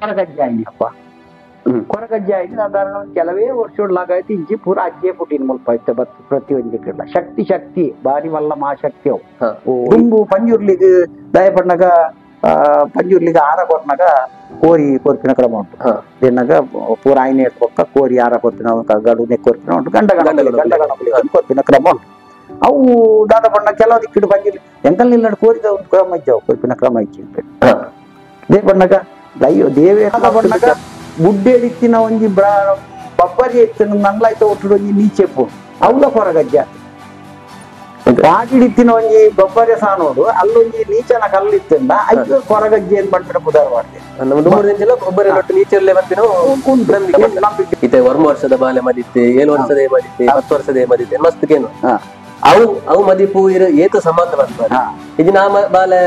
ಕೊರಗಜ್ಜೆ ಆಯ್ನಪ್ಪ. ಕೊರಗಜ್ಜೆ ಆಯ್ತು ಸಾಧಾರಣ ಕೆಲವೇ ವರ್ಷಗಳಾಗಾಯ್ತು ಇಂಚಿ ಪೂರ ಅಜ್ಜೆ ಪುಟ್ಟಿನ ಮುಲ್ಪ ಇತ್ತ ಬತ್ತು ಪ್ರತಿಯೊಂದು ಕಡೆ ಶಕ್ತಿ ಶಕ್ತಿ ಬಾರಿ ಮಲ್ಲ ಮಹಾಶಕ್ತಿ ಅವು. ದುಂಬು ಪಂಜುರ್ಲಿಗೆ ದಯಪಣ್ಣಗ ಪಂಜುರ್ಲಿಗೆ ಆರ ಕೊಟ್ಟನಾಗ ಕೋರಿ ಕೊರ್ಪಿನ ಕ್ರಮ ಉಂಟು. ತಿನ್ನಾಗ ಪೂರ ಆಯ್ನೆ ಪೊಕ್ಕ ಕೋರಿ ಆರ ಕೊರ್ಪಿನ ಗಡುನೆ ಕೊರ್ಪಿನ ಉಂಟು, ಗಂಡ ಗಂಡ ಗಂಡ ಗಣ ಕೊರ್ಪಿನ ಕ್ರಮ ಉಂಟು. ಅವು ದಾದ ಬಣ್ಣ ಕೆಲವು ದಿಕ್ಕಿಡು ಪಂಜುರ್ಲಿ ಎಂಕಲ್ ನಿಲ್ಲಡು ಕೋರಿದ ಒಂದು ಕ್ರಮ ಇದ್ದಾವು, ಕೊರ್ಪಿನ ಕ್ರಮ ಇಚ್ಚಿ ದೇಪಣ್ಣಗ ದೈವ ದೇವೇ ಬಣ್ಣಗ ಬುಡ್ಡೆ ದಿಕ್ಕಿನ ಒಂಜಿ ಬಬ್ಬರಿ ಎತ್ತಿನ ನಂಗ್ಲಾಯ್ತ ಒಟ್ಟು ಒಂಜಿ ನೀಚೆಪ್ಪು ಅವಲ ಕೊರಗಜ್ಜ ವಾಟಿಡಿತ್ತಿನ ಒಂಜಿ ಬೊಬ್ಬರೆ ಸಾನೋಡು ಅಲ್ಲೊಂಜಿ ನೀಚನ ಕಲ್ಲು ಇತ್ತಿಂದ ಐದು ಕೊರಗಜ್ಜೆ ಅಂತ ಪಂಪಿನ ಪುದಾರ ಮಾಡ್ತೇವೆ. ಇತ್ತೆ 1 ವರ್ಷದ ಬಾಲೆ ಮದಿತ್ತೆ, 7 ವರ್ಷದ ಮದಿತ್ತೆ, 10 ವರ್ಷದ ಮದಿತ್ತೆ ಮಸ್ತ್ ಕೇನು ಅವು ಅವು ಮದಿಪು ಏತ ಸಂಬಂಧ ಬಂದ ಇದು ನಾಮ ಬಾಲೆ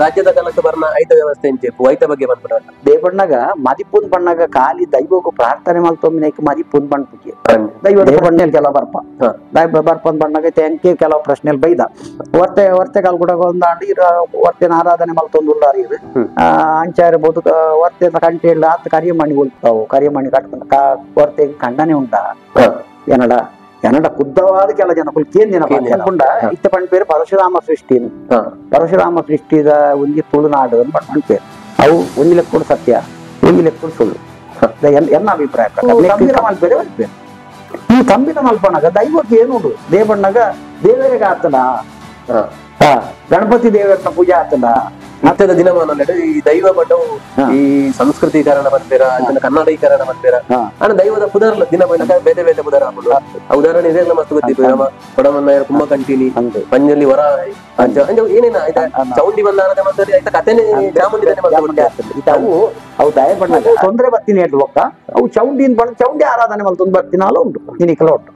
ರಾಜ್ಯದ ಕನಕ ಬರ್ನ ಐತ ವ್ಯವಸ್ಥೆ ಇಂಚೆಪ್ಪು ಐತ ಬಗ್ಗೆ ಬಂದ್ಬಿಡ ದೇವಣ್ಣಗ ಮದಿಪುನ್ ಬಣ್ಣಗ ಖಾಲಿ ದೈವಕ್ಕೂ ಪ್ರಾರ್ಥನೆ ಮಲ್ತೊಮ್ಮಿನ ಮದಿಪುನ್ ಬಣ್ಣ ದೈವ ಬಣ್ಣಲ್ಲಿ ಕೆಲವು ಬರ್ಪ ದೈವ ಬರ್ಪನ್ ಬಣ್ಣಗ ತೆಂಕೆ ಕೆಲವು ಪ್ರಶ್ನೆಯಲ್ಲಿ ಬೈದ ವರ್ತೆ ವರ್ತೆ ಕಾಲ್ ಕೂಡ ಒಂದಾಂಡು ಇರು ವರ್ತೆನ ಆರಾಧನೆ ಮಲ್ತೊಂದು ಉಲ್ಲಾರ ಇರು ಅಂಚ ಇರ್ಬೋದು ವರ್ತೆ ಕಂಟೆ ಇಲ್ಲ ಆತ ಕರಿಯಮಣಿ ಉಲ್ತಾವು ಕರಿಯಮಣಿ ಕಟ್ಕೊಂಡು ವರ್ತೆ ಕಂಡನೆ ಉಂಟಾ ಏನಡ ಎನ್ನಡ ಕುದ್ದವಾದ ಕೆಲ ಜನ ಕೇಂದಿನ ಇತ್ತ ಪಂಪೇರು ಪರಶುರಾಮ ಸೃಷ್ಟಿ ಪರಶುರಾಮ ಸೃಷ್ಟಿದ ಒಂಜಿ ತುಳುನಾಡು ಅಂತ ಪಂಪೇರು ಅವು ಒಂಜಿ ಲೆಕ್ಕಡು ಸತ್ಯ ಒಂಜಿ ಲೆಕ್ಕಡು ಸುಳ್ಳು ಎನ್ನ ಅಭಿಪ್ರಾಯ. ತಂಬಿಲ ಮಲ್ಪೇರೆ ಮಲ್ಪೇರು ಈ ತಂಬಿಲ ಮಲ್ಪನಾಗ ದೈವಕ್ಕೆ ಏನುಂಡು ದೇವಣ್ಣಗ ದೇವರಿಗೆ ಆತನ ಗಣಪತಿ ದೇವರನ್ನ ಪೂಜೆ ಆತನ ನಿತ್ಯದ ದಿನಮಾನ ಈ ದೈವ ಬಡ್ಡವು ಈ ಸಂಸ್ಕೃತೀಕರಣ ಬಂದ್ಬೇರ ಕನ್ನಡೀಕರಣ ಬಂದ್ಬೇರ ಅಂದ್ರೆ ದೈವದ ಪುದರ್ಲ ದಿನ ಬೇರೆ ಬೇರೆ ಪುದರ ಹಾಕೊಂಡು ಆ ಉದಾಹರಣೆ ಇದೆಲ್ಲ ಮಸ್ತ್ ಗೊತ್ತಿತ್ತು. ನಮ್ಮ ಕೊಡಮನ್ನಾಯರ್ ಕುಂಭಕಂಟಿನಿ ಪಂಜಲ್ಲಿ ವರ ಏನೇನ ಆಯ್ತಾ ಚೌಂಡಿ ಬಂದ ಮತ್ತೆ ಆಯ್ತಾ ಕಥೆನೇ ಚಾಮುಂಡಿ ಅವು ಅವು ದಯ ಬಣ್ಣ ತೊಂದರೆ ಬರ್ತೀನಿ ಹೇಳ್ಬಕ್ಕ ಅವು ಚೌಂಡಿನ ಬಣ್ಣ ಚೌಂಡಿ ಆರಾಧನೆ ಮಲ್ತೊಂದು ಬರ್ತೀನ ಅಲ್ಲ ಉಂಟು ನಿನಿಕಲ ಉಂಟು.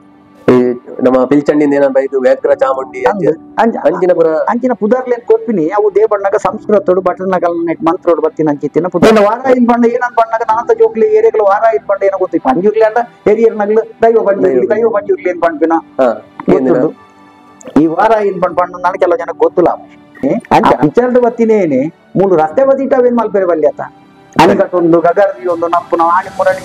ನಮ್ಮ ಪಿಲ್ಚಂಡಿಂದ ಏನ ಬೈದು ವ್ಯಾಘ್ರ ಚಾಮುಂಡಿ ಅಂಚಿನ ಅಂಚಿನ ಪುದರ್ಲೇನ್ ಕೊರ್ಪಿನಿ ಅವು ದೇವಣ್ಣಗ ಸಂಸ್ಕೃತೋಡು ಬಟರ್ನಗಲ್ ಮಂತ್ರೋಡು ಬರ್ತೀನಿ ಅಂಚಿತ್ತಿನ ಪುದರ್ ವಾರ ಇನ್ ಬಣ್ಣ ಏನಂತ ಬಣ್ಣಗ ನಾನಂತ ಜೋಕ್ಲಿ ಏರಿಯಾಗಳು ವಾರ ಇನ್ ಬಣ್ಣ ಏನೋ ಗೊತ್ತಿ ಪಂಜುರ್ಲಿ ಅಂಡ ಹೆರಿಯರ್ ನಗ್ಲು ದೈವ ಪಂಜುರ್ಲಿ ದೈವ ಪಂಜುರ್ಲಿ ಏನ್ ಪಂಪಿನ ಗೊತ್ತುಂಟು. ಈ ವಾರ ಇನ್ ಬಣ್ಣ ಬಣ್ಣ ನಾನು ಕೆಲವು ಜನ ಗೊತ್ತಿಲ್ಲ ಅಂಚ ವಿಚಾರದ ಬತ್ತಿನೇನೆ ಮೂರು ರಸ್ತೆ ಬದಿಟಾವೇನ್ ಮಲ್ಪೆರೆ ಬಲ್ಲಿ ಆತ ಅಣೆಕಟ್ಟೊಂದು ಗಗರ್ದಿ ಒಂದು ನಪ್ಪು ನಾವು ಆಣಿ ಮುರಣಿ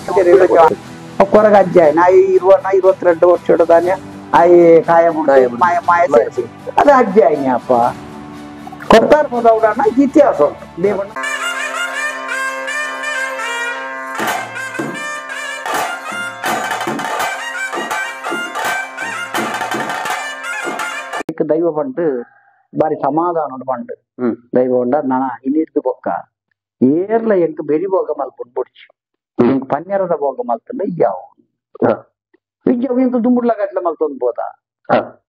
ಕೊರಗ ಅಜ್ಜ ನಾಯಿ ಇರುವ ನಾ 22 ವರ್ಷ ಧಾನ್ಯ ಆಯಿ ಕಾಯ ಮಾಯ ಮಾಯ ಸೇರಿಸಿ ಅದು ಅಜ್ಜ ಅಪ್ಪ ಕೊತ್ತಾರ ಹೋದವಡಣ್ಣ ಇತಿಹಾಸ ಉಂಟು ದೇವಣ್ಣ. ದೈವ ಬಂಡು ಬಾರಿ ಸಮಾಧಾನ ಬಂಡು ದೈವ ಉಂಡ ನಾನ ಇನ್ನಿರ್ದು ಬೊಕ್ಕ ಏರ್ಲ ಎಂಕ್ ಬೆರಿ ಭೋಗ ಮಲ್ಪುಂಡು ಬುಡ್ಚಿ ಪನ್ಯರದ ಭೋಗ ಮಲ್ತಂಡ ಇಯ್ಯಾವು ಇಜ್ಜಾವು ಇಂತ ದುಂಬುಡ್ಲ ಗಟ್ಲೆ ಮಲ್ತೊಂದು ಬೋದ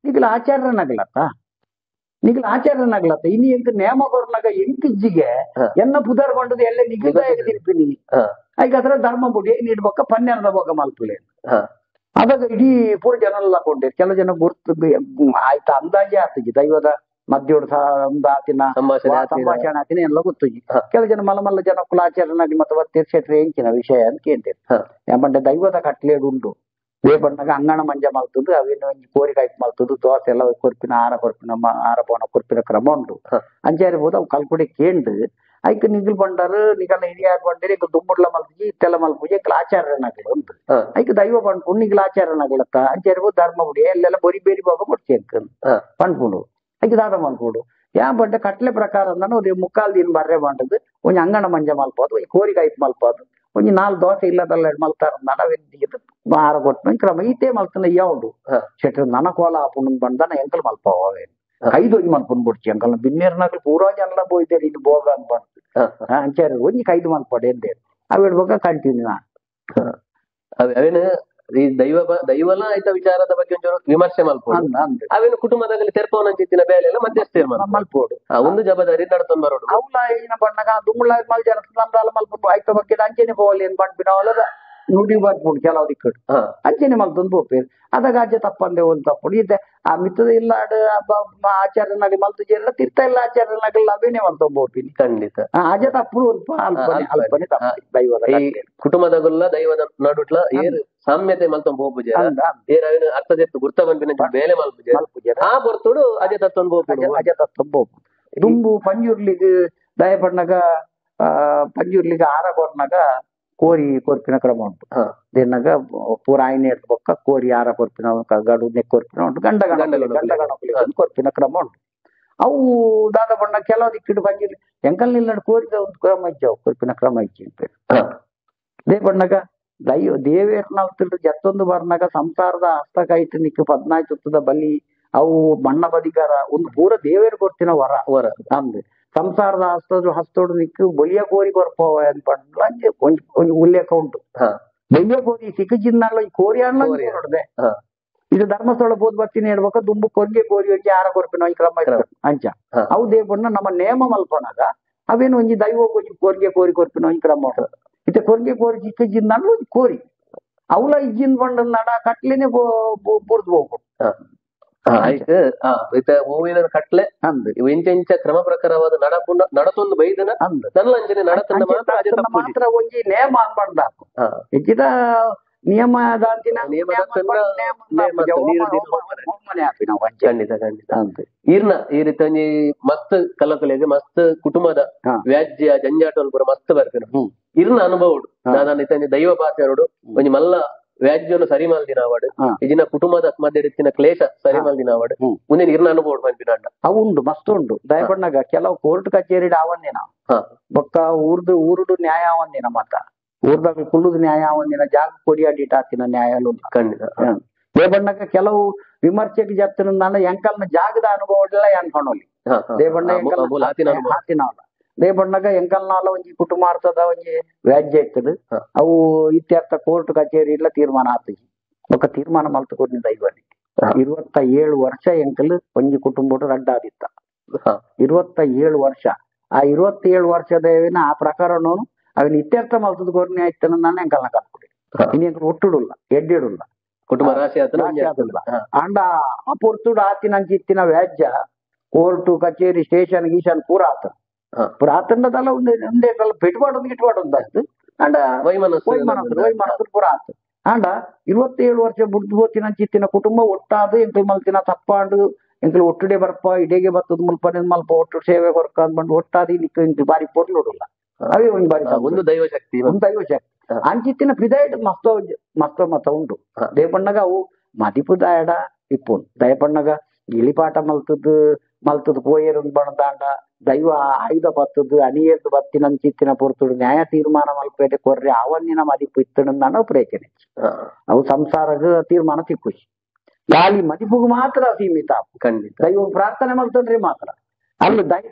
ನಿಗಲ ಆಚಾರ್ಯನಾಗ್ಲತ್ತ ನಿಗಲ ಆಚಾರ್ಯನಾಗ್ಲತ್ತ ಇನ್ನು ಎಂಕ್ ನೇಮ ಕೊರ್ನಾಗ ಎಂಕ್ ಇಜ್ಜಿಗೆ ಎನ್ನ ಪುದರ್ ಬಂಡದು ಎಲ್ಲ ನಿಗಲ ತಿರ್ಪಿನಿ ಈಗ ಅದರ ಧರ್ಮ ಬುಡಿ ನೀಡ್ಬೊಕ್ಕ ಪನ್ಯರದ ಭೋಗ ಮಲ್ಪುಲೆ ಅದಾಗ ಇಡೀ ಪೂರ ಜನ ಎಲ್ಲ ಕೊಂಡೆ ಕೆಲವು ಜನ ಗುರ್ತು ಆಯ್ತು ಅಂದಾಜೆ ಆತಜಿ ದೈವದ ಮಧ್ಯೋಡು ಒಂದು ಆತಿನ ಸಂಭಾಷಣೆ ಆತಿನ ಎಲ್ಲ ಗೊತ್ತುಜಿ. ಕೆಲವು ಜನ ಮಲ್ಲ ಮಲ್ಲ ಜನ ಕುಲಾಚಾರ್ಯನಾಗಿ ಮತ್ತೆ ತೀರ್ಷೆಟ್ರೆ ಎಂಚಿನ ವಿಷಯ ಅಂತ ಕೇಳ್ತೇವೆ. ಏಪಂಡ ದೈವದ ಕಟ್ಲೇಡು ಉಂಟು ದೇಪಣ್ಣಗ ಅಂಗಣ ಮಂಜ ಮಲ್ತದ್ದು ಅವಿನ ಒಂಜಿ ಕೋರಿ ಕಾಯ್ತು ಮಲ್ತದ್ದು ದೋಸೆ ಎಲ್ಲ ಕೊರ್ಪಿನ ಆರ ಕೊರ್ಪಿನ ಆರ ಪೋನ ಕೊರ್ಪಿನ ಕ್ರಮ ಉಂಟು. ಅಂಚೆ ಇರ್ಬೋದು ಅವು ಕಲ್ಕುಡೆ ಕೇಂಡು ಐಕ್ ನಿಗಲ್ ಬಂಡಾರು ನಿಗಲ ಹಿರಿಯಾರು ಬಂಡೇರಿ ಈಗ ದುಂಬುಡ್ಲ ಮಲ್ಪುಜಿ ಇತ್ತೆಲ್ಲ ಮಲ್ಪುಜಿ ಎಂಕಲ್ ಆಚಾರ್ಯನಾಗಲು ಉಂಟು. ಐಕ್ ದೈವ ಪಂಡ್ಪುಂಡು ನಿಗಲ ಆಚಾರ್ಯನಾಗಲತ್ತ ಅಂಚೆ ಇರ್ಬೋದು ಧರ್ಮ ಬುಡಿ ಅಲ್ಲೆಲ್ಲ ಬೊರಿ ಬೇರಿ ಭೋಗ ಕೊಡ್ಚಿ ಅಂಕ ಪಂಡ್ಪುಂಡು ಐಕ್ ದಾದ ಮಲ್ಪುಂಡು ಯಾ ಬಂಡೆ ಕಟ್ಲೆ ಪ್ರಕಾರ ಅಂದಾನು ಒಂದು ಮುಕ್ಕಾಲ್ ದಿನ ಬರ್ರೆ ಬಂಡದು ಒಂಜಿ ಅಂಗಣ ಮಂಜ ಮಲ್ಪೋದು ಒಂಜಿ ಕೋರಿ ಕಾಯ್ತು ಮಲ್ಪೋದು ಒಂಜಿ 4 ದೋಸೆ ಇಲ್ಲದಲ್ಲ ಮಲ್ತಾರ ನಡವೆಂದಿದ್ದು ಆರ ಕೊಟ್ಟು ಕ್ರಮ ಈತೆ ಮಲ್ತನ ಇಯ್ಯ ಉಂಡು ಶೆಟ್ರು ನನ ಕೋಲ ಆಪುಂಡು ಬಂದನ ಎಂಕಲ್ ಮಲ್ಪಾವ ಅವೇನು ಕೈದು ಒಂಜಿ ಮಲ್ಪುಂಡು ಬುಡ್ಚಿ ಎಂಕಲ್ ಬಿನ್ನೇರ್ನಾಗಲು ಪೂರಾ ಜನ ಬೋಯ್ತೇನೆ ಇನ್ನು ಭೋಗ ಅಂತ ಬಂತು ಅಂಚಾರ ಒಂಜಿ ಕೈದು ಮಲ್ಪಡೆ ಎಂದೇನು ಅವು ಹೇಳ್ಬೇಕ ಕಂಟಿನ್ಯೂ ಅವೇನು ಈ ದೈವ ದೈವಲ ಆಯ್ತ ವಿಚಾರದ ಬಗ್ಗೆ ಒಂಚೂರು ವಿಮರ್ಶೆ ಮಲ್ಪೋಡು ಅವೇನು ಕುಟುಂಬದಲ್ಲಿ ತೆರ್ಪವನಂಚಿತ್ತಿನ ಬೇಲೆ ಎಲ್ಲ ಮಧ್ಯಸ್ಥೆ ಮಲ್ಪೋಡು ಒಂದು ಜವಾಬ್ದಾರಿ ನಡ್ತೊಂದು ಬರೋಡು ಅವಲ ಏನ ಬಣ್ಣಗ ದುಂಬುಳ ಮಲ್ ಜನ ಮಲ್ಪುಂಡು ಆಯ್ತ ಬಗ್ಗೆ ಅಂಚೆನೆ ಪೋವಲಿ ಏನ್ ಪಂಪಿನ ನುಡಿ ಬರ್ಪುಂಡು ಕೆಲವು ದಿಕ್ಕಡು ಅಂಚೆನೆ ಮಲ್ತೊಂದು ಪೋಪೇರು ಅದಾಗ ಅಜ್ಜ ತಪ್ಪಂದೆ ಒಂದು ತಪ್ಪುಂಡು ಇದ್ದೆ ಆ ಮಿತ್ತದ ಇಲ್ಲ ಆಚಾರ್ಯನಾಗಿ ಮಲ್ತು ಜೇರ ತೀರ್ಥ ಇಲ್ಲ ಆಚಾರ್ಯನಾಗಲ್ಲ ಅವೇನೆ ಮಲ್ತೊಂದು ಪೋಪಿನಿ ಖಂಡಿತ ಅಜ್ಜ ತಪ್ಪು ಅಲ್ಪನೆ ಅಲ್ಪನೆ ತಪ್ಪು ದೈವದ ಕುಟುಂಬದಾಗಲ್ಲ ದೈವದ ನಡುಟ್ಲ ಏರು ಸಾಮ್ಯತೆ ಮಲ್ತೊಂದು ಪೋಪುಜೆ ಏರ್ ಅವೇನು ಅರ್ಥ ಜೆತ್ತು ಗುರ್ತ ಬಂಪಿನ ಬೇಲೆ ಮಲ್ಪುಜೆ ಆ ಬರ್ತುಡು ಅಜೆ ತತ್ತೊಂದು ಪೋಪುಡು ಅಜ ತತ್ತೊಂದು ಪೋಪು ದುಂಬು ಪಂಜುರ್ಲಿಗ್ ದಯಪಣ್ಣಗ ಪಂಜುರ್ಲಿಗೆ ಆರ ಕೊರ್ನಾಗ ಕೋರಿ ಕೊರ್ಪಿನ ಕ್ರಮ ಉಂಟು. ದೇನಾಗ ಪೂರ ಆಯ್ನೆ ಬೊಕ್ಕ ಕೋರಿ ಆರ ಕೊರ್ಪಿನ ಗಡು ನೆಕ್ಕೊರ್ಪಿನ ಉಂಟು, ಗಂಡ ಗಂಡ ಗಣಪಲಿ ಕೊರ್ಪಿನ ಕ್ರಮ ಉಂಟು. ಅವು ದಾದ ಬಣ್ಣ ಕೆಲವು ದಿಕ್ಕಿಡು ಪಂಜುರ್ಲಿ ಎಂಕಲ್ ನಿಲ್ಲಡು ಕೋರಿದ ಒಂದು ಕ್ರಮ ಇಜ್ಜವು, ಕೊರ್ಪಿನ ಕ್ರಮ ಇಜ್ಜಿ they ಬಣ್ಣಗ ದೈವ ದೇವೇರ್ನಲ್ತಿಲ್ರು ಜತ್ತೊಂದು ಬರ್ನಾಗ ಸಂಸಾರದ ಹಸ್ತಕಾಯ್ತು ನಿಕ್ಕ ಪದ್ನಾಯ್ತುತ್ತದ ಬಲಿ ಅವು ಮಣ್ಣ ಬದಿಗಾರ ಒಂದು ಪೂರ ದೇವೇರ್ ಕೊರ್ತಿನ ವರ ವರ ಅಂದ್ ಸಂಸಾರದ ಹಸ್ತದ್ರು ಹಸ್ತೋಡು ನಿಕ್ಕು ಬೊಯ್ಯ ಕೋರಿ ಕೊರ್ಪವ ಅಂತ ಒಂಜಿ ಉಲ್ಲೇಖ ಉಂಟು. ಬೊಯ್ಯ ಕೋರಿ ಸಿಕ್ಕ ಈ ಕೋರಿ ಅಣ್ಣ ನೋಡ್ದೆ ಇದು ಧರ್ಮಸ್ಥಳ ಬೋದ್ ಬರ್ತೀನಿ ಹೇಳ್ಬೇಕ ದುಂಬು ಕೊರ್ಗೆ ಕೋರಿ ಒಂಜಿ ಆರ ಕೊರ್ಪಿನ ಒಂಜಿ ಕ್ರಮ ಅಂಚ ಅವು ದೇವಣ್ಣ ನಮ್ಮ ನೇಮ ಮಲ್ಪನಾಗ ಅವೇನು ಒಂಜಿ ದೈವ ಒಂಜಿ ಕೋರ್ಗೆ ಕೋರಿ ಕೊರ್ಪಿನ ಒಂಜಿ ಕ್ರಮ ಉಂಟು. ಇತ್ತೆ ಕೊರ್ಗೆ ಕೋರಿ ಚಿಕ್ಕ ಜಿಂದ ಒಂಜಿ ಕೋರಿ ಅವಲ ಇಜ್ಜಿನ ಬಂಡ ನಡ ಕಟ್ಲೇನೆ ಬುರ್ದು ಹೋಗ್ಬಿಟ್ಟು ಹೂವಿನ ಕಟ್ಲೆ ಇಂಚ ಕ್ರಮ ಪ್ರಕಾರವಾದ ನಡಪುಂಡ ನಡತೊಂದು ಬೈದನ ನಲ್ಲಂಚನೆ ನಡತನ್ನ ಮಾತ್ರ ಮಾತ್ರ ಒಂಜಿ ನೇಮ ಅನ್ಬಂದ ಹೆಚ್ಚಿದ ನಿಯಮ ದಾಂತಿನ ಖಂಡಿತ ಖಂಡಿತ ಈರ್ನ ಈ ರೀತಿ ಒಂಜಿ ಮಸ್ತ್ ಕಲಕಲೆಗೆ ಮಸ್ತ್ ಕುಟುಂಬದ ವ್ಯಾಜ್ಯ ಜಂಜಾಟ ಪೂರ ಮಸ್ತ್ ಬರ್ಪಿನ ಇರ್ನ ಅನುಭವ ದಾದಾನ ಇತ್ತ ದೈವ ಪಾತೆರಡು ಒಂಜಿ ಮಲ್ಲ ವ್ಯಾಜ್ಯವನ್ನು ಸರಿ ಮಾಲ್ದಿನ ಅವಾಡು ಇಜಿನ ಕುಟುಂಬದ ಮಧ್ಯೆ ಇತ್ತಿನ ಕ್ಲೇಶ ಸರಿ ಮಾಲ್ದಿನ ಅವಾಡು ಮುಂದಿನ ಇರ್ನ ಅನುಭವ ಪನ್ಪಿನ ಅವು ಉಂಡು ಮಸ್ತ್ ಉಂಡು. ದಯಪಣ್ಣಗ ಕೆಲವು ಕೋರ್ಟ್ ಕಚೇರಿ ಆವಂದಿನ ಬೊಕ್ಕ ಊರ್ದು ಊರುಡು ನ್ಯಾಯ ಆವಂದಿನ ಮತ್ತ ಊರ್ದಾಗ ಕುಲ್ಲುದು ನ್ಯಾಯ ಒಂದಿನ ಜಾಗ ಕೊಡಿಯಾಡಿಟ್ ಆತಿನ ನ್ಯಾಯ ಖಂಡಿತ. ದೇವಣ್ಣಗ ಕೆಲವು ವಿಮರ್ಶೆಗೆ ಜತ್ತಿನ ನಾನು ಎಂಕಲ್ನ ಜಾಗದ ಅನುಭವ ಎಲ್ಲ ಅನ್ಕೊಂಡೋಲಿ ದೇವಣ್ಣ ಹಾತಿನವಲ್ಲ ದೇವಣ್ಣಗ ಎಂಕಲ್ನಾಲ ಒಂಜಿ ಕುಟುಂಬಾರ್ಥದ ಒಂಜಿ ವ್ಯಾಜ್ಯ ಇತ್ತದು ಅವು ಇತ್ಯರ್ಥ ಕೋರ್ಟ್ ಕಚೇರಿ ಇಲ್ಲ ತೀರ್ಮಾನ ಆತ ఒక ತೀರ್ಮಾನ ಮಲ್ತುಕೊಂಡಿದ್ದ ದೈವನಿ 27 ವರ್ಷ ಎಂಕಲ್ ಒಂಜಿ ಕುಟುಂಬ ರಡ್ಡಾದಿತ್ತ 27 ವರ್ಷ. ಆ 27 ವರ್ಷದ ಆ ಪ್ರಕರಣನು ಅವನ ಇತ್ಯರ್ಥ ಮಲ್ತದ ಕೊರ್ನೆ ಆಯ್ತಾನ ನಾನು ಎಂಕಲ್ನ ಕಲ್ಪುಡಿ ಇನ್ನು ಒಟ್ಟುಡುಲ್ಲ ಎಡ್ಡಿಡುಲ್ಲ ಕುಟುಂಬ ರಾಶಿ ಆತಲ್ಲ ಅಂಡ ಆ ಪೊರ್ತುಡು ಆತಿನ ಅಂಚಿತ್ತಿನ ವ್ಯಾಜ್ಯ ಕೋರ್ಟು ಕಚೇರಿ ಸ್ಟೇಷನ್ ಗೀಷನ್ ಪೂರ ಆತ ಪೂರ ಆತಂಡದಲ್ಲ ಒಂದೇ ಪೆಟ್ಪಾಡೊಂದು ಗಿಟ್ಪಾಡೊಂದು ಆಯ್ತು ಅಂಡ ವೈಮನಸ್ಸು ವೈಮನಸ್ಸು ಪೂರ ಆತ ಅಂಡ 27 ವರ್ಷ ಬುಡ್ದು ಹೋತಿನ ಅಂಚಿತ್ತಿನ ಕುಟುಂಬ ಒಟ್ಟಾದು ಎಂಕಲ್ ಮಲ್ತಿನ ತಪ್ಪಾಂಡು ಎಂಕಲ್ ಒಟ್ಟುಡೆ ಬರ್ಪ ಇಡೇಗೆ ಬತ್ತದ ಮುಲ್ಪ ಮಲ್ಪ ಒಟ್ಟು ಸೇವೆ ಕೊರ್ಕ ಅಂದ್ಬಂಡು ಒಟ್ಟಾದಿ ಇಂಕಲ್ ಬಾರಿ ಪೊರ್ಲುಡುಲ್ಲ ಅವೇ ಒಂದು ಬಾರಿ ಒಂದು ದೈವ ಶಕ್ತಿ ಒಂದು ದೈವ ಶಕ್ತಿ ಅಂಚಿತ್ತಿನ ಪಿದಾಯಡ್ ಮಸ್ತ ಮಸ್ತ ಮತ ಉಂಟು. ದೇಪಣ್ಣಗ ಅವು ಮದಿಪುದಾಯಡ ಇಪ್ಪುಂಡು ದಯಪಣ್ಣಗ ಗಿಳಿಪಾಠ ಮಲ್ತದ್ದು ಮಲ್ತದ್ದು ಪೋಯೇರು ಬಣದಾಂಡ ದೈವ ಆಯುಧ ಬತ್ತದ್ದು ಅನಿಯೇರ್ದು ಬತ್ತಿನ ಅಂಚಿತ್ತಿನ ಪೊರ್ತುಡು ನ್ಯಾಯ ತೀರ್ಮಾನ ಮಲ್ಪೇಟೆ ಕೊರ್ರೆ ಆವನ್ನಿನ ಮದಿಪು ಇತ್ತಣಂದಾನ ಪ್ರೇಚನೆ ಅವು ಸಂಸಾರಗ ತೀರ್ಮಾನ ತಿಕ್ಕುಷಿ ಗಾಲಿ ಮದಿಪುಗು ಮಾತ್ರ ಸೀಮಿತ ಖಂಡಿತ ದೈವ ಪ್ರಾರ್ಥನೆ ಮಲ್ತಂಡ್ರಿ ಮಾತ್ರ ಅಲ್ಲಿ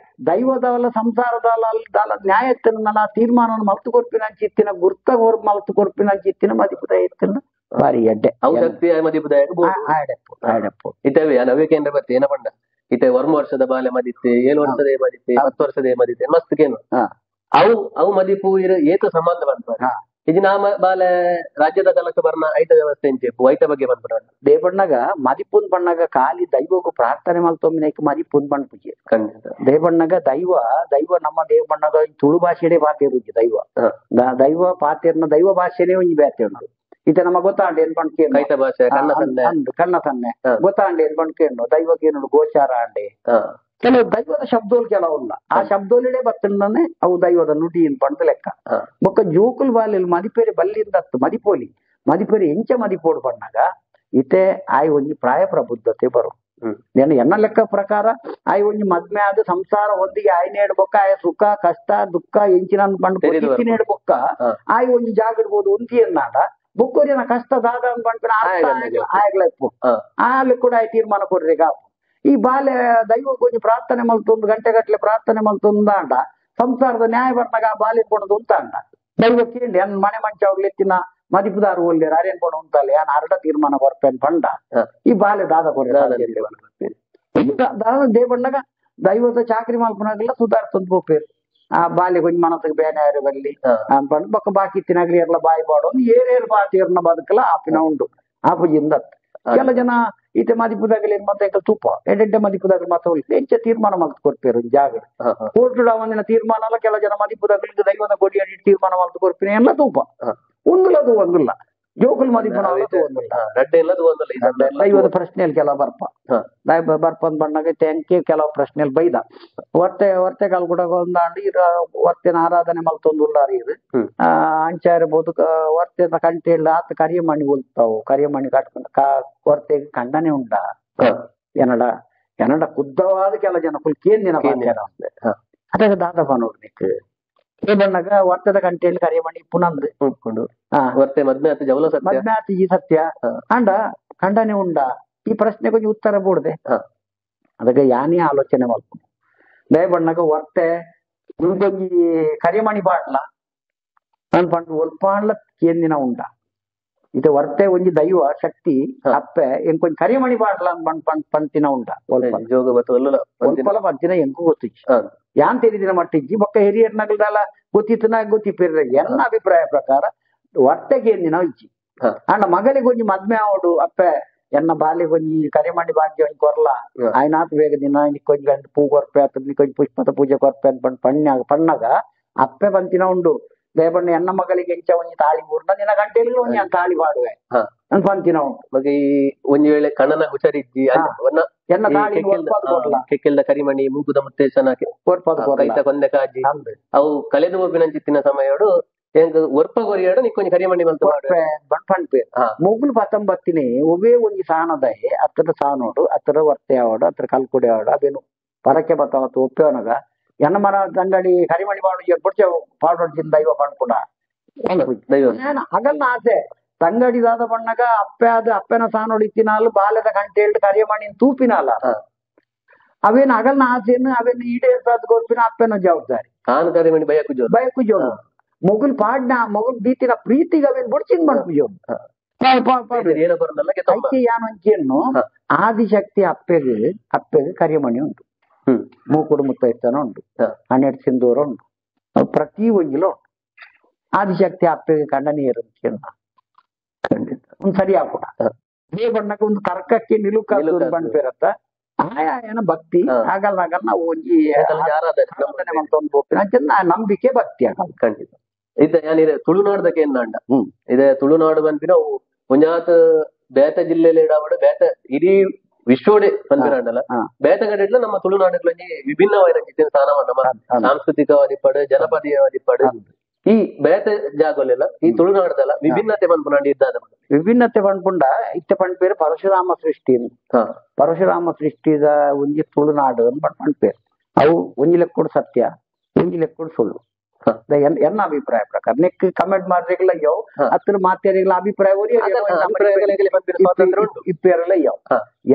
ದೈವದವಲ್ಲ ಸಂಸಾರದಲ್ಲ ಅಲ್ಲಿ ನ್ಯಾಯ ಇತ್ತನಲ್ಲ ತೀರ್ಮಾನವನ್ನು ಮಲ್ತು ಕೊರ್ಪಿನ ಅಂಚಿತ್ತಿನ ಗುರ್ತ ಮಲ್ತು ಕೊರ್ಪಿನ ಅಂಚಿತ್ತಿನ ಮದಿಪುದ ಇತ್ತಿನ ಬಾರಿ ಎಡ್ಡೆ ಆಡಪ್ಪು ಆಡಪ್ಪು ಇತವೆ ನವೇಕೇಂದ್ರ ಬತ್ತೆ ಏನ ಪಂಡ ಇತ್ತೆ 1 ವರ್ಷದ ಬಾಲೆ ಮದಿತ್ತೆ 7 ವರ್ಷದ ಮದಿತ್ತೆ 10 ವರ್ಷದ ಮದಿತ್ತೆ ಮಸ್ತ್ ಕೇನು ಅವು ಅವು ಮದಿಪು ಏತ ಸಂಬಂಧ ಬಂತ ಇದು ನಾಮ ಬಾಲೆ ರಾಜ್ಯದ ಕಲಕ ಬರ್ನ ಐತ ವ್ಯವಸ್ಥೆ ಇಂಚೆಪ್ಪು ಐತ ಬಗ್ಗೆ ಬಂದ್ಬಿಡ ದೇವಣ್ಣಗ ಮದಿಪುನ್ ಬಣ್ಣಗ ಖಾಲಿ ದೈವಗೂ ಪ್ರಾರ್ಥನೆ ಮಲ್ತೊಮ್ಮಿನ ಮದಿಪುನ್ ಬಣ್ಣ ಪೂಜೆ ಖಂಡಿತ. ದೇವಣ್ಣಗ ದೈವ ದೈವ ನಮ್ಮ ದೇವಣ್ಣಗ ತುಳು ಭಾಷೆಡೆ ಪಾತೇರುಜಿ ದೈವ ದೈವ ಪಾತೇರ್ನ ದೈವ ಭಾಷೆನೇ ಒಂಜಿ ಬ್ಯಾತೆ ಉಂಟು. ಇತ್ತೆ ನಮ್ಮ ಗೊತ್ತಾಂಡ ಏನ್ ಬಣ್ಣ ಕೈತ ಭಾಷೆ ಕಣ್ಣ ಸನ್ನೆ ಕಣ್ಣ ಸನ್ನೆ ಗೊತ್ತಾಂಡ ಏನ್ ಬಣ್ಣ ಕೇಳು ದೈವಕ್ಕೇನು ಗೋಚಾರ ಅಂಡೆ ಕೆಲವು ದೈವದ ಶಬ್ದೋಲ್ ಕೆಲವುಲ್ಲ ಆ ಶಬ್ದೋಲಿಡೆ ಬತ್ತಣ್ಣನೆ ಅವು ದೈವದ ನುಡಿ ಪಂಡ ಲೆಕ್ಕ. ಬೊಕ್ಕ ಜೋಕುಲ್ ಬಾಲಿಲ್ ಮದಿಪೇರೆ ಬಲ್ಲಿಂದತ್ತು ಮದಿಪೋಲಿ ಮದಿಪೇರೆ ಎಂಚ ಮದಿಪೋಡು ಪಣ್ಣಾಗ ಇತ್ತೆ ಆಯ್ ಒಂಜಿ ಪ್ರಾಯ ಪ್ರಬುದ್ಧತೆ ಬರು నేను ಎನ್ನ ಲೆಕ್ಕ ಪ್ರಕಾರ ಆಯ್ ಒಂಜಿ ಮದ್ಮೆ ಆದ ಸಂಸಾರ ಹೊಂದಿಗೆ ಆಯ್ ನೇಡ್ಬೊಕ್ಕ ಆಯ ಸುಖ ಕಷ್ಟ ದುಃಖ ಎಂಚಿನ ಪಂಡ ನೇಡ್ಬೊಕ್ಕ ಆಯ್ ಒಂಜಿ ಜಾಗಡ್ಬೋದು ಒಂತಿ ಎನ್ನಾಡ ಬೊಕ್ಕೋರಿನ ಕಷ್ಟ ದಾದ ಅಂದ್ಬಂಡ್ಪಿನ ಆಯಗ್ಲಪ್ಪು ಆಲೆ ಕೂಡ ಆಯ್ ತೀರ್ಮಾನ ಕೊಡ್ರಿ ಗಾಪು. ಈ ಬಾಲೆ ದೈವಕ್ಕೆ ಒಂಜಿ ಪ್ರಾರ್ಥನೆ ಮಲ್ತೊಂದು ಗಂಟೆ ಗಟ್ಟಲೆ ಪ್ರಾರ್ಥನೆ ಮಲ್ತೊಂದು ಅಂಡ ಸಂಸಾರದ ನ್ಯಾಯ ಬರ್ನಾಗ ಆ ಬಾಲೆ ಕೊಡೋದು ಅಂತ ಅಂಡ ದೈವ ಕೇಂಡಿ ಅನ್ ಮನೆ ಮಂಚ ಅವ್ಲೆತ್ತಿನ ಮದಿಪುದಾರು ಒಲ್ಲೇರು ಅರೇನ್ ಕೊಡ ಉಂಟಲ್ಲ ಯಾನ್ ಅರಡ ತೀರ್ಮಾನ ಕೊರ್ಪೇನ್ ಪಂಡ ಈ ಬಾಲೆ ದಾದ ಕೊರ ದಾದ ದೇವಣ್ಣಗ ದೈವದ ಚಾಕ್ರಿ ಮಲ್ಪನಾಗೆಲ್ಲ ಸುಧಾರಿಸೊಂದು ಪೋಪೇರು ಆ ಬಾಲೆ ಕೊಂಚ ಮನಸ್ಸಿಗೆ ಬೇನೆ ಆರು ಬಲ್ಲಿ ಪಂಡ ಬೊಕ್ಕ ಬಾಕಿ ತಿನ್ನಾಗ್ಲಿ ಎರ್ಲ ಬಾಯಿ ಬಾಡೋ ಏರೇರು ಬಾತೇರ್ನ ಬದುಕಲ ಆಪಿನ ಉಂಡು ಆಪುಜಿಂದ ಕೆಲ ಜನ ಈತೆ ಮದಿಪುದಾಗಲಿ ಮತ್ತೆ ತೂಪ ಎಡೆಡ್ಡೆ ಮದಿಪುದಾಗಲಿ ಮತ್ತೆ ಹೋಗಿ ಎಂಚ ತೀರ್ಮಾನ ಮಲ್ತು ಕೊರ್ಪೇರು ಜಾಗ ಕೋರ್ಟು ಒಂದಿನ ತೀರ್ಮಾನ ಅಲ್ಲ ಕೆಲ ಜನ ಮದಿಪುದಾಗಲಿ ದೈವದ ಕೊಡಿ ಅಡಿ ತೀರ್ಮಾನ ಮಲ್ತು ಕೊರ್ಪಿನ ಎಲ್ಲ ತೂಪ ಒಂದುಲ್ಲ ಅದು ಒಂದುಲ್ಲ ಜೋಕುಲ್ ಮದಿಪುನ ದೈವದ ಪ್ರಶ್ನೆಯಲ್ಲಿ ಕೆಲವು ಬರ್ಪ ಬರ್ಪ ಅಂದ್ ಬಣ್ಣಗೆ ತೆಂಕಿ ಕೆಲವು ಪ್ರಶ್ನೆಯಲ್ಲಿ ಬೈದ ವರ್ತೆ ವರ್ತೆ ಕಾಲ್ ಕೂಡ ಒಂದಾಂಡು ಇರ ವರ್ತೆನ ಆರಾಧನೆ ಮಲ್ತೊಂದು ಉಳ್ಳಾರಿ ಇದು ಅಂಚ ಇರ್ಬೋದು ವರ್ತೆದ ಕಂಟೆ ಆತ ಕರಿಯಮಣಿ ಉಲ್ತಾವು ಕರಿಯಮಣಿ ಕಟ್ಕೊಂಡು ವರ್ತೆ ಕಂಡನೆ ಉಂಡ ಏನಡ ಏನಡ ಕುದ್ದವಾದ ಕೆಲ ಜನ ಕುಲ್ ಕೇಂದಿನ ಅದಕ್ಕೆ ದಾದಪ್ಪ ನೋಡ್ಲಿಕ್ಕೆ ಬಣ್ಣಗ ವರ್ತದ ಕಂಟೆಯಲ್ಲಿ ಕರಿಯಮಣಿ ಪುನಂದು ವರ್ತೆ ಮದ್ಮೆ ಆತ ಜವಲ ಸತ್ಯ ಮದ್ಮೆ ಆತ ಈ ಸತ್ಯ ಅಂಡ ಖಂಡನೆ ಉಂಡ ಈ ಪ್ರಶ್ನೆ ಕೊಂಚ ಉತ್ತರ ಬೋಡ್ದೆ ಅದಕ್ಕೆ ಯಾನೇ ಆಲೋಚನೆ ಮಲ್ಪು ದಯ ಬಣ್ಣಗ ವರ್ತೆ ಇಂಕೊಂಜಿ ಕರಿಮಣಿ ಬಾಡ್ಲ ನನ್ ಪಂಡ ಒಲ್ಪಾಂಡ್ಲ ಕೇಂದಿನ ಉಂಡ ಇದು ವರ್ತೆ ಒಂಜಿ ದೈವ ಶಕ್ತಿ ಅಪ್ಪೆ ಎಂಕೊಂಜಿ ಕರಿಮಣಿ ಬಾಡ್ಲ ಅಂತ ಪಂಡ್ ಪಂತಿನ ಉಂಡ ಒಲ್ಪಲ ಪಂತಿನ ಎಂಕು ಗೊತ್ತಿಚ್ಚು ಯಾನ್ ತೆರಿದಿನ ಮಟ್ಟಿಜ್ಜಿ ಬೊಕ್ಕ ಹಿರಿಯರ್ನಗಲ್ದಲ್ಲ ಗೊತ್ತಿತ್ತನ ಗೊತ್ತಿಪ್ಪಿರ ಎನ್ನ ಅಭಿಪ್ರಾಯ ಪ್ರಕಾರ ವರ್ತೆಗೆ ಎಂದಿನ ಇಜ್ಜಿ ಅಂಡ ಮಗಳಿಗೆ ಒಂಜಿ ಮದ್ಮೆ ಆವಡು ಅಪ್ಪೆ ಎನ್ನ ಬಾಲಿಗೆ ಒಂಜಿ ಕರಿಮಣಿ ಭಾಗ್ಯ ಒಂಜಿ ಕೊರ್ಲ ಆಯ್ನಾತ್ ಬೇಗ ದಿನ ನಿಕ್ಕೊಂಜಿ ಗಂಟು ಪೂ ಕೊರ್ಪೆ ಅತ್ತ ನಿಕ್ಕೊಂಜಿ ಪುಷ್ಪದ ಪೂಜೆ ಕೊರ್ಪೆ ಅಂತ ಪಣ್ಣ ಪಣ್ಣಗ ಅಪ್ಪೆ ಬಂತಿನ ಉಂಡು ದೇವಣ್ಣ ಎನ್ನ ಮಗಳಿಗೆ ಎಂಚ ಒಂಜಿ ತಾಳಿ ಬೂರ್ನ ನಿನ್ನ ಗಂಟೆಯಲ್ಲಿ ಒಂಜಿ ತಾಳಿ ಪಾಡುವೆ ಅಂತ ಪಂತಿನ ಉಂಟು ಬಗ್ಗೆ ಈ ಒಂಜಿ ವೇಳೆ ಕಣ್ಣನ ಹುಷಾರಿಜ್ಜಿ ಎನ್ನ ತಾಳಿ ಕೆಕ್ಕೆಲ್ದ ಕರಿಮಣಿ ಮೂಗುದ ಮುತ್ತೇಶನ ಕೈತ ಕೊಂದೆ ಕಾಜಿ ಅವು ಕಳೆದು ಹೋಗಿನಂಚಿತ್ತಿನ ಸಮಯಡು ಒರ್ಪ ಗೊರಿಯಾಡು ನಿಕ್ಕೊಂಜಿ ಕರಿಮಣಿ ಬಂತು ಪಂಪೆ ಮುಗುಲು ಪತ್ತೊಂಬತ್ತಿನಿ ಒವೇ ಒಂಜಿ ಸಾನದಾಯಿ ಅತ್ತರ ಸಾನೋಡು ಅತ್ತರ ವರ್ತೆ ಆವಡು ಅತ್ತರ ಕಲ್ಕುಡೆ ಆವಡು ಅವೇನು ಪರಕೆ ಬತ್ತಾವತ್ತು ಒಪ್ಪೆವನಗ ಎನ್ನ ಮರ ತಂಗಡಿ ಕರಿಮಣಿ ಪಾಡು ಬೊಡ್ಚೆ ಪಾಡೋಡ್ಜಿಂದ ದೈವ ಪಣ್ಪುಡ ಹಗಲ್ನ ಆಸೆ ತಂಗಡಿದಾದ ಬಣ್ಣಗ ಅಪ್ಪೆ ಆದ ಅಪ್ಪೆನ ಸಾನೋಡು ಇತ್ತಿನಾಲು ಬಾಲ್ಯದ ಗಂಟೆ ಕರಿಯಮಣಿ ತೂಪಿನಾಲ ಅವೇನು ಹಗಲ್ನ ಆಸೆಯನ್ನು ಅವೇನು ಈಡೇರ್ಸಾದ ಗೊತ್ತಿನ ಅಪ್ಪೆನ ಜವಾಬ್ದಾರಿ ತಾನು ಕರಿಮಣಿ ಬಯಕು ಬಯಕು ಜೋ ಮೊಗುಲ್ ಪಾಡ್ನ ಮೊಗುಲ್ ಬೀತಿನ ಪ್ರೀತಿಗೆ ಅವೇನು ಬೊಡ್ಚಿಂಗ್ ಮಾಡ್ಪುಜೋ ಯಾನೊಂಚಿಯನ್ನು ಆದಿಶಕ್ತಿ ಅಪ್ಪೆಗೆ ಅಪ್ಪೆಗೆ ಕರಿಯಮಣಿ ಉಂಟು ಮೂಕುಡು ಮುತ್ತೈತನ ಉಂಟು ಹನ್ನೆರಡು ಸಿಂಧೂರ ಉಂಟು ಪ್ರತಿ ಒಂಜಿಲ ಉಂಟು ಆದಿಶಕ್ತಿ ಅಪ್ಪೆಗೆ ಕಂಡ ನೀರು ಒಂದು ಸರಿ ಹಾಕುಡ ಅದೇ ಬಣ್ಣಕ್ಕೆ ಒಂದು ತರ್ಕಕ್ಕೆ ನಿಲುಕ ಬಣ್ಣ ಆಯಾ ಏನ ಭಕ್ತಿ ಆಗಲ್ಲ ಆಗಲ್ಲ ಒಂಜಿ ಆರಾಧನೆ ಅಂತ ಹೋಗ್ತೀನಿ ನಂಬಿಕೆ ಭಕ್ತಿ ಆಗಲ್ಲ ಖಂಡಿತ ಇದ ಯಾನಿರೆ ತುಳುನಾಡ್ದಕ್ಕೆ ಏನಾಂಡ ಇದೆ ತುಳುನಾಡು ಬಂದ್ಪಿನ ಒಂಜಾತ ಬೇತ ಜಿಲ್ಲೆಯಲ್ಲಿ ಇಡಾವಡು ಬೇತ ಇಡೀ ವಿಶ್ವೋಡೆ ಬಂದಿರಾಂಡಲ್ಲ ಬೇತ ಕಡೆಟ್ಲ ನಮ್ಮ ತುಳುನಾಡುಗಳಲ್ಲಿ ವಿಭಿನ್ನವಾದ ಸ್ಥಾನಮಾನ ಸಾಂಸ್ಕೃತಿಕವಾದಿಪ್ಪಡು ಜನಪದೀಯವಾದಿಪ್ಪಡು ಈ ಬೇತ ಜಾಗಲೆಲ್ಲ ಈ ತುಳುನಾಡದಲ್ಲ ವಿಭಿನ್ನತೆ ಬಂದ್ಪುಂಡ ಇದ್ದಾದ ವಿಭಿನ್ನತೆ ಬಂದ್ಪುಂಡ ಇತ್ತೆ ಪಂಡ್ಪೇರು ಪರಶುರಾಮ ಸೃಷ್ಟಿ ಪರಶುರಾಮ ಸೃಷ್ಟಿದ ಒಂಜಿ ತುಳುನಾಡು ಅಂತ ಪಂಡ್ಪೇರು ಅವು ಒಂಜಿ ಲೆಕ್ಕಡು ಸತ್ಯ ಒಂಜಿ ಲೆಕ್ಕಡು ಸುಳ್ಳು ಎನ್ನ ಅಭಿಪ್ರಾಯ ಪ್ರಕಾರ ನೆಕ್ ಕಮೆಂಟ್ ಮಾಡ್ರಿಗಲ್ಲ ಅಯ್ಯೋ ಹತ್ರ ಮಾತಾಡಿಗಳ ಅಭಿಪ್ರಾಯ ಇಪ್ಪೇರಲ್ಲ ಅಯ್ಯೋ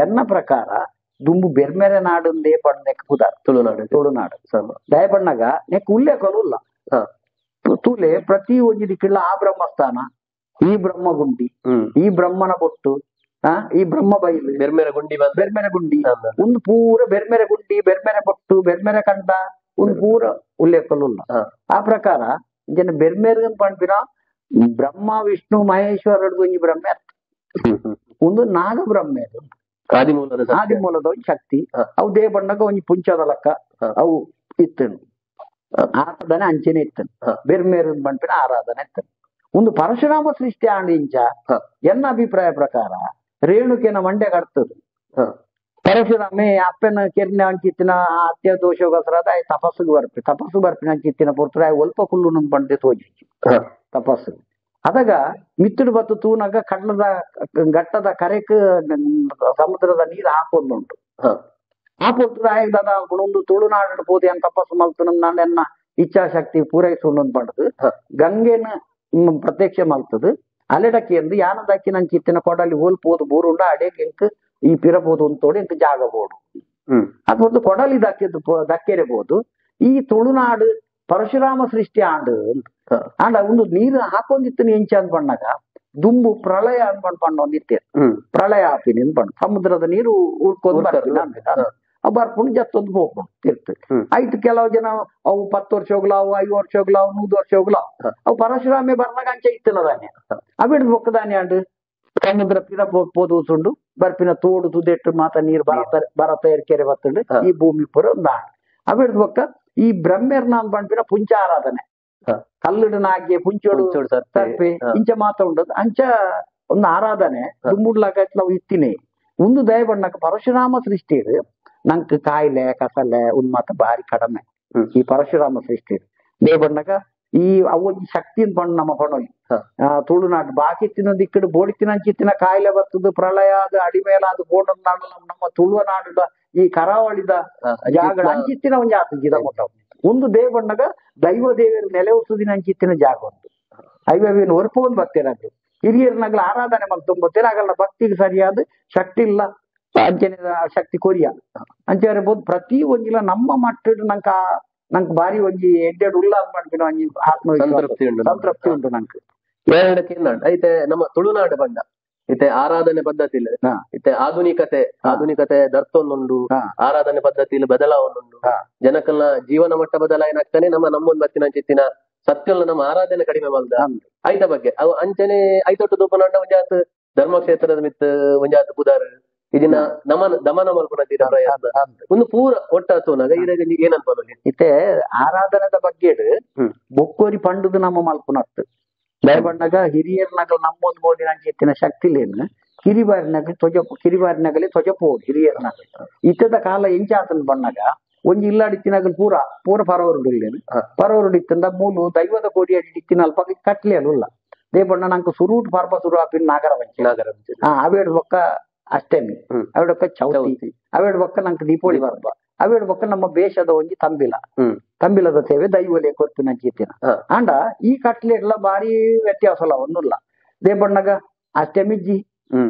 ಎನ್ನ ಪ್ರಕಾರ ದುಂಬು ಬೆರ್ಮೆರೆ ನಾಡುಂದೇ ಪಡ್ ನೆಕ್ ಪುದಾರ್ ತುಳುನಾಡು ತುಳುನಾಡು ದಯಪಣ್ಣಗ ನೆಕ್ ಉಲ್ಲೇಖಲು ಇಲ್ಲ ತೂಲೆ ಪ್ರತಿ ಒಂಜಿ ದಿಕ್ಕಿಲ್ಲ ಆ ಬ್ರಹ್ಮಸ್ಥಾನ ಈ ಬ್ರಹ್ಮಗುಂಡಿ ಈ ಬ್ರಹ್ಮನ ಬೊಟ್ಟು ಈ ಬ್ರಹ್ಮ ಬೈಲು ಬೆರ್ಮೆರೆ ಗುಂಡಿ ಬೆರ್ಮೆರೆ ಗುಂಡಿ ಒಂದು ಪೂರ ಬೆರ್ಮೆರೆ ಗುಂಡಿ ಬೆರ್ಮೆರೆ ಬೊಟ್ಟು ಬೆರ್ಮೆರೆ ಕಂಡ ಒಂದು ಪೂರ ಉಲ್ಲೇಖಲು ಇಲ್ಲ ಆ ಪ್ರಕಾರ ಜನ ಬೆರ್ಮೆರ್ ಪಂಪಿನ ಬ್ರಹ್ಮ ವಿಷ್ಣು ಮಹೇಶ್ವರ ಒಂಜಿ ಬ್ರಹ್ಮೆ ಒಂದು ನಾಗ ಬ್ರಹ್ಮೆ ಅದು ಆದಿಮೂಲದ ಒಂಜಿ ಶಕ್ತಿ ಅವು they ಬಣ್ಣಗ ಒಂಜಿ ಪುಂಚದ ಲೆಕ್ಕ ಅವು ಇತ್ತನು ಆರಾಧನೆ ಅಂಚೆನೆ ಇತ್ತನು ಬೆರ್ಮೇರು ಬಂಪಿನ ಆರಾಧನೆ ಇತ್ತನು ಒಂದು ಪರಶುರಾಮ ಸೃಷ್ಟಿ ಆಂಡ ಇಂಚ ಎನ್ನ ಅಭಿಪ್ರಾಯ ಪ್ರಕಾರ ರೇಣುಕೆನ ಮಂಡೆ ಕಟ್ತದೆ ಪರಶುರಾಮೆ ಅಪ್ಪನ ಕೆರ್ನ ಅಂಚಿತ್ತಿನ ಅತ್ಯ ದೋಷಗೋಸ್ಕರ ತಪಸ್ಸುಗೆ ಬರ್ಪಿ ತಪಸ್ಸು ಬರ್ಪಿನ ಅಂಚಿತ್ತಿನ ಪೊರ್ತುಡು ಒಲ್ಪ ಕುಲ್ಲು ಬಂಡೆ ತೋಜಿ ತಪಸ್ಸು ಅದಾಗ ಮಿತ್ತುಡು ಬತ್ತು ತೂನಾಗ ಕಡ್ಲದ ಘಟ್ಟದ ಕರೆಕ್ ಸಮುದ್ರದ ನೀರು ಹಾಕೊಂಡುಂಟು ಆ ಪೊರ್ತುಡು ಆಯ್ದಾದ ಒಂದು ತುಳುನಾಡು ಪೋದೆ ಅಂತ ತಪಸ್ಸು ಮಲ್ತು ನನ್ನ ಇಚ್ಛಾಶಕ್ತಿ ಪೂರೈಸುಂಡು ಪಂಡದು ಗಂಗೆನ ಪ್ರತ್ಯಕ್ಷ ಮಲ್ತದು ಅಲೆಡಕ್ಕೆ ಎಂದು ಯಾನದಕ್ಕಿ ನಂಚಿತ್ತಿನ ಕೊಡಲಿ ಹೋಲ್ಪೋದು ಬೋರುಂಡ ಅಡೇಗೆ ಎಂಕ್ ಈ ಪಿರಬಹುದು ಅಂತೋಡಿ ಎಂಕ್ ಜಾಗ ಬೋಡು ಅದು ಒಂದು ಕೊಡಲಿ ದಕ್ಕಿದ್ದು ದಕ್ಕೆರಬಹುದು ಈ ತುಳುನಾಡು ಪರಶುರಾಮ ಸೃಷ್ಟಿ ಆಂಡು ಆಂಡ ಒಂದು ನೀರು ಹಾಕೊಂಡಿತ್ತು ಎಂಚ ಅಂದ್ಕೊಂಡಾಗ ದುಂಬು ಪ್ರಳಯ ಅನ್ಕೊಂಡ್ ಪಂಡ ಒಂದಿತ್ತೆ ಪ್ರಳಯ ಆಪಿನಿ ಅನ್ಪಂಡು ಸಮುದ್ರದ ನೀರು ಉಳ್ಕೊಂಡು ಬರ್ತೀನಿ ಅಂದ ಬರ್ಕೊಂಡು ಜತ್ತೊಂದು ಹೋಗ್ಕೊಂಡು ತಿರ್ತು ಆಯ್ತು ಕೆಲವು ಜನ ಅವು 10 ವರ್ಷ ಹೋಗ್ಲಾವು 5 ವರ್ಷ ಹೋಗ್ಲಾವು 100 ವರ್ಷ ಹೋಗ್ಲಾವು ಅವು ಪರಶುರಾಮೆ ಬರ್ನಾಗ ಅಂಚೆ ಇತ್ತನದಾನೆ ಅಬಿಡ್ ಬೊಕ್ಕದಾನೆ ಅಂಡು ಸಮುದ್ರ ಪಿರ ಪೋದು ಬರ್ಪಿನ ತೋಡು ತುದೆಟ್ಟು ಮಾತ ನೀರು ಬರತ ಬರತ ಕೆರೆ ಬತ್ತಂಡು ಈ ಭೂಮಿ ಪೂರ ಒಂದು ಆಡು ಅಬಿಡ್ ಬೊಕ್ಕ ಈ ಬ್ರಹ್ಮೆರ್ನ ಅನ್ಪಂಪಿನ ಪುಂಚ ಆರಾಧನೆ ಕಲ್ಲುಡು ನಾಗೆ ಪುಂಚೋಡು ಸರ್ಪೆ ಇಂಚ ಮಾತ ಉಂಡದು ಅಂಚ ಒಂದು ಆರಾಧನೆ ದುಂಬುಡ್ಲಾಕ ನಾವು ಇತ್ತಿನಿ ಒಂದು ದಯಬಣ್ಣಕ್ಕೆ ಪರಶುರಾಮ ಸೃಷ್ಟಿ ನಂಗೆ ಕಾಯಿಲೆ ಕಸಲೆ ಉಂದ್ ಮಾತ ಬಾರಿ ಕಡಿಮೆ ಈ ಪರಶುರಾಮ ಸೃಷ್ಟಿ ದೇವಣ್ಣಗ ಈ ಅವು ಈ ಶಕ್ತಿ ಬಣ್ಣ ನಮ್ಮ ಪಣೋಲಿ ತುಳುನಾಡು ಬಾಕಿ ತಿನ್ನೋದು ಇಕ್ಕಡೆ ಬೋಡಿ ತಿನ್ನ ಕಾಯಿಲೆ ಬರ್ತದ ಪ್ರಳಯ ಅದು ಅಡಿಮೇಲ ಅದು ಬೋಡ ನಮ್ಮ ತುಳುವ ನಾಡುದ ಈ ಕರಾವಳಿದ ಜಾಗ ಅಂಚಿತ್ತಿನ ಒಂದು ಜಾತ ಗಿದ ಮೊಟ್ಟ ಒಂದು ದೇವಣ್ಣಗ ದೈವ ದೇವರು ನೆಲೆವಸುದಿನ ಅಂಚಿತ್ತಿನ ಜಾಗ ಉಂಟು ಐವೇನು ಹೊರಪೊಂದು ಬರ್ತೇನೆ ಹಿರಿಯರ್ನಾಗಲ ಆರಾಧನೆ ಮಲ್ತೊಂಬತ್ತೇನೆ ಆಗಲ್ಲ ಭಕ್ತಿಗೆ ಸರಿಯಾದ ಶಕ್ತಿ ಇಲ್ಲ ಅಂಚನೆ ಶಕ್ತಿ ಕೊರಿಯ ಅಂಚೆ ಪ್ರತಿ ಒಂಜಿಲ ನಮ್ಮ ಮಟ್ಟಡ್ ನಂಕ ನಂಗೆ ಬಾರಿ ಒಂಜಿ ಎಡ್ಡೆಡ್ ಉಲ್ಲಾಸ ಮಾಡ್ತೀನಿ ಒಂಜಿ ಆತ್ಮವಿಶ್ವಾಸ ಸಂತೃಪ್ತಿ ಉಂಟು ನಂಗೆ. ಐತೆ ನಮ್ಮ ತುಳುನಾಡು ಬಂಡ ಇತ್ತೆ ಆರಾಧನೆ ಪದ್ಧತಿ ಇಲ್ಲ, ಇತ್ತೆ ಆಧುನಿಕತೆ ಆಧುನಿಕತೆ ದರ್ತೊಂದುಂಡು, ಆರಾಧನೆ ಪದ್ಧತಿ ಬದಲಾವಣೆ ಜನಕಲ್ನ ಜೀವನ ಮಟ್ಟ ಬದಲಾವಣೆ ನಮ್ಮ ನಮ್ಮೊಂದು ಬತ್ತಿನ ಚಿತ್ತಿನ ಸತ್ಯಲ್ಲ ನಮ್ಮ ಆರಾಧನೆ ಕಡಿಮೆ ಬಂದ ಐತ ಬಗ್ಗೆ ಅವು ಅಂಚನೆ ಐತೊಟ್ಟು ದೂಪನಾಂಡ ಒಂಜಾತ್ ಧರ್ಮಕ್ಷೇತ್ರದ ಮಿತ್ ಒಂಜಾತ್ ಪುದಾರ್ ಇದನ್ನ ನಮನ ದಮನ ಮಲ್ಪುನ ಒಂದು ಪೂರ ಒಟ್ಟಾತುನಾಗ ಏನನ್ಪದ ಇತ್ತೆ ಆರಾಧನೆದ ಬಗ್ಗೆ ಬೊಕ್ಕೋರಿ ಪಂಡುದು ನಮ್ಮ ಮಲ್ಪುನತ್ತು ದಯಬಣ್ಣಗ ಹಿರಿಯರ್ನಗಲ್ ನಮ್ಮೊಂದು ಬೋದಿನ ಎತ್ತಿನ ಶಕ್ತಿಲೇನು ಕಿರಿಬಾರಿನಾಗ ತ್ವಜ ಕಿರಿಬಾರಿನಾಗಲಿ ತ್ವಜಪೋಡು ಹಿರಿಯರ್ನಾಗಲಿ ಇತ್ತದ ಕಾಲ ಎಂಚಾತನ ಬಣ್ಣಗ ಒಂಜಿ ಇಲ್ಲಾಡಿತ್ತಿನಾಗಲ್ ಪೂರ ಪೂರ ಪರವರುಡು ಇಲ್ಲೇನು ಪರವರುಡು ಇತ್ತಂದ ಮೂಲು ದೈವದ ಕೋಡಿ ಅಡಿತ್ತಿನ ಅಲ್ಪ ಕಟ್ಲಿ ಅಲ್ಲ ದೇಬಣ್ಣ ನಂಗೆ ಸುರೂಟ್ ಪರ್ಬ ಸುರು ಆಪಿನ ನಾಗರ ಪಂಚಮಿ ನಾಗರ ಪಂಚಮಿ ಅವೇಡು ಬೊಕ್ಕ ಅಷ್ಟಮಿ ಅವೇಡೊಕ್ಕ ಚೌತಿ ಅವೇಡು ಬೊಕ್ಕ ನಂಗೆ ದೀಪಾವಳಿ ಪರ್ಬ ಅವೇಡು ಬೊಕ್ಕ ನಮ್ಮ ದೇಶದ ಒಂಜಿ ತಂಬಿಲ ತಂಬಿಲದ ಸೇವೆ ದೈವಲೆ ಕೊರ್ಪಿನ ಚೀತಿನ ಆಂಡ ಈ ಕಟ್ಲೆ ಎಲ್ಲ ಭಾರಿ ವ್ಯತ್ಯಾಸ ಅಲ್ಲ ಒಂದುಲ್ಲ ದೇಬಣ್ಣಗ ಅಷ್ಟಮಿ ಜಿ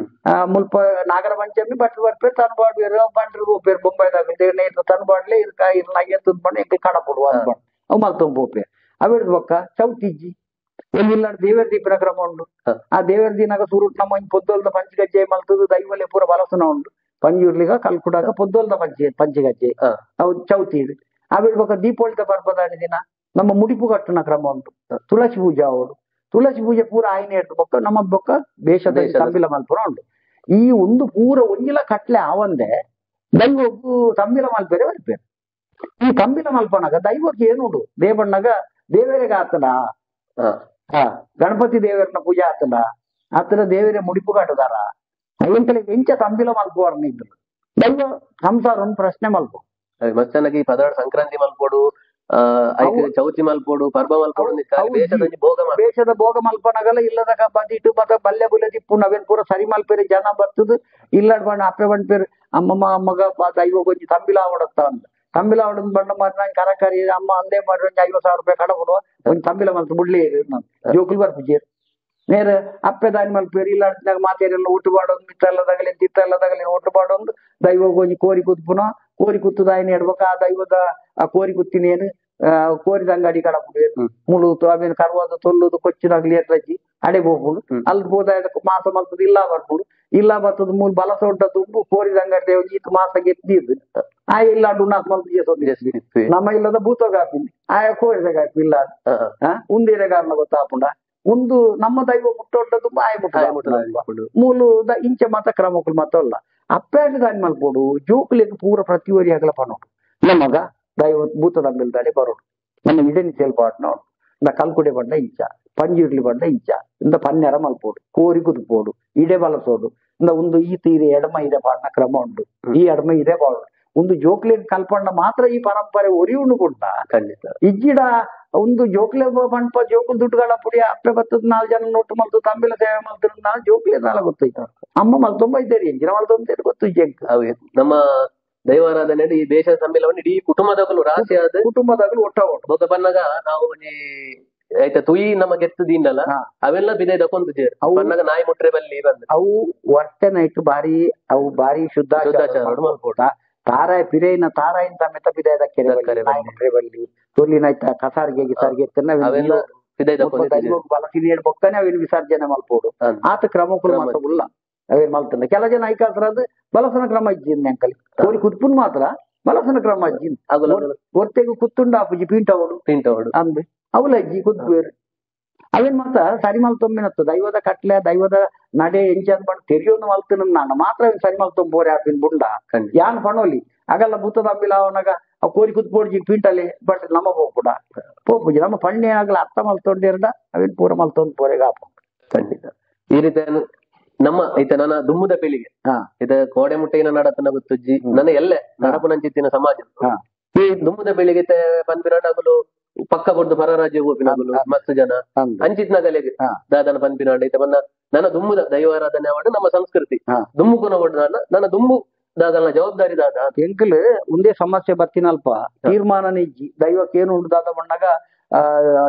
ಮುಲ್ಪ ನಾಗರ ಪಂಚಮಿ ಬಟ್ಲು ಬರ್ಪೇರು ತನು ಬಾಡ್ವೇರು ಬಂಟ್ರು ಹೋಪೇರು ಬೊಂಬಾಯ್ದಾಗ ತನು ಬಾಡ್ಲೆ ಇರ್ಕ ಇರ್ನಾಗೆ ತುದ್ಬಣ್ಣ ಎಂಕ ಕಡಪಡು ಅನ್ಬಣ್ಣ ಅವು ಮಲ್ತೊಂಬ ಹೋಪೇರು ಅವೇಡು ಬೊಕ್ಕ ಚೌತಿಜ್ಜಿ ಎಲ್ಲಿಲ್ಲ ದೇವರ ದೀಪನ ಕ್ರಮ ಉಂಟು. ಆ ದೇವರ ದಿನಾಗ ಸುರುಟ್ ನಮ್ಮ ಪೊದ್ದೊಲ್ದ ಪಂಚಗಜ್ಜೆ ಮಲ್ತದು ದೈವಲೆ ಪೂರ ಬಲಸುನ ಉಂಟು ಪಂಜುರ್ಲಿಗ ಕಲ್ಕುಡಾಗ ಪೊದ್ದೊಲ್ದ ಪಂಚಗಜ್ಜೆ ಅವು ಚೌತಿ ಇದು. ಆಮೇಲೆ ಬೊಕ್ಕ ದೀಪಾವಳಿದ ಪರ್ಬದಾನಿ ದಿನ ನಮ್ಮ ಮುಡಿಪು ಕಟ್ಟುನ ಕ್ರಮ ಉಂಟು. ತುಳಸಿ ಪೂಜೆ ಅವಳು ತುಳಸಿ ಪೂಜೆ ಪೂರ ಆಯ್ನೆ ಇಟ್ಟು ಬೊಕ್ಕ ನಮ್ಮ ಬೊಕ್ಕ ದೇಶದ ತಂಬಿಲ ಮಲ್ಪುರ ಉಂಟು. ಈ ಒಂದು ಪೂರ ಒಂಜಿಲ ಕಟ್ಲೆ ಆವಂದೆ ದೈವಕ್ಕೂ ತಂಬಿಲ ಮಲ್ಪೇರೆ ಬರ್ಪೇರು. ಈ ತಂಬಿಲ ಮಲ್ಪನಾಗ ದೈವಕ್ಕೆ ಏನುಂಟು ದೇವಣ್ಣಗ ದೇವರಿಗೆ ಆತನ ಗಣಪತಿ ದೇವರನ್ನ ಪೂಜೆ ಆತನ ಆತನ ದೇವರೇ ಮುಡಿಪು ಕಟ್ಟುದಾರ ಎಂಕಲೆ ಎಂಚ ತಂಬಿಲ ಮಲ್ಪುವಾರನ ಇದ್ರು ದೈವ ಸಂಸಾರ ಒಂದು ಪ್ರಶ್ನೆ ಮಲ್ಪು. ಮಸ್ತಾನಾಗಿ ಪದಾರ್ಥ ಸಂಕ್ರಾಂತಿ ಮಲ್ಪೋಡು ಚೌತಿ ಮಲ್ಪೋಡು ಪರ್ಬ ಮಲ್ಪೋಡು ದೇಶದ ಭೋಗ ಮಲ್ಪನಗಲ ಇಲ್ಲದ ಬದಿಟ್ಟು ಮತ್ತ ಬಲ್ಲೆ ಬುಲ್ಲೆ ತಿಪ್ಪು ನವೇನ್ ಪೂರ ಸರಿ ಮಲ್ಪೇರಿ ಜನ ಬರ್ತದ ಇಲ್ಲ ಬಣ್ಣ ಅಪ್ಪೆ ಬಂಡ್ಪೇರು ಅಮ್ಮಮ್ಮ ಮಗ ದೈವ ಗೊಂಜಿ ತಂಬಿಲ ಆವಡತ್ತ ಅಂತ ತಂಬಿಲ ಅವಡನ್ ಬಣ್ಣ ಮಾಡಿ ಕರಕರಿ ಅಮ್ಮ ಅಂದೇ ಮಾಡಿ ಒಂಜಿ 50,000 ರೂಪಾಯಿ ಕಡ ಕೊಡುವ ಒಂಜಿ ತಂಬಿಲ ಮಲ್ತು ಬುಡ್ಲಿ ಜೋಕುಲ್ ಬರ್ಪುಜೇರು ನೇರ ಅಪ್ಪೆ ದಾನಿ ಮಲ್ಪೇರು ಇಲ್ಲ ಮಾತೇರೆಲ್ಲ ಊಟ ಬಾಡೋದು ಮಿತ್ತಲ್ಲದಾಗಲಿ ತಿತ್ತಲ್ಲದಾಗಲಿ ಊಟ ಬಾಡೊಂದು ದೈವ ಒಂಜಿ ಕೋರಿ ಕುತ್ಪುನ ಕೋರಿ ಕುತ್ತುದಾಯಿನ ಇಡ್ಬೇಕು. ಆ ದೈವದ ಆ ಕೋರಿ ಕುತ್ತಿನೇನು ಕೋರಿದ ಅಂಗಡಿ ಕಡಪುಡು ಮುಳು ಆಮೇಲೆ ಕರುವಾದ ತೊಲ್ಲುದು ಕೊಚ್ಚಿನಾಗ್ಲಿ ಎಟ್ರಜ್ಜಿ ಅಡೆ ಹೋಗ್ಬೋದು ಅಲ್ಲಿ ಹೋದ ಮಾಸ ಮಲ್ತದ ಇಲ್ಲ ಬರ್ಬೋದು ಇಲ್ಲ ಬರ್ತದ ಮೂಲ ಬಲಸ ಉಂಟ ತುಂಬು ಕೋರಿದ ಅಂಗಡಿ ದೇವ ಈತ ಮಾಸ ಗೆದ್ದಿದ್ದು ಆ ಇಲ್ಲ ಉನ್ನಾಸ ಮಲ್ತು ನಮ್ಮ ಇಲ್ಲದ ಭೂತೋಗ ಹಾಕಿನಿ ಆಯ ಕೋರಿದಾಗ ಹಾಕಿ ಇಲ್ಲ ಉಂದಿರೆಗಾರನ ಗೊತ್ತಾಪುಂಡ ಒಂದು ನಮ್ಮ ದೈವ ಮುಟ್ಟೊಡ್ಡ ತುಂಬ ಆಯ ಮುಟ್ಟ ಮೂಲ ಇಂಚೆ ಮಾತ ಕ್ರಮಕ್ಕಳು ಮಾತ್ರ ಅಲ್ಲ ಅಪ್ಪೆ ದಾನಿ ಮಲ್ಪೋಡು ಜೋಕುಲಿಗೆ ಪೂರ ಪ್ರತಿವರಿ ಆಗಲ ಪನೋಡು ನಮಗ ದೈವ ಭೂತದ ಮೇಲ್ದಾಡೆ ಬರೋಡು ನಮ್ಮ ಇಡನಿ ಸೇಲ್ಪಾಟ್ ನೋಡು ಇಂದ ಕಲ್ಕುಡೆ ಬಂಡ ಇಂಚ ಪಂಜಿರ್ಲಿ ಬಂಡ ಇಂಚ ಇಂದ ಪನ್ನೆರ ಮಲ್ಪೋಡು ಕೋರಿ ಕುದುಪೋಡು ಇಡೆ ಬಲಸೋಡು ಇಂದ ಒಂದು ಈ ತೀರೆ ಎಡಮ ಇದೆ ಪಾಡ್ನ ಕ್ರಮ ಉಂಟು ಈ ಎಡಮ ಇದೆ ಬಾಳು ಒಂದು ಜೋಕ್ಲೆ ಕಲ್ಪಣ್ಣ ಮಾತ್ರ ಈ ಪರಂಪರೆ ಒರಿಯುಂಡು ಕೂಡ ಖಂಡಿತ ಇಜ್ಜಿಡ ಒಂದು ಜೋಕ್ಲೆ ಪಂಪ ಜೋಕುಲ್ ದುಡ್ಡುಗಳ ಪುಡಿ ಅಪ್ಪೆ ಬತ್ತದ 4 ಜನ ನೋಟು ಮಲ್ತು ತಂಬಿಲ ಸೇವೆ ಮಲ್ತು ನಾಲ್ ಜೋಕ್ಲೆ ಸಾಲ ಗೊತ್ತು ಅಮ್ಮ ಮಲ್ತೊಂಬ ಇದ್ದೇರಿ ಎಂಜಿನ ಮಲ್ತೊಂತೇರಿ ಗೊತ್ತು ಜಂಕ್ ನಮ್ಮ ದೈವಾರಾಧನೆ ಈ ದೇಶದ ತಂಬಿಲವನ್ನು ಇಡೀ ಕುಟುಂಬದಾಗಲು ರಾಶಿ ಆದ ಕುಟುಂಬದಾಗಲು ಒಟ್ಟ ಬೊಕ್ಕ ಬನ್ನಗ ನಾವು ಆಯ್ತಾ ತುಯಿ ನಮ್ಮ ಗೆತ್ತದಿನ್ನಲ್ಲ ಅವೆಲ್ಲ ಬಿದೆ ದಕ್ಕೊಂದು ಜೇರು ಬನ್ನಗ ನಾಯಿ ಮುಟ್ರೆ ಬಲ್ಲಿ ಬಂದು ಅವು ವರ್ತನೆ ಇಟ್ಟು ಬಾರಿ ಅವು ಬಾರಿ ಶುದ್ಧಾಚಾರ ತಾರಾಯ ಪಿರೇನ ತಾರಾಯಿನ ಸಮೇತ ಬಿದಾಯದ ಕೆರೆ ನಾಯಿ ಮುಟ್ರೆ ಬಲ್ಲಿ ತೊಲಿನ ಕಸಾರಿಗೆ ಗಿಸಾರಿಗೆ ಬಲಸಿನ ಬೊಕ್ಕನೆ ಅವೇನು ವಿಸರ್ಜನೆ ಮಲ್ಪೋಡು ಆತ ಕ್ರಮಕ್ಕಳು ಮಾತ್ರ ಉಲ್ಲ ಅವೇನ್ ಮಲ್ತಂದ ಕೆಲ ಜನ ಐಕಾಸ್ರದ್ದು ಬಲಸನ ಕ್ರಮ ಇಜ್ಜಿನ್ ಅಂಕಲ್ ಕೋರಿ ಕುತ್ಪುನ್ ಮಾತ್ರ ಬಲಸನ ಕ್ರಮ ಅಜ್ಜಿನ್ ಒತ್ತೆಗೂ ಕುತ್ತುಂಡ ಆಪುಜಿ ಪೀಂಟವಡು ಪೀಂಟವಡು ಅಂದ್ ಅವಲ ಅಜ್ಜಿ ಕುತ್ಪೇರು ಅವೇನ್ ಮಾತ್ರ ಸರಿ ಮಲ್ತೊಮ್ಮಿನತ್ತು ದೈವದ ಕಟ್ಲೆ ದೈವದ ನಡೆ ಎಂಚ ಬಣ್ಣ ತೆರಿಯೋನು ಮಲ್ತನ ನಾನು ಮಾತ್ರ ಸರಿ ಮಲ್ತೊಂಬೋರೆ ಆಪಿನ ಬುಂಡ ಯಾನ್ ಪಣೋಲಿ ಆಗಲ್ಲ ಭೂತದ ಅಂಬಿಲ ಅವನಾಗ ಅವು ಕೋರಿ ಕುತ್ಪೋಡ್ಜಿ ಪಿಂಟಲ್ಲಿ ಬಟ್ ನಮ್ಮ ಪೋಪುಡ ಪೋಪುಜಿ ನಮ್ಮ ಪಣ್ಣೆ ಆಗಲ ಅರ್ಥ ಮಲ್ತೊಂಡಿರ್ಡ ಅವಿನ ಪೂರ ಮಲ್ತೊಂದು ಪೋರೆಗೆ ಆಪ. ಖಂಡಿತ ಈ ರೀತಿ ನಮ್ಮ ಈತ ನನ್ನ ದುಮ್ಮುದ ಪೀಳಿಗೆ ಇದ ಕೋಡೆ ಮುಟ್ಟೆಗಿನ ನಡತನ ಗೊತ್ತುಜ್ಜಿ ನನ್ನ ಎಲ್ಲೆ ನಡಪುನಂಚಿತ್ತಿನ ಸಮಾಜ ಈ ದುಮ್ಮುದ ಪೀಳಿಗೆ ಪನ್ಪಿನಾಡಗಲು ಪಕ್ಕ ಕೊಡ್ದು ಪರರಾಜ್ಯ ಹೋಪಿನಗಲು ಮಸ್ತ್ ಜನ ಅಂಚಿತ್ನಗಲೆಗೆ ದಾದನ ಪನ್ಪಿನಾಡ ಈತ ಬಂದ ನನ್ನ ದುಮ್ಮುದ ದೈವಾರಾಧನೆ ಮಾಡು ನಮ್ಮ ಸಂಸ್ಕೃತಿ ದುಮ್ಮುಕುನ ಕೊಡ್ದು ನನ್ನ ದುಮ್ಮು ದಾದನ ಜವಾಬ್ದಾರಿ ದಾದ ಎಂಕಲ್ ಒಂದೇ ಸಮಸ್ಯೆ ಬತ್ತಿನಲ್ಪ ತೀರ್ಮಾನ ನಿಜ್ಜಿ ದೈವಕ್ಕೆ ಏನು ಉಂಟು ದಾದ ಬಂದಾಗ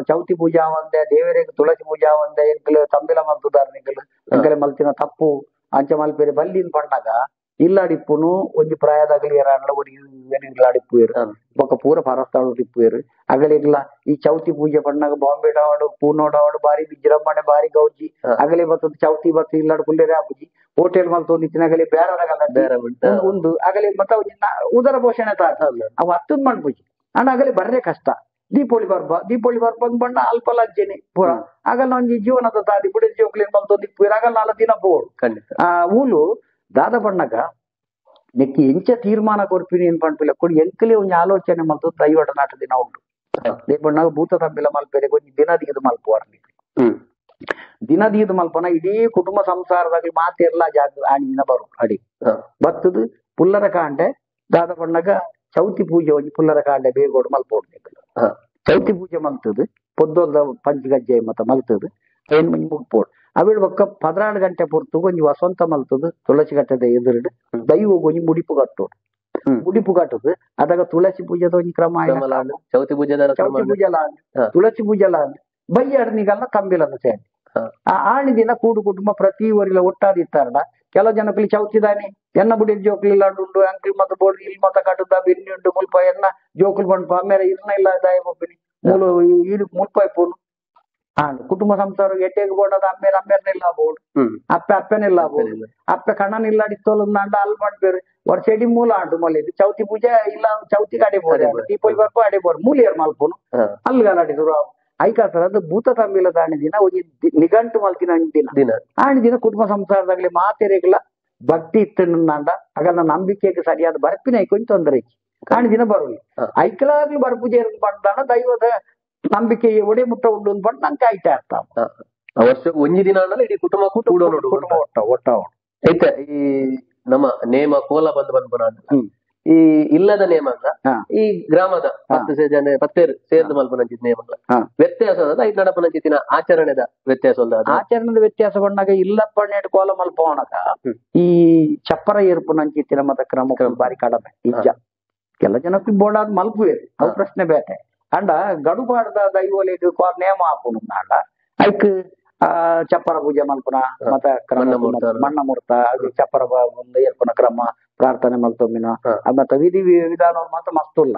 ಚೌತಿ ಪೂಜಾ ಒಂದೆ ದೇವರಿಗೆ ತುಳಸಿ ಪೂಜಾ ಒಂದೆ ಎಂಕಲ್ ತಂಬಿಲ ಮಲ್ತುದಾರ ನಿಂಕಲ್ ಎಂಕಲೆ ಮಲ್ತಿನ ತಪ್ಪು ಅಂಚೆ ಮಲ್ಪೇರೆ ಬಲ್ಲಿನ ಪಣ್ಣಾಗ ಇಲ್ಲಾಡಿಪ್ಪುನು ಒಂಜಿ ಪ್ರಾಯದಾಗಲಿ ಏರಾಂಡ್ಲ ಇಲ್ಲಾಡಿಪ್ಪುಯರು ಬೊಕ್ಕ ಪೂರ ಪರಸ್ತಾಳು ಇಪ್ಪುಯರು ಅಗಲಿಗ್ಲ ಈ ಚೌತಿ ಪೂಜೆ ಪಣ್ಣಾಗ ಬಾಂಬೆ ಡಾವಡು ಪೂನೋಡಾವಡು ಬಾರಿ ವಿಜೃಂಭಣೆ ಬಾರಿ ಗೌಜಿ ಅಗಲಿ ಬತ್ತದ ಚೌತಿ ಬತ್ತು ಇಲ್ಲಾಡು ಕುಲ್ಲೇರೆ ಆಪುಜಿ ಹೋಟೆಲ್ ಮಲ್ತೊಂದು ಇತ್ತಿನಗಲಿ ಬೇರೆ ಒಂದು ಅಗಲಿ ಮತ್ತ ಉದರ ಪೋಷಣೆ ತಾತ ಅವು ಹತ್ತದ್ ಮಣ್ಪುಜಿ ಅಂಡ್ ಅಗಲಿ ಬರ್ರೆ ಕಷ್ಟ. ದೀಪಾವಳಿ ಪರ್ಬ ದೀಪಾವಳಿ ಪರ್ಬ ಬಣ್ಣ ಅಲ್ಪ ಲಜ್ಜೆನೆ ಪೂರ ಆಗಲ್ಲ ಒಂಜಿ ಜೀವನದ ತಾದಿ ಬುಡಿ ಜೋಕ್ಲಿನ್ ಮಲ್ತೊಂದು ಇಪ್ಪುಯರು ಆಗಲ್ಲ ನಾಲ್ ದಿನ ಪೋಡು. ಆ ಊಲು ದಾದ ಬಣ್ಣಗ ನೆಕ್ಕಿ ಎಂಚ ತೀರ್ಮಾನ ಕೊರ್ಪಿನಿ ಏನ್ ಪನ್ಪಿಲ್ಲ ಕೊಡಿ ಎಂಕಲೇ ಒಂಜಿ ಆಲೋಚನೆ ಮಲ್ತು ದೈವಡ ನಾಟ ದಿನ ಉಂಟು. ದೇಪಣ್ಣಾಗ ಭೂತ ತಂಬಿಲ ಮಲ್ಪೆರೆ ಒಂಜಿ ದಿನ ದಿಗದು ಮಲ್ಪುವಾರ್ ದಿನ ದಿಗದು ಮಲ್ಪನ ಇಡೀ ಕುಟುಂಬ ಸಂಸಾರದಾಗ ಮಾತೆರ್ಲ ಜಾಗ ಆಣಿ ದಿನ ಬರು ಅಡಿ ಬತ್ತದು ಪುಲ್ಲರ ಕಾಂಡೆ ದಾದ ಬಣ್ಣಗ ಚೌತಿ ಪೂಜೆ ಒಂಜಿ ಪುಲ್ಲರ ಕಾಂಡೆ ಬೇಗೋಡು ಮಲ್ಪೋಡು ಚೌತಿ ಪೂಜೆ ಮಲ್ತದು ಪೊದ್ದೊಲ್ದ ಪಂಚಗಜ್ಜೆ ಮತ್ತ ಮಲ್ತದು ಏನ್ ಮಂಜಿ ಮುಗ್ಪೋಡು ಅವಿಡ್ ಬೊಕ್ಕ 14 ಗಂಟೆ ಪೊರ್ತು ಒಂಜಿ ವಸಂತ ಮಲ್ತದು ತುಳಸಿ ಕಟ್ಟದ ಎದುರುಡು ದೈವ ಒಂಜಿ ಮುಡಿಪು ಕಟ್ಟೋಡು ಮುಡಿಪು ಕಟ್ಟುದು ಅದಾಗ ತುಳಸಿ ಪೂಜೆದ ಒಂಜಿ ಕ್ರಮ ಚೌತಿ ಪೂಜೆ ಪೂಜೆ ತುಳಸಿ ಪೂಜೆ ಬಯ್ಯಾಡನಿಗಲ್ಲ ತಂಬಿಲನ್ನು ಸೇರಿ ಆ ಆಣಿ ದಿನ ಕೂಡು ಕುಟುಂಬ ಪ್ರತಿ ಊರಿಲ್ಲ ಒಟ್ಟಾದಿತ್ತಾರಡ ಕೆಲವು ಜನಕ್ಕಲಿ ಚೌತಿದಾನೆ ಎನ್ನ ಬುಡಿ ಜೋಕ್ಲಿ ಇಲ್ಲ ಉಂಡು ಅಂಕಲ್ ಮತ್ತ ಬೋರ್ಡ್ ಇಲ್ಲಿ ಮತ್ತ ಕಟ್ಟುದ ಬೆನ್ನಿ ಉಂಡು ಮುಲ್ಪ ಎನ್ನ ಜೋಕುಲ್ ಬಂಡ್ಪ ಆಮೇಲೆ ಇರ್ನ ಇಲ್ಲ ದಾಯ ಒಪ್ಪಿನಿ ಮೂಲು ಮುಲ್ಪ ಇಪ್ಪುನು ಕುಟುಂಬ ಸಂಸಾರ ಎಟ್ಟೆಗೆ ಬೋಡದ ಅಮ್ಮೇರ ಅಮ್ಮೇರ್ನಿಲ್ಲ ಬೋರ್ಡ್ ಅಪ್ಪೆ ಅಪ್ಪೆನಿಲ್ಲ ಬೋರ್ಡ್ ಅಪ್ಪೆ ಕಣ್ಣನಿಲ್ಲ ಅಡಿತೋಲಂದ ಅಲ್ಲಿ ಮಾಡ್ಬೇರು ವರ್ಷ ಇಡೀ ಮೂಲ ಆಂಟು ಮೊಲೆ ಚೌತಿ ಪೂಜೆ ಇಲ್ಲ ಚೌತಿಗೆ ಅಡಿಬೋದು ದೀಪಾವಳಿ ಬರ್ಪ ಅಡಿಬೋದು ಮೂಲಿಯರ್ ಮಲ್ಪುನು ಅಲ್ಲಿಗೆ ಅಡಿದ್ರು ಐಕಾತರ ಅದು ಭೂತ ತಂಬಿಲ ದಾಣಿ ದಿನ ಒಂಜಿ ನಿಘಂಟು ಮಲ್ತಿನ ದಿನ ಆಣಿ ದಿನ ಕುಟುಂಬ ಸಂಸಾರದಾಗ್ಲಿ ಮಾತೆರೆಗ್ಲ ಭಕ್ತಿ ಇತ್ತಂಡ ಹಾಗಲ್ಲ ನಂಬಿಕೆಗೆ ಸರಿಯಾದ ಬರ್ಪಿನ ಐಕೊಂಚ ತೊಂದರೆ ಆಣಿ ದಿನ ಬರುಲಿ ಐಕಲಾಗ್ಲಿ ಬರ್ಪೂಜೆ ಬಂದಾಣ ದೈವದ ನಂಬಿಕೆ ಒಡೆ ಮುಟ್ಟ ಉಂಡು ಬಂದು ನಂಗೆ ಆಯ್ತಾ ಅರ್ಥ. ವರ್ಷ ಒಂಜಿ ದಿನ ಇಡೀ ಕುಟುಂಬ ಕುಟುಂಬ ಒಟ್ಟ ಒಟ್ಟ ಐತೆ. ಈ ನಮ್ಮ ನೇಮ ಕೋಲ ಬಂದು ಬಂದ್ಪುನ ಈ ಇಲ್ಲದ ನೇಮ ಈ ಗ್ರಾಮದ 10 ಜನ 10 ಸೇರ್ದು ಮಲ್ಪುನಂಚಿತ್ ನೇಮಗಳ ವ್ಯತ್ಯಾಸ ಐದು ನಡಪುನಂಚಿತ್ತಿನ ಆಚರಣೆದ ವ್ಯತ್ಯಾಸ ಆಚರಣೆದ ವ್ಯತ್ಯಾಸ ಬಂದಾಗ ಇಲ್ಲಪ್ಪ ಕೋಲ ಮಲ್ಪವನಕ ಈ ಚಪ್ಪರ ಏರ್ಪುನಂಚಿತ್ತಿನ ಮತ ಕ್ರಮ ಬಾರಿ ಕಡಿಮೆ ಇಜ್ಜ ಕೆಲ ಜನಕ್ಕೆ ಬೋಡಾದ್ ಮಲ್ಪುವೆ ಅವು ಪ್ರಶ್ನೆ ಬೇಟೆ ಅಂಡ ಗಡುಪಾಡ್ದ ದೈವೋಲೆಗ್ ನೇಮ ಆಪುನು ಅಂಡ ಐಕ್ ಚಪ್ಪರ ಪೂಜೆ ಮಲ್ಪುನ ಮತ ಕ್ರಮ ಮಣ್ಣ ಮೂರ್ತ ಚಪ್ಪರ ಏರ್ಪುನ ಕ್ರಮ ಪ್ರಾರ್ಥನೆ ಮಲ್ತೊಮ್ಮಿನ ಮತ್ತ ವಿಧಿ ವಿಧಾನ ಮಾತ್ರ ಮಸ್ತುಲ್ಲ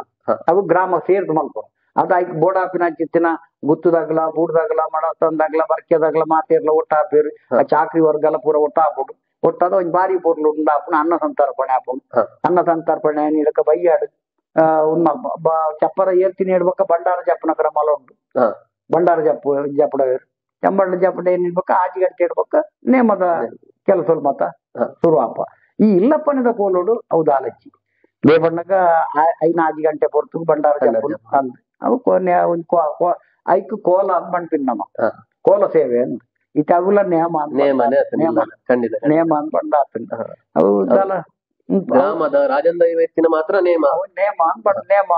ಅವು ಗ್ರಾಮ ಸೇರ್ದು ಮಲ್ಪುನು ಅದು ಐಕ್ ಬೋಡಾಪಿನ ಚಿತ್ತಿನ ಗುತ್ತದಾಗ್ಲ ಬೂಡ್ದಾಗ್ಲ ಮಡತಂದಾಗ್ಲ ಬರ್ಕೆದಾಗ್ಲ ಮಾತೇರ್ಲ ಒಟ್ಟಾಪಿರು ಆ ಚಾಕ್ರಿ ವರ್ಗಲ ಪೂರ ಒಟ್ಟಾಪುಡು ಒಟ್ಟಾದ ಒಂಜಿ ಬಾರಿ ಪೊರ್ಲು ಉಂಡಾಪುನ ಅನ್ನ ಸಂತರ್ಪಣೆ ಆಪುನು ಅನ್ನ ಸಂತರ್ಪಣೆ ನೀಡಕ ಬಯ್ಯಾಡು ಚಪ್ಪರ ಏರ್ತೀನಿ ಹೇಳ್ಬೇಕ ಭಂಡಾರ ಜಪ್ಪನ ಕ್ರಮ ಉಂಟು. ಭಂಡಾರ ಜಪ್ಪು ಜಪ್ಪಡ ಚಂಬಣ್ಣ ಜಪ್ಪಡ ಏನ್ ಇಡ್ಬೇಕ ಆಜಿ ಗಂಟೆ ಇಡ್ಬೇಕ ನೇಮದ ಕೆಲಸ ಮತ ಶುರುವಾಪ ಈ ಇಲ್ಲಪ್ಪನದ ಕೋಲೋಡು ಅವು ದಾಲಚ್ಚಿ ದೇವಣ್ಣಗ 5 ಆಜಿ ಗಂಟೆ ಪೊರ್ತು ಭಂಡಾರ ಜಪ್ಪು ಅಂದ್ ಅವು ಐಕ್ ಕೋಲ ಅಂದ್ ಪನ್ಪಿನ ನಮ್ಮ ಕೋಲ ಸೇವೆ ಅಂದ್ ಇತ್ತ ಅವುಲ ನೇಮ ನೇಮ ನೇಮ ಅಂದ್ ಬಂಡ ಅವು ದಾಲ ಗ್ರಾಮದ ರಾಜನ್ ದೈವ ಮಾತ್ರ ನೇಮ ನೇಮ ಅನ್ಬಾರ್ದು ನೇಮ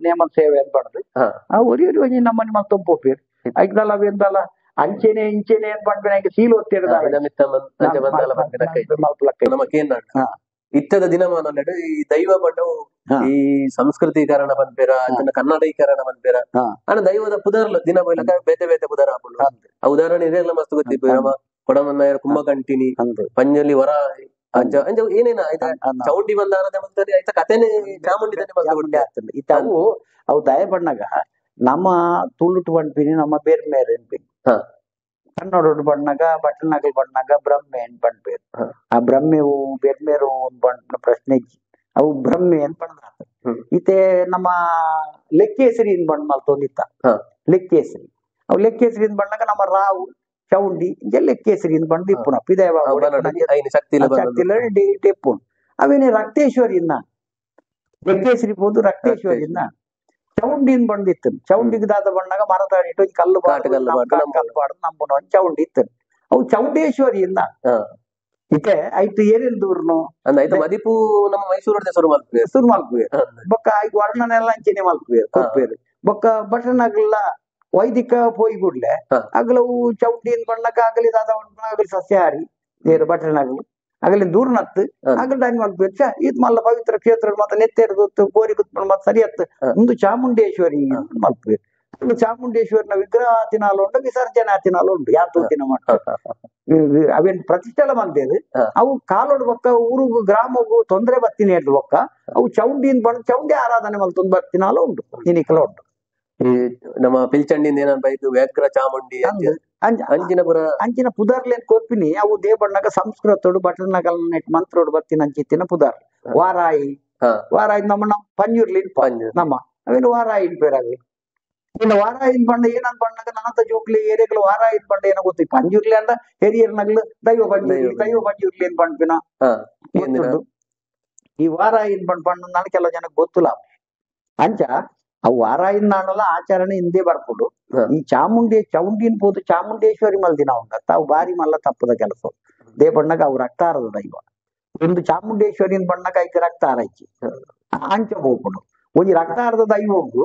ನೇಮ ಸೇವೆ ಅನ್ಬಾರ್ದು ಒರಿ ಒರಿ ಒಂಜಿ ನಮ್ಮನೆ ಮಲ್ತ್ ಪೋಪೇರ್ ಐಕ್ದಲ್ಲ ಅವೆಂದಲ್ಲ ಅಂಚೆನೆ ಇಂಚೆನೆ ಏನ್ ಪಂಡ್ಪಿನ ಐಕ್ ಸೀಲ್ ಒತ್ತಿಡ್ದಾರ ಇತ್ತದ ದಿನಮಾನ ಈ ದೈವ ಬಣ್ಣವು ಈ ಸಂಸ್ಕೃತೀಕರಣ ಪನ್ಪೇರ ಕನ್ನಡೀಕರಣ ಪನ್ಪೇರ ಆನ ದೈವದ ಪುದರ್ಲು ದಿನ ಬೈಲಕ ಬೇತೆ ಬೇತೆ ಪುದರ್ ಆಪುಂಡು. ಆ ಉದಾಹರಣೆ ಇದೆಲ್ಲ ಮಸ್ತ್ ಗೊತ್ತಿಪ್ಪು ನಮ್ಮ ಕೊಡಮನ್ನಾಯರ್ ಕುಂಭಕಂಟಿನಿ ಪಂಜಲಿ ವರ ಅಂಚ ಅಂಚ ಏನೇನ ಆಯ್ತಾ ಚೌಂಡಿ ಬಂದಾರದ ಮಂತರಿ ಆಯ್ತಾ ಕಥೆನೆ ಚಾಮುಂಡಿ ಆಗ್ತದೆ. ಇತ್ತವು ಅವು ದಯ ಬಣ್ಣಗ ನಮ್ಮ ತುಳುಟು ಪನ್ಪಿನಿ ನಮ್ಮ ಬೇರ್ಮೇರ್ ಅನ್ಪಿನಿ ಕನ್ನಡ ಬಣ್ಣಗ ಬಟನಗಲ್ ಬಣ್ಣಗ ಬ್ರಹ್ಮೆ ಅನ್ ಪನ್ಪೇರು. ಆ ಬ್ರಹ್ಮೆವು ಬೇರ್ಮೇರು ಬಣ್ಣ ಪ್ರಶ್ನೆ ಅವು ಬ್ರಹ್ಮೆ ಅನ್ ಪಂಡ ಇತ್ತೆ ನಮ್ಮ ಲೆಕ್ಕೇಸರಿ ಬಣ್ಣ ಮಲ್ತೊಂದಿತ್ತ ಲೆಕ್ಕೇಸರಿ ಅವು ಲೆಕ್ಕೇಸರಿ ಬಣ್ಣಗ ನಮ್ಮ ರಾವು ಚೌಂಡಿ ಲೆಕ್ಕೇಸರಿ ಬಣ್ಣ ಇಪ್ಪುನ ಪಿದೇವ ಶಕ್ತಿ ಇಪ್ಪುನು ಅವೇನೆ ರಕ್ತೇಶ್ವರಿ ಇನ್ನ Lekkesiri ಪೋದು ರಕ್ತೇಶ್ವರಿಯಿಂದ ಚೌಂಡಿನ್ ಬಂದಿತ್ತು. ಚೌಂಡಿಗೆ ದಾದ ಬಣ್ಣಗ ಮರದ ಇಟ್ಟು ಕಲ್ಲು ಕಲ್ಲು ಬಾರ್ದು ನಂಬುನ ಚೌಂಡಿ ಇತ್ತು. ಅವು ಚೌಂಡೇಶ್ವರಿಯಿಂದ ಇತ್ತೆ ಐತು ಏನೇನ್ ದೂರ್ನು ಮದಿಪು ನಮ್ಮ ಮೈಸೂರು ಶುರು ಮಲ್ಪುವೆ ಶುರು ಮಲ್ಪುವೆ ಬೊಕ್ಕ ಐಕ್ ವರ್ಣನೆಲ್ಲ ಅಂಚನೆ ಮಲ್ಪುವೆ ಕೊರ್ಪೇರು. ಬೊಕ್ಕ ಬಟನ್ ಆಗಲ್ಲ ವೈದಿಕ ಪೋಯಿ ಕೂಡ್ಲೆ ಅಗಲವು ಚೌಂಡಿನ್ ಬಣ್ಣಕ ಆಗಲಿ ದಾದ ಆಗಲಿ ಸಸ್ಯಾಹಾರಿ ಏರು ಬಟನ್ ಆಗಲು ಆಗಲಿ ದೂರ್ನತ್ತು ಆಗಲಿ ದಾನಿ ಮಲ್ಪುವೆ. ಇದು ಮಲ್ಲ ಪವಿತ್ರ ಕ್ಷೇತ್ರ ಮತ್ತೆ ನೆತ್ತೆರದು ಕೋರಿ ಕುತ್ಕೊಂಡು ಮತ್ತೆ ಸರಿಯತ್ತು ಒಂದು ಚಾಮುಂಡೇಶ್ವರಿ ಮಲ್ಪುವೆ. ಚಾಮುಂಡೇಶ್ವರಿನ ವಿಗ್ರಹ ತಿನಾಲು ಉಂಟು, ವಿಸರ್ಜನೆ ತಿನಾಲು ಉಂಟು. ಯಾನ್ ತೂತಿನ ಮಟ್ಟ ಅವೇನ್ ಪ್ರತಿಷ್ಠೆಲ ಮಂತೇದು ಅವು ಕಾಲೋಡು ಬೊಕ್ಕ ಊರುಗು ಗ್ರಾಮಗೂ ತೊಂದರೆ ಬತ್ತಿನ ಹಿಡ್ದು ಬೊಕ್ಕ ಅವು ಚೌಂಡಿನ್ ಬಂದು ಚೌಂಡಿ ಆರಾಧನೆ ಮಲ್ತೊಂದು ಬತ್ತಿನಾಲು ಉಂಟು ಇನಿಕಲ ಉಂಟು. ಈ ನಮ್ಮ ಪಿಲ್ಚಂಡಿಂದ ಏನಂತ ಇದು ವ್ಯಾಘ್ರ ಚಾಮುಂಡಿ ಅಂಚಿನ ಪುರ ಅಂಚಿನ ಪುದರ್ಲೇನ್ ಕೊರ್ಪಿನಿ ಅವು ದೇವಣ್ಣಗ ಸಂಸ್ಕೃತೋಡು ಬಟರ್ನಗಲ್ ನೆಟ್ ಮಂತ್ರೋಡು ಬತ್ತಿನ ಅಂಚಿತ್ತಿನ ಪುದರ್. ವಾರಾಯಿ ವಾರಾಯಿ ನಮ್ಮ ನಮ್ಮ ಪಂಜುರ್ಲಿ ನಮ್ಮ ಅವೇನು ವಾರಾಯಿ ಪೇರಾಗಿ ಇನ್ನು ವಾರಾಯಿನ ಬಣ್ಣ ಏನಂತ ಬಣ್ಣಗ ನನ್ನಂತ ಜೋಕ್ಲಿ ಏರಿಯಾಗಳು ವಾರಾಯಿನ ಬಣ್ಣ ಏನೋ ಗೊತ್ತಿ ಪಂಜುರ್ಲಿ ಅಂದ ಹೆರಿಯರ್ ನಗ್ಲು ದೈವ ಪಂಜುರ್ಲಿ ದೈವ ಪಂಜುರ್ಲಿ ಏನ್ ಬಣ್ಪಿನ ಗೊತ್ತುಂಟು. ಈ ವಾರಾಯಿನ ಬಣ್ಣ ಬಣ್ಣ ನಾನು ಕೆಲವು ಜನಕ್ಕೆ ಗೊತ್ತಿಲ್ಲ. ಅಂಚ ಅವು ವಾರಾಯಿನ ನಾನಲ್ಲ ಆಚರಣೆ ಹಿಂದೆ ಬರ್ಪುಡು. ಈ ಚಾಮುಂಡಿ ಚೌಂಡಿನ ಪೋದು ಚಾಮುಂಡೇಶ್ವರಿ ಮಲ್ದಿನ ಉಂಡತ್ತ ಅವು ಬಾರಿ ಮಲ್ಲ ತಪ್ಪದ ಕೆಲಸ. They ಬಣ್ಣಗ ಅವು ರಕ್ತ ಆರದ ದೈವ ಒಂದು ಚಾಮುಂಡೇಶ್ವರಿನ ಬಣ್ಣಗ ಐಕೆ ರಕ್ತ ಆರೈಚಿ ಅಂಚ ಹೋಗ್ಬಿಡು. ಒಂಜಿ ರಕ್ತ ಆರದ ದೈವ ಹೋಗು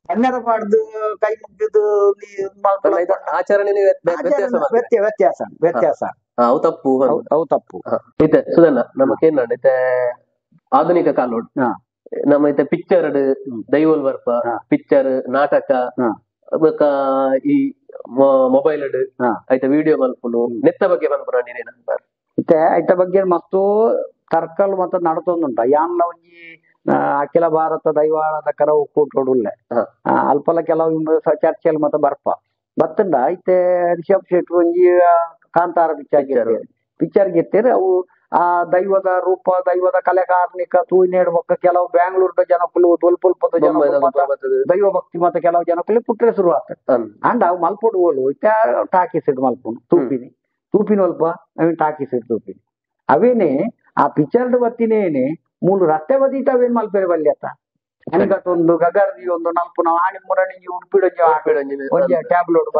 ಕನ್ನಡ ಪಾಡ್ದು ಕೈ ಮುಗ್ದಿದ್ದು ಆಚರಣೆ ವ್ಯತ್ಯಾಸ ವ್ಯತ್ಯಾಸ ಅವು ತಪ್ಪು ಅವು ತಪ್ಪು. ಇತ್ತೆ ಸುಧಣ್ಣ ನಮಕೇನ ಇತ್ತೆ ಆಧುನಿಕ ಕಾಲೋಡ್ ನಮ್ಮ ಇತ್ತೆ ಪಿಕ್ಚರ್ ದೈವಲ್ ಬರ್ಪ ಪಿಕ್ಚರ್ ನಾಟಕ ಬೊಕ್ಕ ಈ ಮೊಬೈಲ್ ಐತ ವಿಡಿಯೋ ಮಲ್ಪುನು ನೆತ್ತ ಬಗ್ಗೆ ಮನ್ಪುನ ನೀನೇನಂತಾರೆ? ಇತ್ತೆ ಐತ ಬಗ್ಗೆ ಮಸ್ತು ತರ್ಕಲ್ ಮತ್ತ ನಡತೊಂದುಂಟ. ಯಾನ್ಲ ಒಂಜಿ ಅಖಿಲ ಭಾರತ ದೈವಾರಾಧಕರ ಒಕ್ಕೂಟೋಡುಲ್ಲೆ ಅಲ್ಪಲ ಕೆಲವು ಚರ್ಚೆಯಲ್ಲಿ ಮತ್ತೆ ಬರ್ಪ ಬತ್ತಂಡ. ಇತ್ತೆ ರಿಷಬ್ ಶೆಟ್ರು ಒಂಜಿ ಕಾಂತಾರ ಪಿಕ್ಚರ್ ಪಿಕ್ಚರ್ ಗೆತ್ತೇರು. ಅವು ಆ ದೈವದ ರೂಪ ದೈವದ ಕಲೆ ಕಾರ್ಣಿಕ ತೂಯಿನೇಡು ಬೊಕ್ಕ ಕೆಲವು ಬ್ಯಾಂಗ್ಳೂರ್ದ ಜನಕುಲು ತೊಲ್ಪುಲ್ಪದ ಜನ ದೈವ ಭಕ್ತಿ ಮತ್ತೆ ಕೆಲವು ಜನಕುಲು ಪುಟ್ರೆ ಶುರು ಆಗ್ತದೆ. ಅಂಡ್ ಅವು ಮಲ್ಪೊಡು ಓಲು ಇತ್ತೆ ಟಾಕೀಸ್ ಇಟ್ಟು ಮಲ್ಪುನು ತೂಪಿನಿ ತೂಪಿನ ಅಲ್ಪ ಅವೇನು ಟಾಕೀಸ್ ಇಟ್ಟು ತೂಪಿನಿ ಅವೇನೆ ಆ ಪಿಕ್ಚರ್ಡ್ ಬತ್ತಿನೇನೆ ಮೂಲು ರಸ್ತೆ ಬದಿಟ ಅವೇನ್ ಮಲ್ಪೆರೆ ಬಲ್ಯತ್ತ ಅಣಿಕಟ್ಟೊಂದು ಗಗರ್ದಿ ಒಂದು ನಲ್ಪು ನಾವು ಆಣಿ ಮುರಣಿ ಉಡುಪಿಡೊಂಜಿ ಒಂಜಿ ಟ್ಯಾಬ್ಲೋಡ್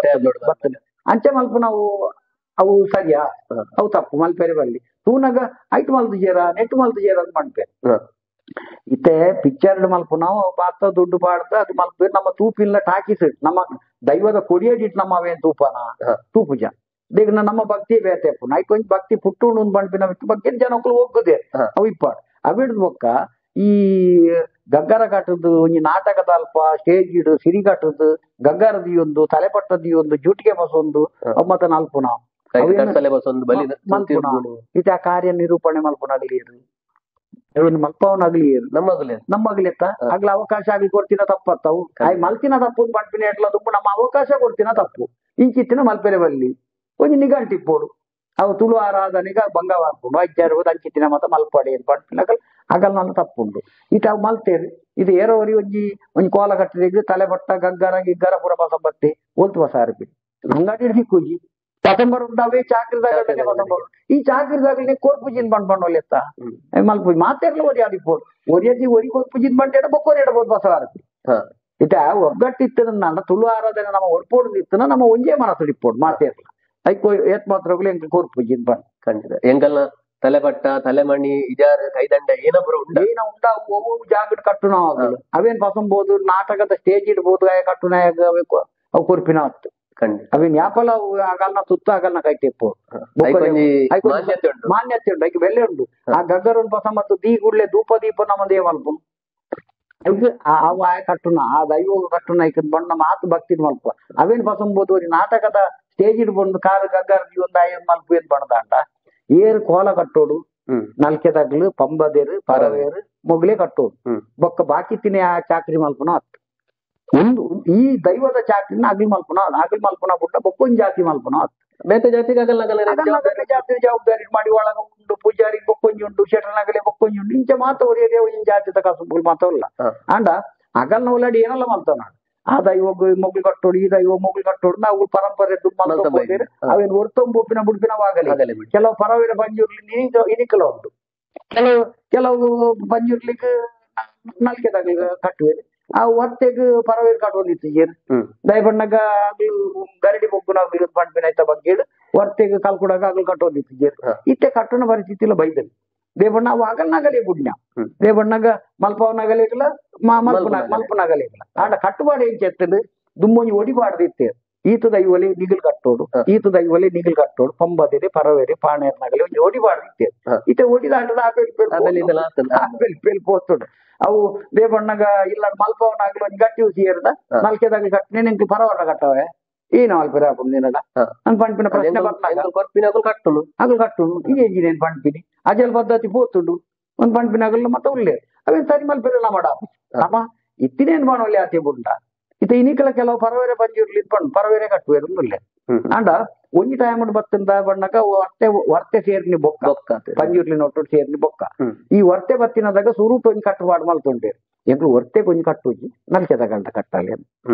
ಬರ್ತದೆ ಅಂಚೆ ಮಲ್ಪ ನಾವು ಅವು ಸರಿಯಾ ಅವು ತಪ್ಪು ಮಲ್ಪೆರೆ ಬಲ್ಲಿ ತೂನಗ ಐಟ್ ಮಲ್ತು ಜೇರ ನೆಟ್ ಮಲ್ತು ಜೇರ ಅಂತ ಮನ್ಪೇರು. ಇತ್ತೆ ಪಿಕ್ಚರ್ ಮಲ್ಪ ನಾವು ಪಾತ ದುಡ್ಡು ಪಾಡ್ದ ಅದು ಮಲ್ಪೇರು. ನಮ್ಮ ತೂಪಿಲ್ಲ ಟಾಕೀಸ್ ನಮ್ಮ ದೈವದ ಕೊಡಿಯಡಿಟ್ ನಮ್ಮ ಅವೇನ್ ತೂಪನ ತೂಪುಜ ಈಗ ನಮ್ಮ ಭಕ್ತಿ ಬೇತೆ ಐಟ್ ಒಂಜಿ ಭಕ್ತಿ ಪುಟ್ಟು ಬಂಡ್ಪಿನ ಬಗ್ಗೆ ಜನಕ್ಕಳು ಹೋಗುದೇ ಅವು ಇಪ್ಪಾಡು ಅವಿಡ್ದು ಬೊಕ್ಕ ಈ ಗಗ್ಗರ ಕಟ್ಟದು ಒಂಜಿ ನಾಟಕದ ಅಲ್ಪ ಸ್ಟೇಜ್ ಇಡು ಸಿರಿ ಕಟ್ಟದು ಗಗ್ಗರದಿ ಒಂದು ತಲೆಪಟ್ಟದಿ ಒಂದು ಜೂಟಿಗೆ ಬಸೊಂದು ಮತ್ತೆ ನಲ್ಪುನ ಮಲ್ಪುನ ಇತ್ತೆ ಆ ಕಾರ್ಯ ನಿರೂಪಣೆ ಮಲ್ಪುನಾಗ್ಲಿ ಇವನು ಮಲ್ಪವನಾಗ್ಲಿ ನಮ್ಮಗಲಿ ನಮ್ಮಗಲಿತ್ತ ಆಗ್ಲ ಅವಕಾಶ ಆಗಿ ಕೊಡ್ತೀನ ತಪ್ಪತ್ತವು ಆಯ್ ಮಲ್ತಿನ ತಪ್ಪು ಬಂಡ್ಪಿನ ಎಟ್ಲ ದುಂಬು ನಮ್ಮ ಅವಕಾಶ ಕೊಡ್ತೀನ ತಪ್ಪು ಇಂಚಿತ್ತಿನ ಮಲ್ಪೆರೆ ಬಲ್ಲಿ ಒಂಜಿ ನಿಗಂಟಿಪ್ಪೋಡು ಅವು ತುಳು ಆರಾಧನೆಗ ಭಂಗವಾಗ್ಕೊಂಡು ಐಚಾರು ಅಂಚಿತ್ತಿನ ಮತ ಮಲ್ಪಡೆ ಪಂಡ್ಪಿನ ಅಗಲ್ ನನ್ನ ತಪ್ಪುಂಡು. ಇತ್ತ ಅವು ಮಲ್ತೇರು ಇದು ಏರೋವರಿ ಒಂಜಿ ಒಂಜಿ ಕೋಲ ಕಟ್ಟದಿಗ್ ತಲೆ ಬಟ್ಟ ಗಗ್ಗರ ಗಿಗ್ಗರ ಪೂರ ಬಸ ಬತ್ತಿ ಒಲ್ತು ಬಸ ಅರ್ಪಿ ಅಂಗಡಿ ಸಿಕ್ಕುಜಿ ಪಸಂಬರ್ ಉಂಟು ಅವೇ ಚಾಕ್ರಿದಾಗ ಪಸಂಬರ್ ಈ ಚಾಕ್ರಿದಾಗಲೇ ಕೋರ್ಪುಜಿನ್ ಬಂಡ್ ಬಂಡೋಲೆತ್ತ ಮಲ್ಪುಜಿ ಮಾತೇರ್ಲ ಒರಿ ಅದಿಪ್ಪೋಡು ಒರಿಯದಿ ಒರಿ ಕೋರ್ಪುಜಿನ್ ಬಂಡ ಎಡಬೇಕು ಎಡಬಹುದು ಬಸ ಅರ್ಪಿ. ಇತ್ತ ಒಗ್ಗಟ್ಟಿತ್ತನ ತುಳು ಆರಾಧನೆ ನಮ್ಮ ಒಡ್ಪೋಡು ಇತ್ತನ ನಮ್ಮ ಒಂಜೇ ಮನಸ್ಸು ಇಪ್ಪೋಡು ಮಾತೇರ್ಲ ಐಕೋ ಏತ್ ಮಾತ್ರಗಳು ಎಂಕ ಕೋರ್ಪುಜಿನ್ ಬಂಡ್ ಖಂಡಿತ ಎಂಕಲ್ನ ತಲೆಪಟ್ಟ ತಲೆಮಣಿ ಇಜಾರ್ ಕೈದಂಡ ಏನೊಬ್ರು ಉಂಡ ಏನ ಉಂಡ ಅವು ಜಾಗಟ್ ಕಟ್ಟು ನಾವು ಅವೇನ್ ಪಸಂಬೋದು ನಾಟಕದ ಸ್ಟೇಜ್ ಇಡ್ಬೋದು ಕಟ್ಟು ನಾಯಕ ಅವು ಕೊರ್ಪಿನ ಹತ್ತು ಖಂಡಿತ ಅವೇನ್ ಯಾಪಲ ಆಗಲ್ನ ಸುತ್ತ ಆಗಲ್ನ ಕೈ ಟೆಪ್ಪು ಮಾನ್ಯತೆ ಉಂಟು ಮಾನ್ಯತೆ ಉಂಟು ಐಕೆ ಬೆಲೆ ಉಂಟು. ಆ ಗಗ್ಗರನ್ ಪಸ ಮತ್ತು ದೀ ಗುಡ್ಲೆ ಧೂಪ ದೀಪ ನಮ್ಮ ದೇವಲ್ಪು ಅವು ಆಯ ಕಟ್ಟುನ ಆ ದೈವ ಕಟ್ಟುನ ಐಕ ಬಣ್ಣ ಮಾತು ಭಕ್ತಿ ಮಲ್ಪ ಅವೇನ್ ಪಸಂಬೋದು ನಾಟಕದ ಸ್ಟೇಜ್ ಇಡ್ಬಂದು ಕಾರು ಗಗ್ಗರ ಒಂದು ಆಯ ಮಲ್ಪು ಏನ್ ಬಣ್ಣದಾಂಡ ಏರು ಕೋಲ ಕಟ್ಟೋಡು ನಲ್ಕೆದಾಗ್ಲು ಪಂಬದೇರು ಪರವೇರು ಮೊಗ್ಲೇ ಕಟ್ಟೋಡು ಬೊಕ್ಕ ಬಾಕಿ ತಿನ್ನಿ ಆ ಚಾಕ್ರಿ ಮಲ್ಪನ ಹತ್ತು ಒಂದು ಈ ದೈವದ ಚಾಕ್ರಿನ ಅಗ್ಲಿ ಮಲ್ಪನ ಅಗಲ್ ಮಲ್ಪನ ಬಿಟ್ಟ ಬೊಕ್ಕೊಂದು ಜಾತಿ ಮಲ್ಪನ ಹತ್ತು ಬೇತೆ ಜಾತಿಗೆ ಆಗಲ್ಲ ಜಾತಿ ಜವಾಬ್ದಾರಿ ಮಾಡಿ ಒಳಗ ಉಂಡು ಪೂಜಾರಿ ಬೊಕ್ಕೊಂಜಿ ಉಂಡು ಶೆಟ್ರನಗಲೆ ಬೊಕ್ಕೊಂಜಿ ಉಂಡು ಇಂಚ ಮಾತ ಒರಿಯದೆ ಒಂಜಿ ಜಾತಿದ ಕಸುಬುಲ್ ಮಾತವಲ್ಲ. ಅಂಡ ಅಗಲ್ನ ಒಲಾಡಿ ಏನಲ್ಲ ಮಲ್ತಾನ ಆ ದೈವ ಮೊಗ್ಲು ಕಟ್ಟೋಡು ಈ ದೈವ ಮೊಗ್ಲು ಕಟ್ಟೋಡು ನಾವು ಪರಂಪರೆ ದುಡ್ಡು ಅವೇನು ಒರ್ತೊಂಬೊಪ್ಪಿನ ಬುಡ್ಪಿನವಾಗಲಿ ಕೆಲವು ಪರವಿನ ಪಂಜುರ್ಲಿ ಇನಿಕಲ ಉಂಟು ಕೆಲವು ಕೆಲವು ಪಂಜುರ್ಲಿಗೆ ನಲ್ಕೆದಾಗ್ಲಿ ಕಟ್ಟುವೆ ಆ ಒತ್ತೆಗ್ ಪರವೇರ್ ಕಟ್ಟುವಂದಿತ್ತು ಏನ್ ದಯಬಣ್ಣಗ ಆಗ್ಲು ಗರಡಿ ಬೊಗ್ಗುನ ಪಂಪಿನ ಐತ ಬಗ್ಗೆ ಒತ್ತೆಗ್ ಕಲ್ಕುಡಾಗ ಆಗ್ಲು ಕಟ್ಟುವಂದಿತ್ತು ಏನ್ ಇತ್ತೆ ಕಟ್ಟುನ ಪರಿಸ್ಥಿತಿ ಇಲ್ಲ ಬೈದನ್ ದೇವಣ್ಣ ಅವು ಆಗಲ್ನಾಗಲೇ ಗುಡ್ನ ದೇವಣ್ಣಗ ಮಲ್ಪವನಾಗಲೇಕಲ ಮಲ್ಪನಾಗಲೇಕಲ ಆಂಡ ಕಟ್ಟುಪಾಡು ಏನ್ ಚೆತ್ತದು ದುಮ್ಮೊಂಜಿ ಒಡಿಪಾಡ್ದಿತ್ತೆ ಈತ ದೈವಲೆ ನಿಗಲ್ ಕಟ್ಟೋಡು ಈತ ದೈವಲೆ ನಿಗಲ್ ಕಟ್ಟೋಡು ಪಂಬದಿರಿ ಪರವೇರಿ ಪಾಣೇರ್ನಾಗಲಿ ಒಂಜಿ ಒಡಿಪಾಡ್ದಿತ್ತೆ ಇತ್ತೆ ಒಡಿದಾಂಡದ ಆಪೆಲ್ ಪೇಲ್ ಪೋಸ್ತುಡು ಅವು ದೇವಣ್ಣಗ ಇಲ್ಲ ಮಲ್ಪವನಾಗಲಿ ಒಂಜಿ ಗಟ್ಟಿ ಸೇರ್ದ ನಲ್ಕೆದಾಗಲಿ ಕಟ್ಟನೆ ನಿಂಗೆ ಪರವಣ್ಣ ಕಟ್ಟವೆ ಏನು ಅಲ್ಪರ ನಿನ್ನಡ ನನ್ ಪಂಪಿನ ಪ್ರಶ್ನೆ ಕಟ್ಟುನು ಅಗಲು ಕಟ್ಟುನು ಈ ಪಂಪಿನಿ ಅಜಲ್ ಪದ್ಧತಿ ಪೋತುಂಡು ಒಂದ್ ಪಂಪಿನ ಅಗಲು ಮತ್ತೆ ಉಳ್ಳೇರು ಅವೇನ್ ಸರಿ ಮಲ್ಪೆಲ್ಲ ಮಾಡ ಅಮ್ಮ ಇತ್ತಿನೇನ್ ಮಾಡೋಲಿ ಆತೆ ಬುಂಡ ಇತ್ತ ಇನಿಕಲ ಕೆಲವು ಪರವೇರೆ ಪಂಜಿರ್ಲಿ ಪಂಡ್ ಪರವೇರೆ ಕಟ್ಟುವೇರು ಉಳ್ಳೆ ಅಂಡ ಒಂಜಿ ಟೈಮ್ ಬತ್ತಂದ ಬಣ್ಣಕ ವರ್ತೆ ವರ್ತೆ ಸೇರ್ನಿ ಬೊಕ್ಕ ಪಂಜುರ್ಲಿ ನೊಟ್ಟು ಸೇರ್ನಿ ಬೊಕ್ಕ ಈ ವರ್ತೆ ಬತ್ತಿನದಾಗ ಸುರೂಟ್ ಒಂಜಿ ಕಟ್ಟುಪಾಡು ಮಲ್ತೊಂಡೇರು ಎಂಕ್ಲು ವರ್ತೆ ಒಂಜಿ ಕಟ್ಟುಜಿ ನಲ್ಕೆದಗಲ್ದ ಕಟ್ಟಾలి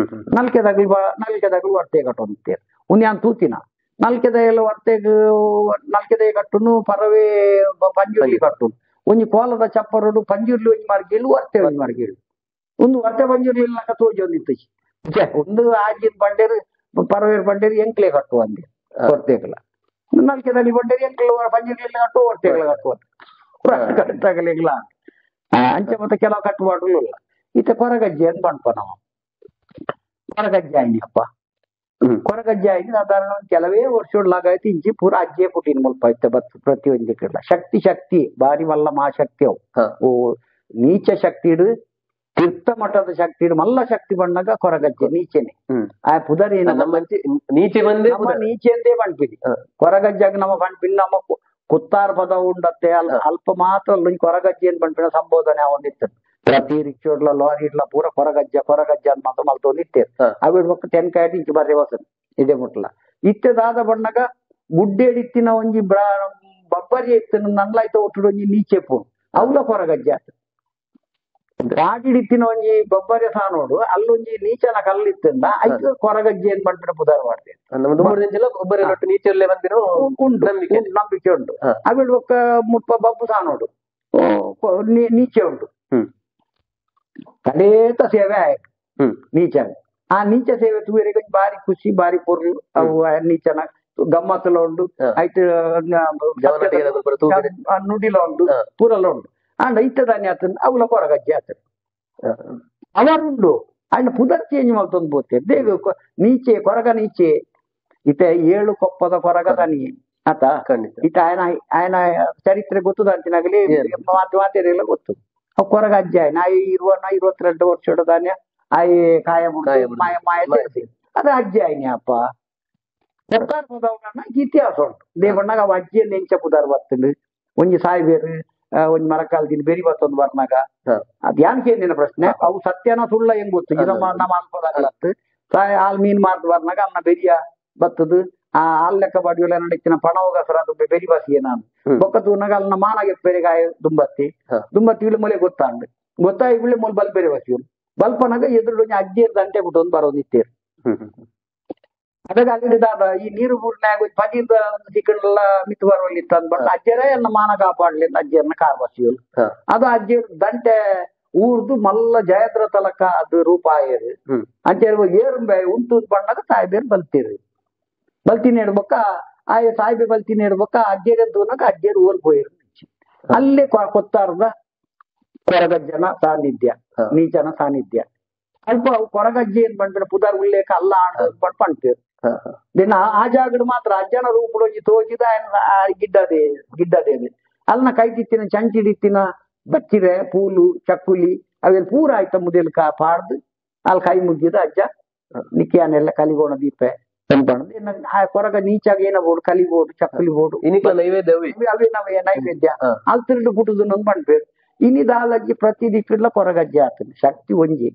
ನಲ್ಕೆದಾಗಲು ನಲ್ಕೆದಾಗಲು ವರ್ತೆ ಕಟ್ಟೊಂತೇರು ಒಂದು ಯಾನ್ ತೂತಿನ ನಲ್ಕೆದ ಎಲ್ಲ ವರ್ತೆಗ್ ನಲ್ಕೆದ ಕಟ್ಟುನು ಪರವೇ ಪಂಜುರ್ಲಿ ಕಟ್ಟುನು ಒಂಜಿ ಕೋಲದ ಚಪ್ಪರುಡು ಪಂಜುರ್ಲಿ ಒಂಜಿ ಮಾರ್ಗೇಳು ವರ್ತೆ ಒಂಜಿ ಮಾರ್ಗೇಳು ಒಂದು ವರ್ತೆ ಪಂಜುರ್ಲಿ ಇಲ್ಲಕ ತೋಜಿ ಒಂದಿತ್ತು ಒಂದು ಆಜಿನ ಬಂಡೇರು ಪರವೇರು ಬಂಡೇರು ಎಂಕ್ಲೆ ಕಟ್ಟುವ ಅಂದೆ ವರ್ತೆಗಲ ನಲ್ಕೆದಲ್ಲಿ ಬಂಡೇರು ಎಂಕ್ಲು ಪಂಜುರ್ಲಿ ಕಟ್ಟು ವರ್ತೆಗಳ ಕಟ್ಟುವ ಕಟ್ಟಾಗಲಿಲ್ಲ ಅಂಚೆ ಮತ್ತೆ ಕೆಲವು ಕಟ್ಟುಪಾಡುಗಳು ಇಲ್ಲ ಈತ ಕೊರಗಜ್ಜೆ ಅಂತ ಪಣ್ಪ ನಾವು ಕೊರಗಜ್ಜೆ ಆಯ್ನಿಯಪ್ಪ ಕೊರಗಜ್ಜೆ ಆಯ್ನಿ ಸಾಧಾರಣ ಕೆಲವೇ ವರ್ಷಗಳಾಗಾಯ್ತು ಇಂಚಿ ಪೂರ ಅಜ್ಜೆ ಪುಟ್ಟಿನ ಮುಲ್ಪ ಇತ್ತ ಬತ್ ಪ್ರತಿಯೊಂದು ಕಡಲ ಶಕ್ತಿ ಶಕ್ತಿ ಬಾರಿ ಮಲ್ಲ ಮಹಾಶಕ್ತಿ ಅವು ಓ ನೀಚ ಶಕ್ತಿ ಇಡು ತೀರ್ಥ ಮಠದ ಶಕ್ತಿ ಇಡು ಮಲ್ಲ ಶಕ್ತಿ ಬಣ್ಣಗ ಕೊರಗಜ್ಜೆ ನೀಚೆನೆ ಆ ಪುದರ್ ಏನು ನೀಚೆ ಬಂದೇ ನೀಚೆ ಅಂದೇ ಪಣ್ಪಿನಿ ಕೊರಗಜ್ಜಾಗ ನಮ್ಮ ಪಣ್ಪಿನಿ ನಮ್ಮ ಕುತ್ತಾರ್ ಪದ ಉಂಡತ್ತೆ ಅಲ್ಪ ಮಾತ್ರ ಕೊರಗಜ್ಜೆ ಏನ್ ಪಣ್ಪಿನ ಸಂಬೋಧನೆ ಒಂದಿತ್ತು ಪ್ರತಿ ರಿಕ್ಷೋಡ್ಲ ಲಾರಿ ಇಡ್ಲ ಪೂರ ಕೊರಗಜ್ಜ ಕೊರಗಜ್ಜ ಅಂತ ಮಾತ್ರ ಮಲ್ತೊಂದಿತ್ತೇರು ಅవి ಬೊಕ್ಕ ತೆನ್ಕಾಯಿ ಇಂಚು ಬರ್ರೆ ವಸನ್ ಇದೇ ಮುಟ್ಲ ಇತ್ತೆದಾದ ಬಣ್ಣಗ ಗುಡ್ಡೇಡಿತ್ತಿನ ಒಂಜಿ ಬಬ್ಬರಿ ಇತ್ತಿನ ನನ್ಲಾಯ್ತ ಒಟ್ಟು ಒಂಜಿ ನೀಚೆ ಪೋ ಅವಲ ಕೊರಗಜ್ಜೆ ಆತ ಕಾಡಿಡಿತ್ತಿನ ಒಂಜಿ ಬಬ್ಬರಿ ಸಾನೋಡು ಅಲ್ಲೊಂಜಿ ನೀಚನ ಕಲ್ಲಿತ್ತಿಂದ ಐದು ಕೊರಗಜ್ಜೆ ಏನ್ ಪಣ್ಪಿನ ಪುದಾರ್ ಮಾಡ್ತೇವೆ ಉಂಟು ನಂಬಿಕೆ ಉಂಟು ಅವಿಡ್ ಬೊಕ್ಕ ಮುಟ್ಪ ಬಬ್ಬು ಸಾನೋಡು ನೀಚೆ ಉಂಟು ಕಡೇತ ಸೇವೆ ಆಯ್ತು ನೀಚ ಆ ನೀಚ ಸೇವೆ ತೂವರೆಗೆ ಬಾರಿ ಖುಷಿ ಬಾರಿ ಪೊರ್ಲು ಅವು ನೀಚನ ಗಮ್ಮತ್ತಲ ಉಂಡು ಆಯ್ತು ನುಡಿಲ ಉಂಡು ಪೂರಲ ಉಂಡು ಅಂಡ ಇತ್ತದಾನೆ ಆತನ ಅವಲ ಕೊರಗಜ್ಜೆ ಆತನ ಅವರುಂಡು ಅಂಡ ಪುದರ್ ಚೇಂಜ್ ಮಲ್ತೊಂದು ಬೋತೆ ದೇಗ ನೀಚೆ ಕೊರಗ ನೀಚೆ ಇತ ಏಳು ಕೊಪ್ಪದ ಕೊರಗ ತನಿಯೆ ಆತ ಇತ ಆಯನ ಆಯನ ಚರಿತ್ರೆ ಗೊತ್ತದ ಅಂತಿನಾಗಲಿ ಮಾತು ಮಾತೇರೆಲ್ಲ ಗೊತ್ತು ಅವು ಕೊರಗ ಅಜ್ಜ ಆಯ್ನ ಆಯಿ ಇರುವ 22 ವರ್ಷ ದಾನ್ಯ ಆಯಿ ಕಾಯ ಮಾಯ ಮಾಯ ಸೇರಿಸಿ ಅದು ಅಜ್ಜೆ ಆಯ್ನಿ ಅಪ್ಪ ಕೊತ್ತಾರ್ ಪದವನ್ನ ಇತಿಹಾಸ ಉಂಟು ದೇವಣ್ಣಗ ಅವ ಅಜ್ಜಿಯನ್ನು ಎಂಚ ಪುದಾರ್ ಬರ್ತಂಡು ಒಂಜಿ ಸಾಯ್ಬೇರು ಒಂಜಿ ಮರಕಾಲದಿಂದ ಬೆರಿ ಬತ್ತೊಂದು ಬರ್ನಾಗ ಅದ್ ಯಾನ್ ಕೇಂದಿನ ಪ್ರಶ್ನೆ ಅವು ಸತ್ಯನ ಸುಳ್ಳ ಹೆಂಗ್ ಗೊತ್ತು ಇದು ನಮ್ಮ ಅಲ್ಪದಾಗಲತ್ತು ಸಾಯ್ ಹಾಲ್ ಮೀನ್ ಮಾರ್ದು ಬರ್ನಾಗ ಅನ್ನ ಬೆರಿಯ ಬತ್ತದು ಆ ಹಾಲ್ ಲೆಕ್ಕ ಬಾಡಿಯೊಲ್ಲ ನಡೀತಿನ ಪಣವಾಗ ಸರ ದುಂಬೆ ಬೆರಿ ಬಸಿಯೇ ನಾನು ಬೊಕ್ಕ ತೂನಾಗ ಅಲ್ಲಿನ ಮಾನಾಗೆ ಬೆರೆಗಾಯ ದುಂಬತ್ತಿ ದುಂಬತ್ತಿ ಇಳು ಮೊಲೆ ಗೊತ್ತಾಂಡು ಗೊತ್ತಾಗಿ ಗುಳ್ಳೆ ಮೊಲ್ ಬಲ್ ಬೇರೆ ಬಸಿಯು ಬಲ್ಪನಾಗ ಎದುರು ಅಜ್ಜಿ ದಂಟೆ ಬಿಟ್ಟು ಒಂದು ಬರೋದಿತ್ತೇರು ಅದಾಗ ಅಲ್ಲಿ ದಾದ ಈ ನೀರು ಬೂಡ್ನಾಗ ಪಜೀದ ಸಿಕ್ಕಂಡೆಲ್ಲ ಮಿತ್ತು ಬರುವಲ್ಲಿ ಇತ್ತು ಅಂದ್ಬಿಟ್ಟು ಅಜ್ಜರೇ ಎಲ್ಲ ಮಾನ ಕಾಪಾಡ್ಲಿ ಅಂತ ಅಜ್ಜಿಯನ್ನ ಕಾರ್ ಬಸಿಯಲು ಅದು ಅಜ್ಜಿಯರ್ ದಂಟೆ ಊರ್ದು ಮಲ್ಲ ಜಯದ್ರ ತಲಕ ಅದು ರೂಪ ಆಯರು ಅಂಚೆ ಏರುಂಬೆ ಉಂಟು ಬಣ್ಣಗ ಸಾಯ್ಬೇರು ಬಲ್ತೀರಿ ಬಲ್ತೀನಿ ಇಡ್ಬೇಕ ಆಯ ಸಾಯ್ಬೆ ಬಲ್ತೀನಿ ಇಡ್ಬೇಕ ಅಜ್ಜಿಯರ್ ಅಂತ ಅಜ್ಜಿಯರ್ ಊರ್ ಪೋಯಿರು ಅಲ್ಲೇ ಕೊತ್ತಾರದ ಕೊರಗಜ್ಜನ ಸಾನ್ನಿಧ್ಯ ನೀಚನ ಸಾನ್ನಿಧ್ಯ ಅಲ್ಪ ಕೊರಗಜ್ಜಿ ಏನ್ ಪಂಡ್ಪಿನ ಪುದರ್ ಉಲ್ಲೇಖ ಅಲ್ಲ ಪಂಡ್ಪೇರು ದಿನ ಆ ಜಾಗಡ್ ಮಾತ್ರ ಅಜ್ಜನ ರೂಪಡೊಂಜಿ ತೋಜಿದ ಗಿಡ್ಡದೆ ಗಿಡ್ಡದೇನೆ ಅಲ್ನ ಕೈತಿತ್ತಿನ ಚಂಚಿಡಿತ್ತಿನ ಬಚ್ಚಿರೆ ಪೂಲು ಚಕ್ಕುಲಿ ಅವೇನು ಪೂರ ಆಯ್ತ ಮುದಿಲ್ ಕಾ ಪಾಡ್ದು ಅಲ್ಲಿ ಕೈ ಮುಗ್ಗಿದ ಅಜ್ಜ ನಿಕ್ಕಿಯಾನೆಲ್ಲ ಕಲಿಗೋಣ ದೀಪೆ ಆ ಕೊರಗ ನೀಚಾಗ ಏನ ಬೋಡು ಕಲಿಬೋಡು ಚಕ್ಕುಲಿ ಬೋಡು ನೈವೇದ್ಯ ಅವೇ ನಾವೇ ನೈವೇದ್ಯ ಅಲ್ಲಿ ತಿರುಡು ಪುಟ್ಟುದು ಪಂಡ್ಪೇರು ಇನ್ನಿದಾಲಜ್ಜಿ ಪ್ರತಿ ದಿಕ್ಕಿಡ್ಲ ಕೊರಗಜ್ಜೆ ಆತನ ಶಕ್ತಿ ಒಂಜಿ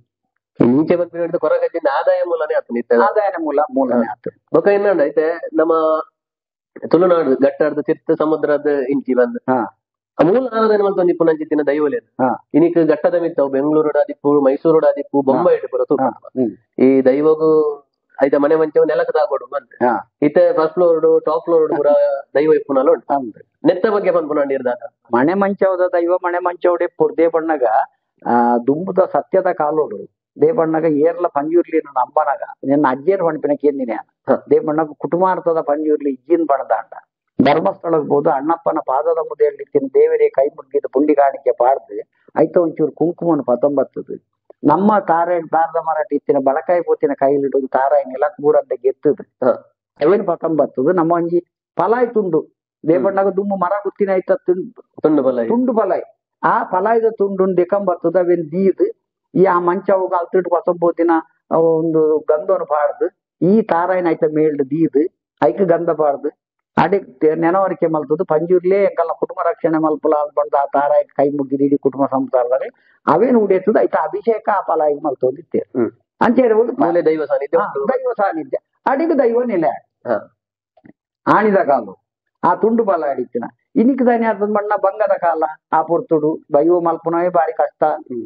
ನೀಚೆ ಬಂದ ಕೊರಗಜ್ಜಿಂದ ಆದಾಯ ಮೂಲನೇ ಆತನ ಆದಾಯ ಮೂಲ ಮೂಲನೇ ಆತನ ಬೊಕ ಇನ್ನೊಂದು ಐತೆ ನಮ್ಮ ತುಳುನಾಡು ಗಟ್ಟಾರ್ದ ತಿರ್ತ ಸಮುದ್ರದ ಇಂಚಿ ಬಂದು ಮೂಲ ಆರಾಧನೆ ಮಲ್ತೊಂದು ಪುನಂಚಿತ್ತಿನ ದೈವಲೆ ಇನಿಕ್ ಘಟ್ಟದ ಮಿತ್ತವು ಬೆಂಗಳೂರು ಆದಿಪ್ಪು ಮೈಸೂರು ಆದಿಪ್ಪು ಬೊಂಬೈ ಪೂರ ತೂಪ ಈ ದೈವಗೂ ಐತ ಮನೆ ಮಂಚವು ನೆಲಕ್ಕೆ ತಾಗೋಡು ಬಂತ ಇತ್ತೆ first floor top floor ಪೂರ ದೈವ ಇಪ್ಪುನಲ್ಲ ಉಂಟು ನೆತ್ತ ಬಗ್ಗೆ ಪನ್ಪುನ ನೀರ್ದಾತ ಮನೆ ಮಂಚವದ ದೈವ ಮನೆ ಮಂಚವಡೆ ಪುರ್ದೆ ಬಣ್ಣಗ ಆ ದುಂಬುದ ಸತ್ಯದ ಕಾಲೋಡು ದೇವಣ್ಣಗ ಏರ್ಲ ಪಂಜುರ್ಲಿ ನಂಬನಾಗ ನಿನ್ನ ಅಜ್ಜಿಯರ್ ಪಣ್ಪಿನ ಕೇಂದಿನ ದೇವಣ್ಣಗ ಕುಟುಂಬಾರ್ಥದ ಪಂಜುರ್ಲಿ ಇಜ್ಜಿನ್ ಬಣದಾಂಡ ಧರ್ಮಸ್ಥಳಕ್ಕೆ ಹೋದು ಅಣ್ಣಪ್ಪನ ಪಾದದ ಮುದೆಯಲ್ಲಿ ದೇವರೇ ಕೈ ಮುಗ್ಗಿದ ಪುಂಡಿ ಕಾಣಿಕೆ ಪಾಡ್ದು ಐತ ಒಂಚೂರು ಕುಂಕುಮನ ಪತೊಂಬತ್ತದು ನಮ್ಮ ತಾರೆ ತಾರದ ಮರಾಠಿ ಇತ್ತಿನ ಬಳಕಾಯಿ ಪೋತಿನ ಕೈಲಿಡುದು ತಾರಾಯಿ ನಿಲಕ್ ಮೂರಂತ ಗೆತ್ತದು ಅವೇನು ಪತೊಂಬತ್ತದು ನಮ್ಮ ಒಂಜಿ ಪಲಾಯ್ ತುಂಡು ದೇವಣ್ಣಗ ದುಮ್ಮು ಮರ ಗುತ್ತಿನ ಐತ ತುಂಡು ಪಲಾಯ್ ತುಂಡು ಪಲಾಯ್ ಆ ಪಲಾಯ್ದ ತುಂಡು ದೆಕಂಬತ್ತದ ಅವೇನು ದೀದು ಈ ಆ ಮಂಚ ಹೋಗ ಅಲ್ತಿಟ್ಟು ಪತೊಂಬೋತಿನ ಒಂದು ಗಂಧವನ್ನು ಪಾಡ್ದು ಈ ತಾರಾಯಿನ ಐತ ಮೇಲ್ಡು ದೀದು ಐಕ ಗಂಧ ಪಾಡ್ದು ಅಡಿ ನೆನವರಿಕೆ ಮಲ್ತದ್ದು ಪಂಜುರ್ಲೇ ಎಂಕಲ್ನ ಕುಟುಂಬ ರಕ್ಷಣೆ ಮಲ್ಪುಲ ಬಂದ ಆ ತಾರಾಯಿ ಕೈ ಮುಗ್ಗಿದ ಇಡೀ ಕುಟುಂಬ ಸಂಸಾರದಲ್ಲಿ ಅವೇನು ಉಡಿಯತ್ತದ ಐತ ಅಭಿಷೇಕ ಆ ಫಲಾಯಿಗೆ ಮಲ್ತೊಂದಿತ್ತೇವೆ ಅಂತ ಹೇಳ್ಬೋದು. ದೈವ ಸಾನ್ನಿಧ್ಯ ದೈವ ಸಾನ್ನಿಧ್ಯ ಅಡಿಗೆ ದೈವ ನೆಲೆ ಆಣಿದ ಕಾಲು ಆ ತುಂಡು ಬಲ ಅಡಿತಿನ ಇನ್ನಿಕ್ ದಾನಿ ಆತದ ಮಣ್ಣ ಬಂಗದ ಕಾಲ ಆ ಪೊರ್ತುಡು ದೈವ ಮಲ್ಪುನವೇ ಬಾರಿ ಕಷ್ಟ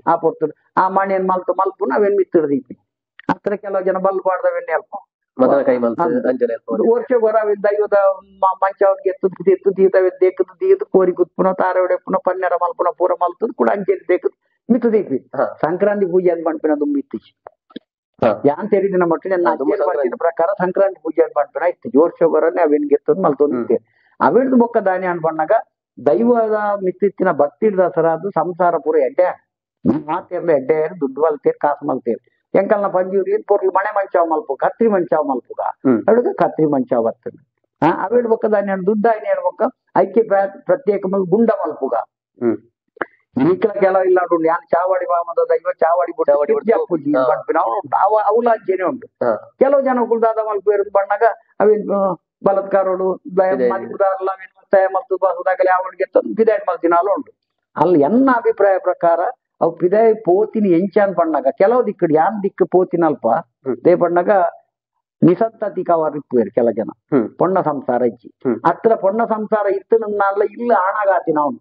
ಆ ಪೊರ್ತುಡು ಆ ಮಣ್ಣೇನ್ ಮಲ್ತು ಮಲ್ಪುನ ಅವೇನ್ ಮಿತ್ತಿಡ್ದೀಪಿ ಹತ್ರ ಕೆಲವು ಜನ ಬಲ್ ಪಾಡ್ದವೇನ್ ಅಲ್ಪ ವರ್ಷ ಗೊರವಿನ ದೈವದ ಮಂಚ ಅವ್ರಿಗೆ ಎತ್ತು ಎತ್ತು ದೀತವೆ ದೇಕದು ದೀದು ಕೋರಿ ಕುತ್ಪುನ ತಾರೆ ಒಡೆಪುನ ಪನ್ನೆರ ಮಲ್ಪುನ ಪೂರ ಮಲ್ತದ ಕೂಡ ಅಂಚೆಲಿ ದೇಕದು ಮಿತ್ತು ದೀಪಿ ಸಂಕ್ರಾಂತಿ ಪೂಜೆ ಅಂತ ಪಣ್ಪಿನ ದುಂಬು ಇತ್ತೀಚೆ ಯಾನ್ ತೆರಿದಿನ ಮಟ್ಟಿನ ನನ್ನ ಪ್ರಕಾರ ಸಂಕ್ರಾಂತಿ ಪೂಜೆ ಅಂತ ಪಣ್ಪಿನ ಇತ್ತು ವರ್ಷ ಗೊರನೆ ಅವೇನ್ ಗೆತ್ತದ್ ಮಲ್ತೊಂದಿದ್ದೇವೆ ಅವಿಡ್ದು ಬೊಕ್ಕ ದಾನಿ ಅನ್ಪಣ್ಣಾಗ ದೈವದ ಮಿತ್ತಿತ್ತಿನ ಭಕ್ತಿ ದಸರಾದು ಸಂಸಾರ ಪೂರ ಎಡ್ಡೆ ಮಾತೇರ್ಲ ಎಡ್ಡೆ ದುಡ್ಡು ಮಲ್ತೇರ್ ಕಾಸು ಮಲ್ತೇರ್ ಎಂಕಲ್ನ ಪಂಜೂರಿ ಪೊರ್ಲು ಮಣೆ ಮಂಚಾವ್ ಮಲ್ಪು ಕತ್ರಿ ಮಂಚಾವ್ ಮಲ್ಪುಗ ಅಡುಗ ಕತ್ರಿ ಮಂಚಾವ್ ಬರ್ತದೆ ಅವಿಡ್ ಬೊಕ್ಕ ದಾನಿ ದುಡ್ಡು ಆಯ್ನ ಹೇಳ್ಬೊಕ್ಕ ಐಕ್ಯ ಪ್ರತ್ಯೇಕ ಗುಂಡ ಮಲ್ಪುಗ ಈಕಲ ಕೆಲವು ಇಲ್ಲ ಉಂಟು ಯಾನ್ ಚಾವಾಡಿ ಬಾಮದ ದೈವ ಚಾವಾಡಿ ಪೂಜೆ ಉಂಟು ಅವ ಅವಲಾಂಚನೆ ಉಂಟು. ಕೆಲವು ಜನ ಕುಲ್ದಾದ ಮಲ್ಪು ಇರೋದು ಬಣ್ಣಾಗ ಅವೇನ್ ಬಲತ್ಕಾರೋಡು ಅವನಿಗೆ ಪಿದಾಯ್ ಮಲ್ತಿನಾಲು ಉಂಟು. ಅಲ್ಲಿ ಎನ್ನ ಅಭಿಪ್ರಾಯ ಪ್ರಕಾರ ಅವು ಪಿದಾಯ್ ಪೋತಿನಿ ಎಂಚಾನ್ ಬಣ್ಣಾಗ ಕೆಲವು ದಿಕ್ಕು ಯಾನ್ ದಿಕ್ಕು ಪೋತಿನಲ್ಪ they ಬಣ್ಣಾಗ ನಿಸಂತತಿ ಕವರ್ ಇಪ್ಪುವೇರು ಕೆಲ ಜನ ಪೊಣ್ಣ ಸಂಸಾರ ಇಜ್ಜಿ ಅತ್ರ ಪೊಣ್ಣ ಸಂಸಾರ ಇತ್ತು ನನ್ನ ಇಲ್ಲ ಆಣಾಗಾತಿನ ಅವನು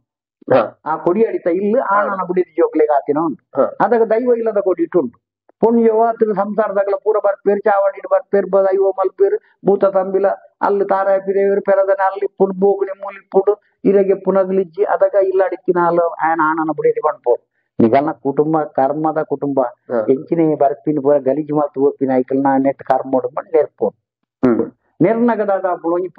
ಆ ಕೊಡಿ ಅಡಿತ ಇಲ್ಲ ಆಣನ ಬುಡಿದ ಜೋಕ್ಲೆಗೆ ಆತಿನ ಉಂಟು. ಅದಾಗ ದೈವ ಇಲ್ಲದ ಕೊಡಿ ಇಟ್ಟುಂಟು ಪುಣ್ಯವ ಅತ್ರ ಸಂಸಾರದಾಗಲ ಪೂರ ಬರ್ಪೇರು ಚಾವಡಿ ಬರ್ಪೇರು ದೈವ ಮಲ್ಪೇರು ಭೂತ ತಂಬಿಲ ಅಲ್ಲಿ ತಾರಾಯ ಪಿರೇವರು ಪೆರದನೆ ಅಲ್ಲಿ ಪುಡ್ ಬೋಗುಣಿ ಮೂಲಿ ಪುಡು ಇರಗೆ ಪುನಗ್ಲಿಜ್ಜಿ ಅದಾಗ ಇಲ್ಲ ಅಡಿತಿನ ಅಲ್ಲ ಆಯನ ಆಣನ ಬುಡಿದಿ ಪಣ್ಪೋಡು ನಿಗಲ್ನ ಕುಟುಂಬ ಕರ್ಮದ ಕುಟುಂಬ ಎಂಚಿನ ಬರ್ಪಿನ ಪೂರ ಗಲೀಜು ಮಲ್ತು ಹೋಪಿನ ಐಕಲ್ನ ನೆಟ್ ಕರ್ಮೋಡು ಬಂದು ನೆರ್ಪೋಡು ನೆರ್ನಗದಾದ ಒಂಜಿ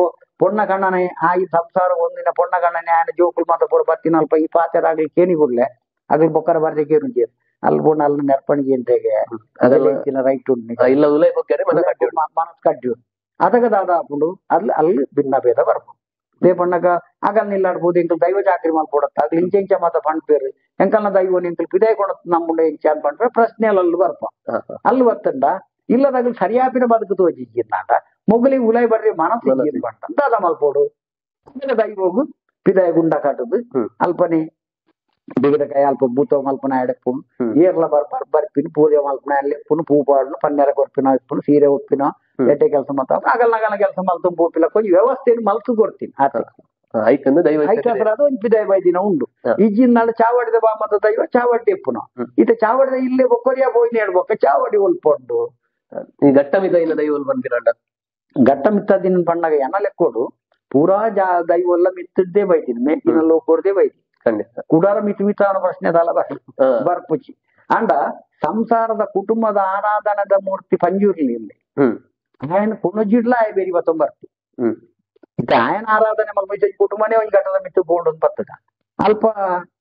ಪೊಣ್ಣ ಕಣ್ಣನೆ ಆ ಈ ಸಂಸಾರ ಒಂದಿನ ಪೊಣ್ಣ ಕಣ್ಣನೆ ಆಯನ ಜೋಕುಲ್ ಮಾತ ಪೂರ ಬತ್ತಿನಲ್ಪ ಈ ಪಾಚರ ಆಗ್ಲಿ ಕೇನಿ ಕೂಡ್ಲೆ ಆಗ್ಲಿ ಬೊಕ್ಕರ ಬರ್ದೆ ಕೇನು ಅಲ್ಲಿ ಪೊಣ್ಣ ಅಲ್ಲಿ ನೆರ್ಪಣಿಗೆ ಎಂತೆಗೆ ಅದೆಲ್ಲ ರೈಟ್ ಉಂಟು ಮನಸ್ಸು ಕಡ್ಡಿ ಅದಗ ದಾದ ಹಾಕೊಂಡು ಅಲ್ಲಿ ಅಲ್ಲಿ ಭಿನ್ನ ಭೇದ ಬರ್ಬೋದು. They ಬಣ್ಣಗ ಆಗಲ್ ನಿಲ್ಲಾಡ್ಬೋದು ಎಂಕಲ್ ದೈವ ಜಾತ್ರೆ ಮಲ್ಪೊಡತ್ತ ಆಗ್ಲಿ ಇಂಚೆ ಇಂಚ ಮಾತ ಪಣ್ಪೇರು ಎಂಕಲ್ನ ದೈವ ಎಂಕಲ್ ಪಿದಾಯ್ ಕೊಡ ನಮ್ಮುಂಡ ಇಂಚ ಅಂತ ಪಣ್ಪೇರು ಪ್ರಶ್ನೆ ಅಲ್ಲಿ ಬರ್ಪ ಅಲ್ಲಿ ಬರ್ತಂಡ ಇಲ್ಲದಾಗ ಸರಿಯಾಪಿನ ಬದುಕು ತೋಜಿಜ್ಜಿಂದಾಂಡ ಮೊಗಲಿ ಉಲಾಯ್ ಬರ್ರಿ ಮನಸ್ಸು ಬಂಟ ದಾದ ಮಲ್ಪೋಡು ದೈವಗು ಪಿದಾಯ ಗುಂಡ ಕಟ್ಟದು ಅಲ್ಪನೆ ಬಿಗದಕಾಯಿ ಅಲ್ಪ ಭೂತ ಮಲ್ಪನ ಎಡಪ್ಪುನು ಏರ್ಲ ಬರ್ಬಾರ್ ಬರ್ಪಿನ ಪೂಜೆ ಮಲ್ಪನ ಅಲ್ಲೆಪ್ಪುನು ಪೂ ಪಾಡನು ಪನ್ನೆರ ಕೊರ್ಪಿನ ಇಪ್ಪುನು ಸೀರೆ ಉಪ್ಪಿನ ಎಡ್ಡೆ ಕೆಲಸ ಮತ್ತ ಆಗಲ್ ನಗಲ ಕೆಲಸ ಮಲ್ತು ಪೂಪಿಲ ಕೊಂಚ ವ್ಯವಸ್ಥೆಯನ್ನು ಮಲ್ತು ಕೊಡ್ತೀನಿ ಆತ ಐಕಂದ್ರೆ ಒಂದು ಪಿದಾಯ ಬೈದಿನ ಉಂಡು ಇಜ್ಜಿನ ಚಾವಡಿದ ಬಾ ಮತ್ತ ದೈವ ಚಾವಡಿ ಎಪ್ಪುನ ಇತ ಚಾವಡಿದ ಇಲ್ಲೇ ಕೊರಿಯ ಬೋಯ್ನ ಹೇಳ್ಬೇಕ ಚಾವಡಿ ಉಲ್ಪೊಂಡು ಈ ಘಟ್ಟಮಿತ ಇಲ್ಲ ದೈವ ಬಂದಿರಂಡ ಘಟ್ಟಮಿತ್ತ ದಿನ ಬಣ್ಣಗ ಎನ ಲೆಕ್ಕೋಡು ಪೂರಾ ದೈವ ಎಲ್ಲ ಮಿತ್ತಿದ್ದೇ ಬೈತೀನಿ ಮೇಕಿನ ಲೋಕೋಡ್ದೇ ಬೈತೀನಿ ಖಂಡಿತ ಕುಡಾರ ಮಿತಿ ಮಿತ ಅನ್ನೋ ಪ್ರಶ್ನೆ ಅದಲ್ಲ ಬರ್ಪುಚಿ ಅಂಡ ಸಂಸಾರದ ಕುಟುಂಬದ ಆರಾಧನದ ಮೂರ್ತಿ ಪಂಜುರ್ಲಿ ಇಲ್ಲಿ ఆయన ಕುಣಜಿಡ್ಲ ಆಯ್ ಬೇರಿ ಬತ್ತೊಂಬರ್ತು ಇತ್ತ ಆಯನ ಆರಾಧನೆ ಮಲ್ಪ ಕುಟುಂಬನೇ ಒಂದ್ ಘಟದ ಮಿತ್ತು ಬೋಂಡ್ ಒಂದ್ ಬರ್ತದ ಅಲ್ಪ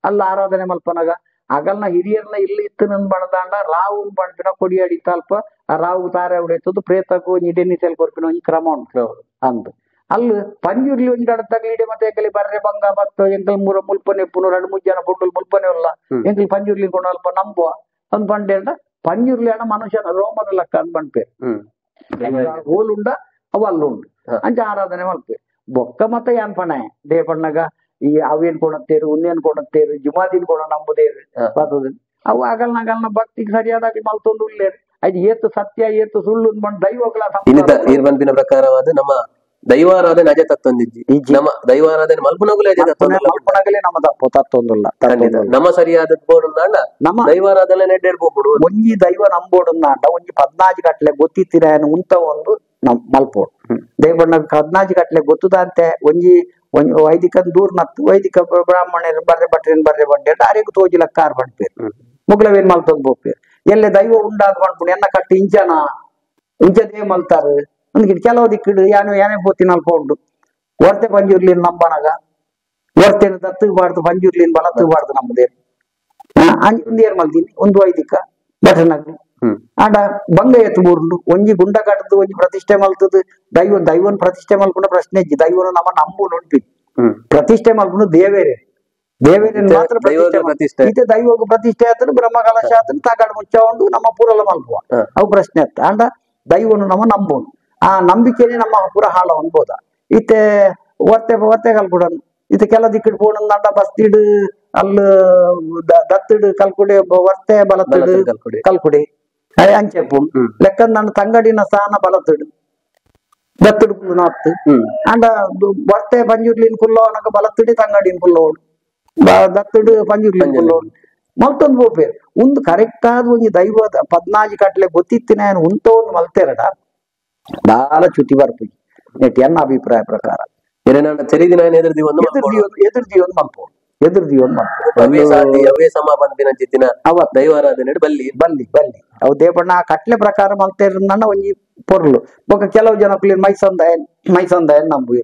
ಅಲ್ಲ ಆರಾಧನೆ ಮಲ್ಪನಾಗ ಅಗಲ್ನ ಹಿರಿಯರ್ನ ಇಲ್ಲಿ ಇತ್ತು ನನ್ ಬಣದಾಂಡ ರಾವು ಬಣ್ಪಿನ ಕೊಡಿ ಅಡಿತ ಅಲ್ಪ ಆ ರಾವು ತಾರೆ ಉಡೆತ್ತದು ಪ್ರೇತಕ್ಕೂ ಒಂಜಿ ಸೆಲ್ ಕೊರ್ಪಿನ ಒಂಜಿ ಕ್ರಮ ಉಂಟು ಅಂದ್ ಅಲ್ಲಿ ಪಂಜುರ್ಲಿ ಒಂಜಿ ಗಡತ್ತಾಗ ಇಡೆ ಮತ್ತೆ ಎಂಕಲಿ ಬರ್ರೆ ಬಂಗ ಬತ್ತು ಎಂಕಲ್ ಮೂರ ಮುಲ್ಪನೆ ಪುನ ಎರಡು ಮೂರು ಜನ ಪುಂಡುಲ್ ಮುಲ್ಪನೆ ಇಲ್ಲ ಎಂಕಲ್ ಪಂಜುರ್ಲಿ ಕೊಂಡು ಅಲ್ಪ ನಂಬುವ ಅಂದ್ ಬಂಡೆ ಪಂಜುರ್ಲಿ ಅಣ್ಣ ಮನುಷ್ಯನ ರೋಮದ ಲೆಕ್ಕ ಅಂದ್ ಬಂಡ್ಪೇರು ಹೋಲುಂಡ ಅವು ಅಲ್ಲುಂಡು ಅಂಚ ಆರಾಧನೆ ಮಲ್ಪೆ ಬೊಕ್ಕ ಮತ್ತೆ ಏನ್ ಪಣೆ ದೇಪಣ್ಣಗ ಈ ಅವೇನ್ ಕೊಡತ್ತೇರು ಉನ್ನೇನ್ ಕೊಡತ್ತೇರು ಜುಮಾದಿನ್ ಕೊಡ ನಂಬುದೇರು ಬರ್ತದೆ ಅವು ಆಗಲ್ನ ಆಗಲ್ನ ಭಕ್ತಿಗೆ ಸರಿಯಾದ ಮಲ್ತೊಂದು ಉಳ್ಳೇರು ಅದು ಏತು ಸತ್ಯ ಏತು ಸುಳ್ಳು ಬಂದು ದೈವಗಳ ಬಂದಿನ ಪ್ರಕಾರವಾದ ನಮ್ಮ ದೈವಾರಾಧನೆ ಅಜ ತತ್ತೊಂದಿಜ್ಜಿ ನಮ್ಮ ದೈವಾರಾಧನೆ ಮಲ್ಪುನಗುಲೇ ಅಜ ಮಲ್ಪುನಗಲೇ ನಮ್ಮ ತಪ್ಪು ತತ್ತೊಂದುಲ್ಲ ನಮ್ಮ ಸರಿಯಾದ ಬೋರ್ಡ್ ನಮ್ಮ ದೈವಾರಾಧನೆ ನೆಡ್ಬೋಡು ಒಂಜಿ ದೈವ ನಂಬೋಡುಂದಾಂಡ ಒಂಜಿ ಪದ್ನಾಜಿ ಗಟ್ಲೆ ಗೊತ್ತಿತ್ತಿರ ಉಂತ ಒಂದು ನಮ್ ಮಲ್ಪೋಡು ದೇವಣ್ಣ ಹದ್ನಾಜಿ ಗಟ್ಲೆ ಗೊತ್ತದಂತೆ ಒಂಜಿ ಒಂಜಿ ವೈದಿಕ ದೂರ್ ನತ್ತು ವೈದಿಕ ಬ್ರಾಹ್ಮಣರು ಬರ್ರೆ ಭಟ್ರೇನ್ ಬರ್ರೆ ಬಂಡೆ ಆರೆಗ್ ತೋಜಿಲ ಕಾರ್ ಬಂಡ್ಪೇರು ಮುಗ್ಲವೇನ್ ಮಲ್ತೊಂದು ಪೋಪೇರು ಎಲ್ಲೆ ದೈವ ಉಂಡಾದ ಪನ್ಪುಂಡು ಎನ್ನ ಕಟ್ಟಿ ಇಂಚನ ಇಂಚದೇ ಮಲ್ತಾರೆ ಅಂದ್ ಕೆಲವು ದಿಕ್ಕಿಡು ಯಾನು ಯಾನೇ ಪೋತಿನ ಅಲ್ಪ ಉಂಡು ವರ್ತೆ ಪಂಜುರ್ಲಿನ್ ನಂಬನಗ ವರ್ತೆನ ದತ್ತು ಬಾರ್ದು ಪಂಜುರ್ಲಿನ್ ಬಲತ್ತು ಬಾರ್ದು ನಮ್ಮದೇರು ಒಂದು ಏರ್ ಮಲ್ತೀನಿ ಒಂದು ವೈದಿಕ ಭಟನಗು ಆಂಡ ಬಂಗ ಎತ್ತು ಬೂರುಂಡು ಒಂಜಿ ಗುಂಡ ಕಟ್ಟದು ಒಂಜಿ ಪ್ರತಿಷ್ಠೆ ಮಲ್ತದು ದೈವ ದೈವನ್ ಪ್ರತಿಷ್ಠೆ ಮಲ್ಪುನ ಪ್ರಶ್ನೆ ಇಜ್ಜಿ ದೈವನ ನಮ್ಮ ನಂಬು ನೋಡ್ಪಿ ಪ್ರತಿಷ್ಠೆ ಮಲ್ಪುನು ದೇವೇರೆ ದೇವೇರೆ ಮಾತ್ರ ಪ್ರತಿಷ್ಠೆ ಇತ್ತೆ ದೈವಗೂ ಪ್ರತಿಷ್ಠೆ ಆತನು ಬ್ರಹ್ಮ ಕಲಶ ಆತನು ತಗಡು ಮುಚ್ಚ ಉಂಡು ನಮ್ಮ ಪೂರಲ ಮಲ್ಪುವ ಅವು ಪ್ರಶ್ನೆ ಅತ್ತ ಆಂಡ ದೈವನು ನಮ್ಮ ನಂಬುನು ಆ ನಂಬಿಕೆನೆ ನಮ್ಮ ಪೂರ ಹಾಳ ಅನ್ಬೋದ ಇತ್ತೆ ವರ್ತೆ ವರ್ತೆ ಕಲ್ಕುಡನು ಇತ್ತೆ ಕೆಲ ದಿಕ್ಕಿಡ್ ಪೋಣಂದಾಂಡ ಬಸ್ತಿಡು ಅಲ್ಲು ದತ್ತಿಡು ಕಲ್ಕುಡೆ ವರ್ತೆ ಬಲತ್ತಿಡು ಕಲ್ಕುಡೆ ಅಂಚೆ ಪೂಣ್ ಲೆಕ್ಕ ನನ್ನ ತಂಗಡಿನ ಸ್ಥಾನ ಬಲತ್ತಿಡು ದತ್ತಿಡು ಕುಲ್ಲು ಅತ್ತು ಅಂಡ ವರ್ತೆ ಪಂಜುರ್ಲಿನ್ ಕುಲ್ಲೋನಕ ಬಲತ್ತಿಡಿ ತಂಗಡಿನ ಕುಲ್ಲೋಡು ದತ್ತಿಡು ಪಂಜುರ್ಲಿನ್ ಕುಲ್ಲೋಡು ಮಲ್ತೊಂದು ಪೋಪೇರು ಒಂದು ಕರೆಕ್ಟ್ ಆದ ಒಂಜಿ ದೈವದ ಪದ್ನಾಜಿ ಕಟ್ಲೆ ಗೊತ್ತಿತ್ತಿನ ಉಂತ ಒಂದು ಮಲ್ತೇರಡ ಬಾಲ ಚ್ಯುತಿ ಬರ್ಪುಜಿ ನೆಟ್ ಎನ್ನ ಅಭಿಪ್ರಾಯ ಪ್ರಕಾರ ಎದುರ್ದಿ ಮಲ್ಪೋಡು ಎದುರ್ದಿ ಒಂದು ದೈವಾರಾಧನೆ ಬಲ್ಲಿ ಬಲ್ಲಿ ಬಲ್ಲಿ ಅವು ದೇವಣ್ಣ ಆ ಕಟ್ಲೆ ಪ್ರಕಾರ ಮಲ್ತೇರನ್ನ ಒಂಜಿ ಪೊರ್ಲು ಬೊಕ್ಕ ಕೆಲವು ಜನ ಮೈಸಂದಾಯನ್ ಮೈಸಂದಾಯನ್ ನಂಬುವೆ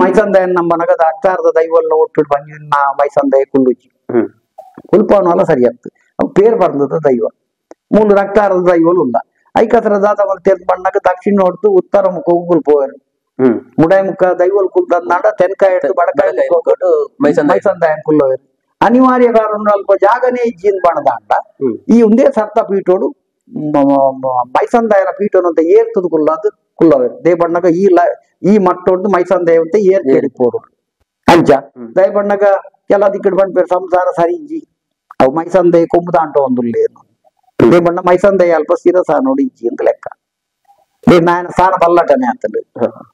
ಮೈಸಂದಾಯನ್ ನಂಬನಗ ಅಕ್ತಾರದ ದೈವಲ್ಲ ಒಟ್ಟು ಬಂಜಿನ ಮೈಸಂದಾಯ ಕುಲ್ಲುಜಿ ಕುಲ್ಪವನಲ್ಲ ಸರಿ ಆಗ್ತದೆ ಅವು ಪೇರ್ ಬಂದದ ದೈವ ಮೂಲು ರಕ್ತಾರದ ದೈವಲು ಉಲ್ಲ ಐಕತ್ರ ದಾದ ಮಲ್ತೇರ್ ಬಣ್ಣಗ ದಕ್ಷಿಣ ಹೊಡ್ದು ಉತ್ತರ ಮುಖ ಕುಲ್ಪೋರು ಮುಡಾಯಿ ಮುಖ ದೈವಲ್ ಕುಲ್ತಂದಾಂಡ ತೆನ್ಕಾಯಿ ಹಿಡ್ದು ಬಡಕಾಯಿ ಮೈಸಂದಾಯನ್ ಕುಲ್ಲೋರು ಅನಿವಾರ್ಯ ಕಾರಣ ಅಲ್ಪ ಜಾಗನೇ ಇಜ್ಜಿನ್ ಬಣದಾಂಡ ಈ ಒಂದೇ ಸರ್ತ ಪೀಠೋಡು ಮೈಸಂದಾಯನ ಪೀಠೋನು ಅಂತ ಏರ್ತದ ಕುಲ್ಲದು ಕುಲ್ಲೋರು they ಬಣ್ಣಗ ಈ ಈ ಮಟ್ಟೊಡ್ದು ಮೈಸಂದಾಯ ಅಂತ ಏರ್ ಕೇಳಿಪೋರು ಅಂಚ ದಯ ಬಣ್ಣಗ ಕೆಲ ದಿಕ್ಕಡ್ ಬಂಡ್ಪೇರು ಸಂಸಾರ ಸರಿ ಇಜ್ಜಿ ಅವು ಮೈಸಂದಾಯ ಕೊಂಬುದಾಂಟ ಒಂದುಲ್ಲೇನು they ಬಣ್ಣ ಮೈಸಂದಾಯ ಅಲ್ಪ ಶಿರಸ ನೋಡಿ ಇಜ್ಜಿ ಅಂತ ಲೆಕ್ಕ ನಾಯನ ಸ್ಥಾನ ಬಲ್ಲಟನೆ ಆತಂಡು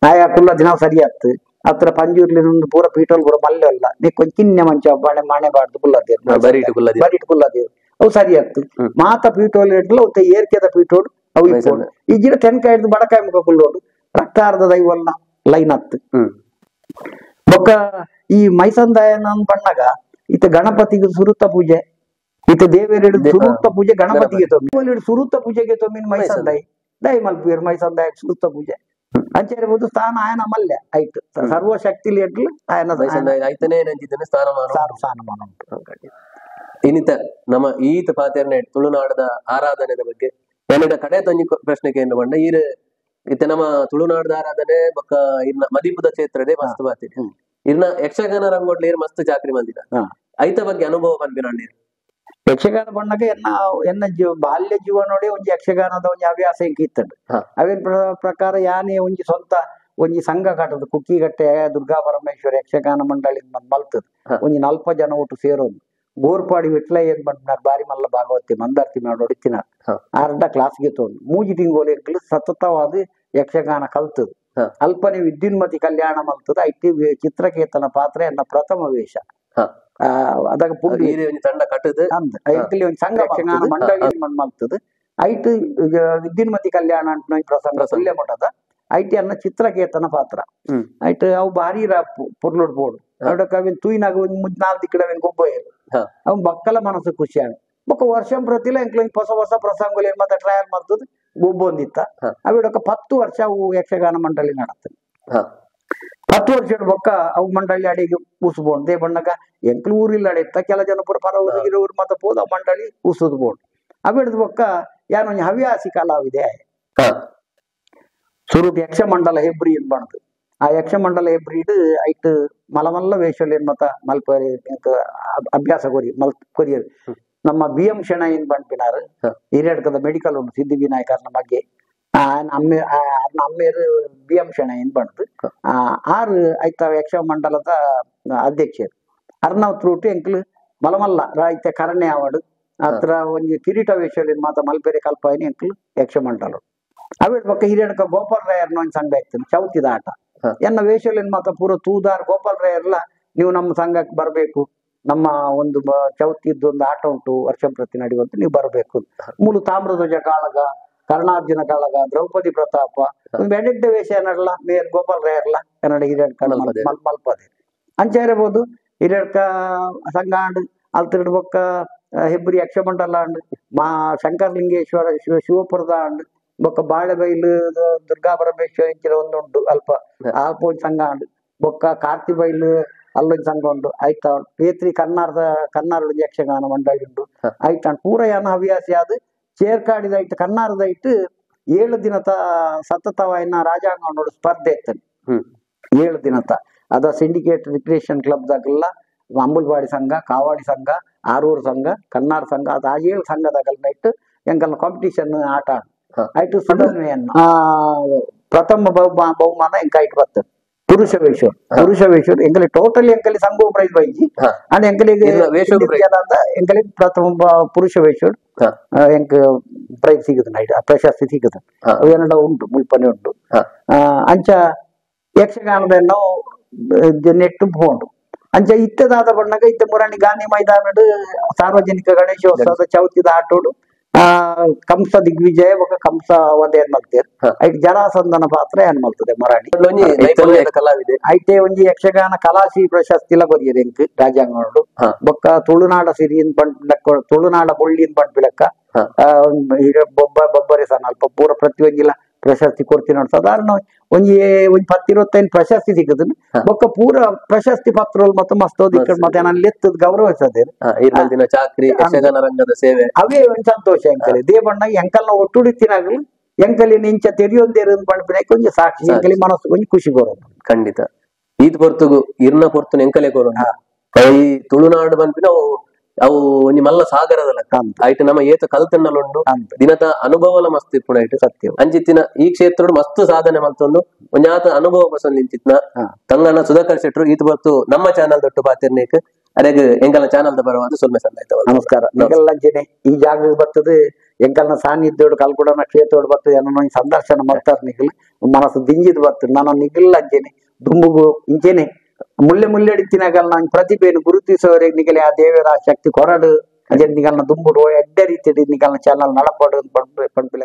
ನಾಯ ಕುಲ್ಲ ದಿನ ಸರಿ ಆತು ಅತ್ರ ಪಂಜೂರ್ಲಿ ಪೂರ ಪೀಠಲ್ ಪೂರ ಮಲ್ಲೆ ಅಲ್ಲ ನೀ ಕೊಂಚ ಕಿನ್ನೆ ಮಂಚ ಬಾಣೆ ಮಾಣೆ ಬಾಡ್ದು ಕುಲ್ಲದೇರು ಬರಿಟ್ ಕುಲ್ಲದೇರು ಅವು ಸರಿ ಆತು ಮಾತ ಪೀಠೋಲ್ ಇಡ್ಲು ಅವು ಏರ್ಕೆದ ಪೀಠೋಡು ಅವು ಇಪ್ಪೋಡು ಈ ಗಿಡ ತೆನ್ಕಾಯಿ ಹಿಡ್ದು ಬಡಕಾಯಿ ಮುಖ ಕುಲ್ಲೋಡು ರಕ್ತಾರದ ದೈವಲ್ನ ಲೈನ್ ಹತ್ತು ಬೊಕ್ಕ ಈ ಮೈಸಂದಾಯನ ಬಣ್ಣಗ ಇತ್ತ ಗಣಪತಿಗೆ ಸುರುತ್ತ ಪೂಜೆ ಇತ್ತ ದೇವೇರಿಡು ಸುರುತ್ತ ಪೂಜೆ ಗಣಪತಿಗೆ ತೊಮ್ಮಿ ಸುರುತ್ತ ಪೂಜೆಗೆ ತೊಮ್ಮಿನ ಮೈಸಂದಾಯಿ ದಯ ಮಲ್ಪುವೇರು ಮೈಸಂದಾಯ ಸುರುತ್ತ ಪೂಜೆ ಅಂಚೆ ಇರ್ಬೋದು ಸ್ಥಾನ ಆಯನ ಮಲ್ಯ ಆಯ್ತು ಸರ್ವಶಕ್ತಿ ಎಡ್ಲು ಆಯನ ಸ್ಥಾನಮಾನ ಸ್ಥಾನಮಾನ ಉಂಟು. ಇನ್ನಿತ ನಮ್ಮ ಈತ ಪಾತೆರ್ನೆ ತುಳುನಾಡದ ಆರಾಧನೆದ ಬಗ್ಗೆ ಎನ್ನಡ ಕಡೆ ತೊಂಜಿ ಪ್ರಶ್ನೆ ಕೇಂದ್ರ ಬಣ್ಣ ಈರ್ ಇತ್ತ ನಮ್ಮ ತುಳುನಾಡದ ಆರಾಧನೆ ಬೊಕ್ಕ ಇರ್ನ ಮದಿಪುದ ಕ್ಷೇತ್ರದೇ ಮಸ್ತ್ ಬಾತಿ ಇರ್ನ ಯಕ್ಷಗಾನ ರಂಗೋಟ್ಲ ಇರ್ ಮಸ್ತ್ ಚಾಕ್ರಿ ಮಂದಿರ ಐತ ಬಗ್ಗೆ ಅನುಭವ ಪನ್ಪಿನ ಯಕ್ಷಗಾನ ಬಣ್ಣಗ ಎನ್ನ ಎನ್ನ ಬಾಲ್ಯ ಜೀವನೋಡೆ ಒಂಜಿ ಯಕ್ಷಗಾನದ ಒಂಜಿ ಹವ್ಯಾಸ ಇಂಕ ಇತ್ತಂಡು ಅವೇನ್ ಪ್ರಕಾರ ಯಾನೇ ಒಂಜಿ ಸ್ವಂತ ಒಂಜಿ ಸಂಘ ಕಟ್ಟದು ಕುಕ್ಕಿಗಟ್ಟೆ ದುರ್ಗಾ ಪರಮೇಶ್ವರ ಯಕ್ಷಗಾನ ಮಂಡಳಿ ಮಲ್ತದ ಒಂಜಿ 40 ಜನ ಒಟ್ಟು ಸೇರೋದು ಗೋರ್ಪಾಡಿ ವಿಟ್ಲ ಏನ್ ಬಂಡ್ನಾರ್ ಬಾರಿ ಮಲ್ಲ ಭಾಗವತಿ ಮಂದಾರ್ತಿ ಮಾಡಿ ಅರ್ಧ ಕ್ಲಾಸ್ಗೆ ತೋಂದು ಮೂಜಿ ತಿಂಗೋಲು ಎಂಕಲು ಸತತವಾದ ಯಕ್ಷಗಾನ ಕಲ್ತದ ಅಲ್ಪನೆ ವಿದ್ಯುನ್ಮತಿ ಕಲ್ಯಾಣ ಮಲ್ತದ IT ಚಿತ್ರಕೇತನ ಪಾತ್ರ ಎನ್ನ ಪ್ರಥಮ ವೇಷ ಅದಾಗ ತಂಡ ಕಟ್ಟದು ಒಂಜಿ ಸಂಘ ಯಕ್ಷಗಾನ ಮಂಡಳಿ ಮಲ್ತದ ಐಟ್ ವಿದ್ಯುನ್ಮತಿ ಕಲ್ಯಾಣ ಅಂತ ಪ್ರಸಂಗ ಸುಳ್ಯ ಮಠದ ಐಟಿ ಅನ್ನ ಚಿತ್ರಕೇತನ ಪಾತ್ರ ಐಟ್ ಅವು ಭಾರಿ ಪೊರ್ಲುಡ್ ಬೋಡು ಅವಡಕ್ಕ ಅವಿನ ತೂಯಿನಾಗ ಒಂಜಿ ಮುಜ್ ನಾಲ್ ದಿಕ್ಕಡ ಅವಿನ ಗೊಬ್ಬ ಅವ್ ಬಕ್ಕಲ ಮನಸ್ಸು ಖುಷಿ ಆಗ ಬೊಕ್ಕ ವರ್ಷ ಪ್ರತಿಲ ಎಂಕ್ಲ ಹೊಸ ಹೊಸ ಪ್ರಸಂಗಗಳು ಏನ್ ಮತ್ತೆ ಟ್ರಯಲ್ ಮಲ್ತದ ಗೊಬ್ಬೊಂದಿತ್ತ ಅವಿಡಕ್ಕ 10 ವರ್ಷ ಅವು ಯಕ್ಷಗಾನ ಮಂಡಳಿ ನಡತ್ತದ. 10 ವರ್ಷ ಬೊಕ್ಕ ಅವು ಮಂಡಳಿ ಅಡಿಗೆ ಉಸುಬೋಂಡ್ they ಬಣ್ಣಗ ಎಂಕ್ಲು ಊರಿಲ್ಲ ಅಡಿತ್ತ ಕೆಲ ಜನ ಪೂರ ಪರ ಊರಿಗಿರೋ ಊರು ಮತ್ತೆ ಪೋದ ಮಂಡಳಿ ಉಸುದು ಬೋಂಡ್ ಅವಿಡ್ದು ಬೊಕ್ಕ ಯಾನೊಂಜಿ ಹವ್ಯಾಸಿ ಕಲಾವಿದೆ ಸುರುಟ್ ಯಕ್ಷಮಂಡಲ ಹೆಬ್ರಿ ಏನ್ ಬಣ್ಣದು ಆ ಯಕ್ಷಮಂಡಲ ಹೆಬ್ರಿಡ್ ಐಟ್ ಮಲಮಲ್ಲ ವೇಷಲ್ ಏನ್ ಮತ್ತ ಮಲ್ಪರಿ ಅಭ್ಯಾಸ ಕೊರಿ ಮಲ್ ಕೊರಿಯರ್ ನಮ್ಮ ಬಿ ಎಂ ಶೆಣ ಏನ್ ಬಂಡ್ಪಿನಾರು ಹಿರಿಯಡ್ಕದ ಮೆಡಿಕಲ್ ಉಂಟು ಸಿದ್ಧಿವಿನಾಯಕರ್ನ ಬಗ್ಗೆ ಅಮ್ಮೆ ಅಮ್ಮೇರು ಬಿ ಎಂ ಶೆಣ ಏನ್ ಬಂಡ್ದು ಆರು ಐತ ಯಕ್ಷಮಂಡಲದ ಅಧ್ಯಕ್ಷರು ಅರ್ನವ್ ತ್ರೂಟು ಎಂಕ್ಲು ಮಲಮಲ್ಲ ರಾಯ್ತ ಕರಣ್ಯ ಆವಡು ಅತ್ರ ಒಂಜಿ ಕಿರೀಟ ವೇಷಲ್ ಏನ್ ಮಾತ ಮಲ್ಪೆರೆ ಕಲ್ಪಾಯಿನಿ ಎಂಕ್ಲು ಯಕ್ಷಮಂಡಲ ಅವಿಡ್ ಪಕ್ಕ ಹಿರಿಯಡ್ಕ ಗೋಪಾಲ್ ರಾಯರ್ನ ಒಂದ್ ಸಂಘ ಇತ್ತು ಚೌತಿದ ಆಟ ಎನ್ನ ವೇಷಲ್ ಮಾತ ಪೂರ ತೂದಾರ್ ಗೋಪಾಲ್ ರಾಯರ್ಲ ನೀವು ನಮ್ಮ ಸಂಘಕ್ಕೆ ಬರಬೇಕು ನಮ್ಮ ಒಂದು ಚೌತಿದ್ದು ಒಂದು ಆಟ ಉಂಟು ವರ್ಷ ಪ್ರತಿ ನಡೆಯುವಂತ ನೀವು ಬರಬೇಕು ಮೂಲು ತಾಮ್ರಧ್ವಜ ಕಾಳಗ ಕರ್ಣಾರ್ಜುನ ಕಾಳಗ ದ್ರೌಪದಿ ಪ್ರತಾಪ ಒಂದು ಎಡೆಡ್ಡೆ ವೇಷ ಏನಲ್ಲ ಮೇರ್ ಗೋಪಾಲ್ ರಾಯರ್ಲ ಕನ್ನಡ ಹಿರಿಯಡ್ಕ ಮಲ್ಪದೆ ಅಂಚೆ ಇರಬಹುದು ಹಿರಿಯಡ್ಕ ಸಂಘ ಅಲ್ತಿರ್ಡ್ ಬೊಕ್ಕ Hebri ಯಕ್ಷಮಂಡಲ and ಮಾ ಶಂಕರಲಿಂಗೇಶ್ವರ ಶಿವಪುರದ ಅಂಡ್ ಬೊಕ್ಕ ಬಾಳೆಬೈಲು ದುರ್ಗಾ ಪರಮೇಶ್ವರ ಇಂಚಿನ ಒಂದುಂಟು ಅಲ್ಪ ಅಲ್ಪ ಒಂಜಿ ಸಂಘ ಅಂಡ್ ಬೊಕ್ಕ ಕಾರ್ತಿಬೈಲು ಅಲ್ಲೊಂಜಿ ಸಂಘ ಉಂಟು ಆಯ್ತಾ ಪೇತ್ರಿ ಕನ್ನಾರದ ಕನ್ನಾರದ ಯಕ್ಷಗಾನ ಮಂಡಳಿ ಉಂಟು ಆಯ್ತಾ ಪೂರ ಯಾನ ಹವ್ಯಾಸಿ ಆದ್ ಚೇರ್ಕಾಡಿದೈಟ್ ಕನ್ನಾರದೈಟ್ 7 ದಿನದ ಸತತವಾಯಿನ ರಾಜಾಂಗಣ ಸ್ಪರ್ಧೆ ಇತ್ತು 7 ದಿನದ ಅದ syndicate recreation club ದಾಗಲ್ಲ ಅಂಬುಲ್ವಾಡಿ ಸಂಘ ಕಾವಾಡಿ ಸಂಘ ಆರೂರು ಸಂಘ ಕನ್ನಾರ ಸಂಘ ಅದು ಆ 7 ಸಂಘದಾಗಲ್ಲ ಇಟ್ಟು ಎಂಕಲ್ನ ಕಾಂಪಿಟಿಷನ್ ಆಟ ಆಯ್ತು ಸುಧನ್ವೆಯನ್ನು ಪ್ರಥಮ ಬಹುಮಾನ ಎಂಕ ಐಟ್ ಬರ್ತದೆ ಪುರುಷ ವೇಷ ಪುರುಷ ವೇಷ ಎಂಕಲಿ ಟೋಟಲಿ ಎಂಕಲಿ ಸಂಘ ಪ್ರೈಸ್ ಬೈಜಿ ಅಂಡ್ ಎಂಕಲಿಗೆ ಎಂಕಲಿ ಪ್ರಥಮ ಪುರುಷ ವೇಷ ಎಂಕ್ ಪ್ರೈಸ್ ಸಿಗುದು ನೈಟ್ ಪ್ರಶಸ್ತಿ ಸಿಗುದು ಅವೆಲ್ಲ ಉಂಟು ಮುಲ್ಪನೆ ಉಂಟು ಅಂಚ ಯಕ್ಷಗಾನದ ನೆಟ್ಟು ಪೋಂಡು ಅಂಚ ಇತ್ತದಾದ ಬಣ್ಣಗ ಇತ್ತ ಮುರಾಣಿ ಗಾಂಧಿ ಮೈದಾನಡು ಸಾರ್ವಜನಿಕ ಗಣೇಶೋತ್ಸವದ ಚೌತಿದ ಆಟೋಡು ಕಂಸ ದಿಗ್ವಿಜಯ ಬೊಕ ಕಂಸ ವಧೆ ಏನ್ ಮಲ್ತೇರ್ ಐಕ್ ಜರಾಸಂಧನ ಪಾತ್ರ ಏನ್ ಮಲ್ತದೆ ಮುರಾಣಿ ಕಲಾವಿದೆ ಐತೆ ಒಂಜಿ ಯಕ್ಷಗಾನ ಕಲಾಶ್ರೀ ಪ್ರಶಸ್ತಿ ಕೊರಿಯದೆ ಎಂಕ್ ರಾಜಾಂಗಣಡು ಬೊಕ್ಕ ತುಳುನಾಡ ಸಿರಿಯನ್ ಪಂಡ್ ತುಳುನಾಡ ಬೊಳ್ಳಿನ್ ಪಂಡ್ಪಿಲಕ್ಕ ಬೊಬ್ಬರೆ ಸಣ್ಣ ಅಲ್ಪ ಪೂರ ಪ್ರತಿಯೊಂಜಿಲ ಪ್ರಶಸ್ತಿ ಕೊಡ್ತೀನಿ ನೋಡಿ ಸಾಧಾರಣ ಒಂಜಿ ಒಂಜಿ 10 25 ಪ್ರಶಸ್ತಿ ಸಿಕ್ಕುದು ಬೊಕ್ಕ ಪೂರ ಪ್ರಶಸ್ತಿ ಪತ್ರ ಮತ್ತೆ ಮಸ್ತ್ ಮತ್ತೆ ನಾನು ಲೆತ್ತದ ಗೌರವಿಸದೆ ಚಾಕ್ರಿ ಯಕ್ಷಗಾನ ರಂಗದ ಸೇವೆ ಅವೇ ಒಂದ್ ಸಂತೋಷ ಎಂಕಲಿ ದೇವಣ್ಣ ಎಂಕಲ್ನ ಒಟ್ಟುಡಿತಿನಾಗಲು ಎಂಕಲಿ ನಿಂಚ ತೆರಿಯೊಂದೇರು ಪಂಡ್ಪಿನ ಒಂಜಿ ಸಾಕ್ಷಿ ಎಂಕಲಿ ಮನಸ್ಸು ಒಂಜಿ ಖುಷಿ ಕೊರೋದು ಖಂಡಿತ ಈತ್ ಪೊರ್ತುಗು ಇರ್ನ ಪೊರ್ತುನ ಎಂಕಲೆ ಕೊರೋದು ಈ ತುಳುನಾಡು ಪನ್ಪಿನ ಅವು ಒಂಜಿ ಮಲ್ಲ ಸಾಗರದಲ್ಲ ಆಯ್ತು ನಮ್ಮ ಏತ ಕಲ್ತಣ್ಣಲುಂಡು ದಿನದ ಅನುಭವಲ ಮಸ್ತ್ ಇಪ್ಪುಣ ಐಟ್ ಸತ್ಯ ಅಂಚಿತ್ತಿನ ಈ ಕ್ಷೇತ್ರಡು ಮಸ್ತ್ ಸಾಧನೆ ಮಲ್ತೊಂದು ಒಂಜಾತ ಅನುಭವ ಪಸಂದ್ ಇಂಚಿತ್ನ ತಂಗಣ್ಣ ಸುಧಾಕರ್ ಶೆಟ್ರು ಈತ ಬತ್ತು ನಮ್ಮ ಚಾನಲ್ ದೊಟ್ಟು ಪಾತಿರ್ನೇಕ್ ಅದೇ ಎಂಕಲ್ನ ಚಾನಲ್ ದ ಬರವಾದ ಸೊಲ್ಮೆ ಸಂದಾಯ್ತ ನಮಸ್ಕಾರ ಎಂಕಲ್ನ ಅಂಚೆನೆ ಈ ಜಾಗ ಬರ್ತದೆ ಎಂಕಲ್ನ ಸಾನ್ನಿಧ್ಯೋಡು ಕಲ್ಕುಡನ ಕ್ಷೇತ್ರೋಡು ಬರ್ತದೆ ಅನ್ನೋ ಸಂದರ್ಶನ ಮಾಡ್ತಾರ ನಿಗಲ್ ಮನಸ್ಸು ದಿಂಜಿದ್ ಬರ್ತದೆ ನಾನು ನಿಗಲ್ ಅಂಚೆನೆ ದುಂಬುಗು ಇಂಚೆನೆ ಮುಳ್ಳೆ ಮುಳ್ಳೆಡಿತ್ತಿನಾಗಲ್ ನಾನು ಪ್ರತಿಭೆಯನ್ನು ಗುರುತಿಸುವವರೆಗೆ ನಿಗಲಿ ಆ ದೇವರ ಶಕ್ತಿ ಕೊರಡು ಅಂಚೆ ನಿಗಲ್ನ ದುಂಬುಡು ಎಡ್ಡೆ ರೀತಿ ನಿಗಲ್ನ ಚಾನಲ್ ನಡಪಡು ಪಂಪಿಲ.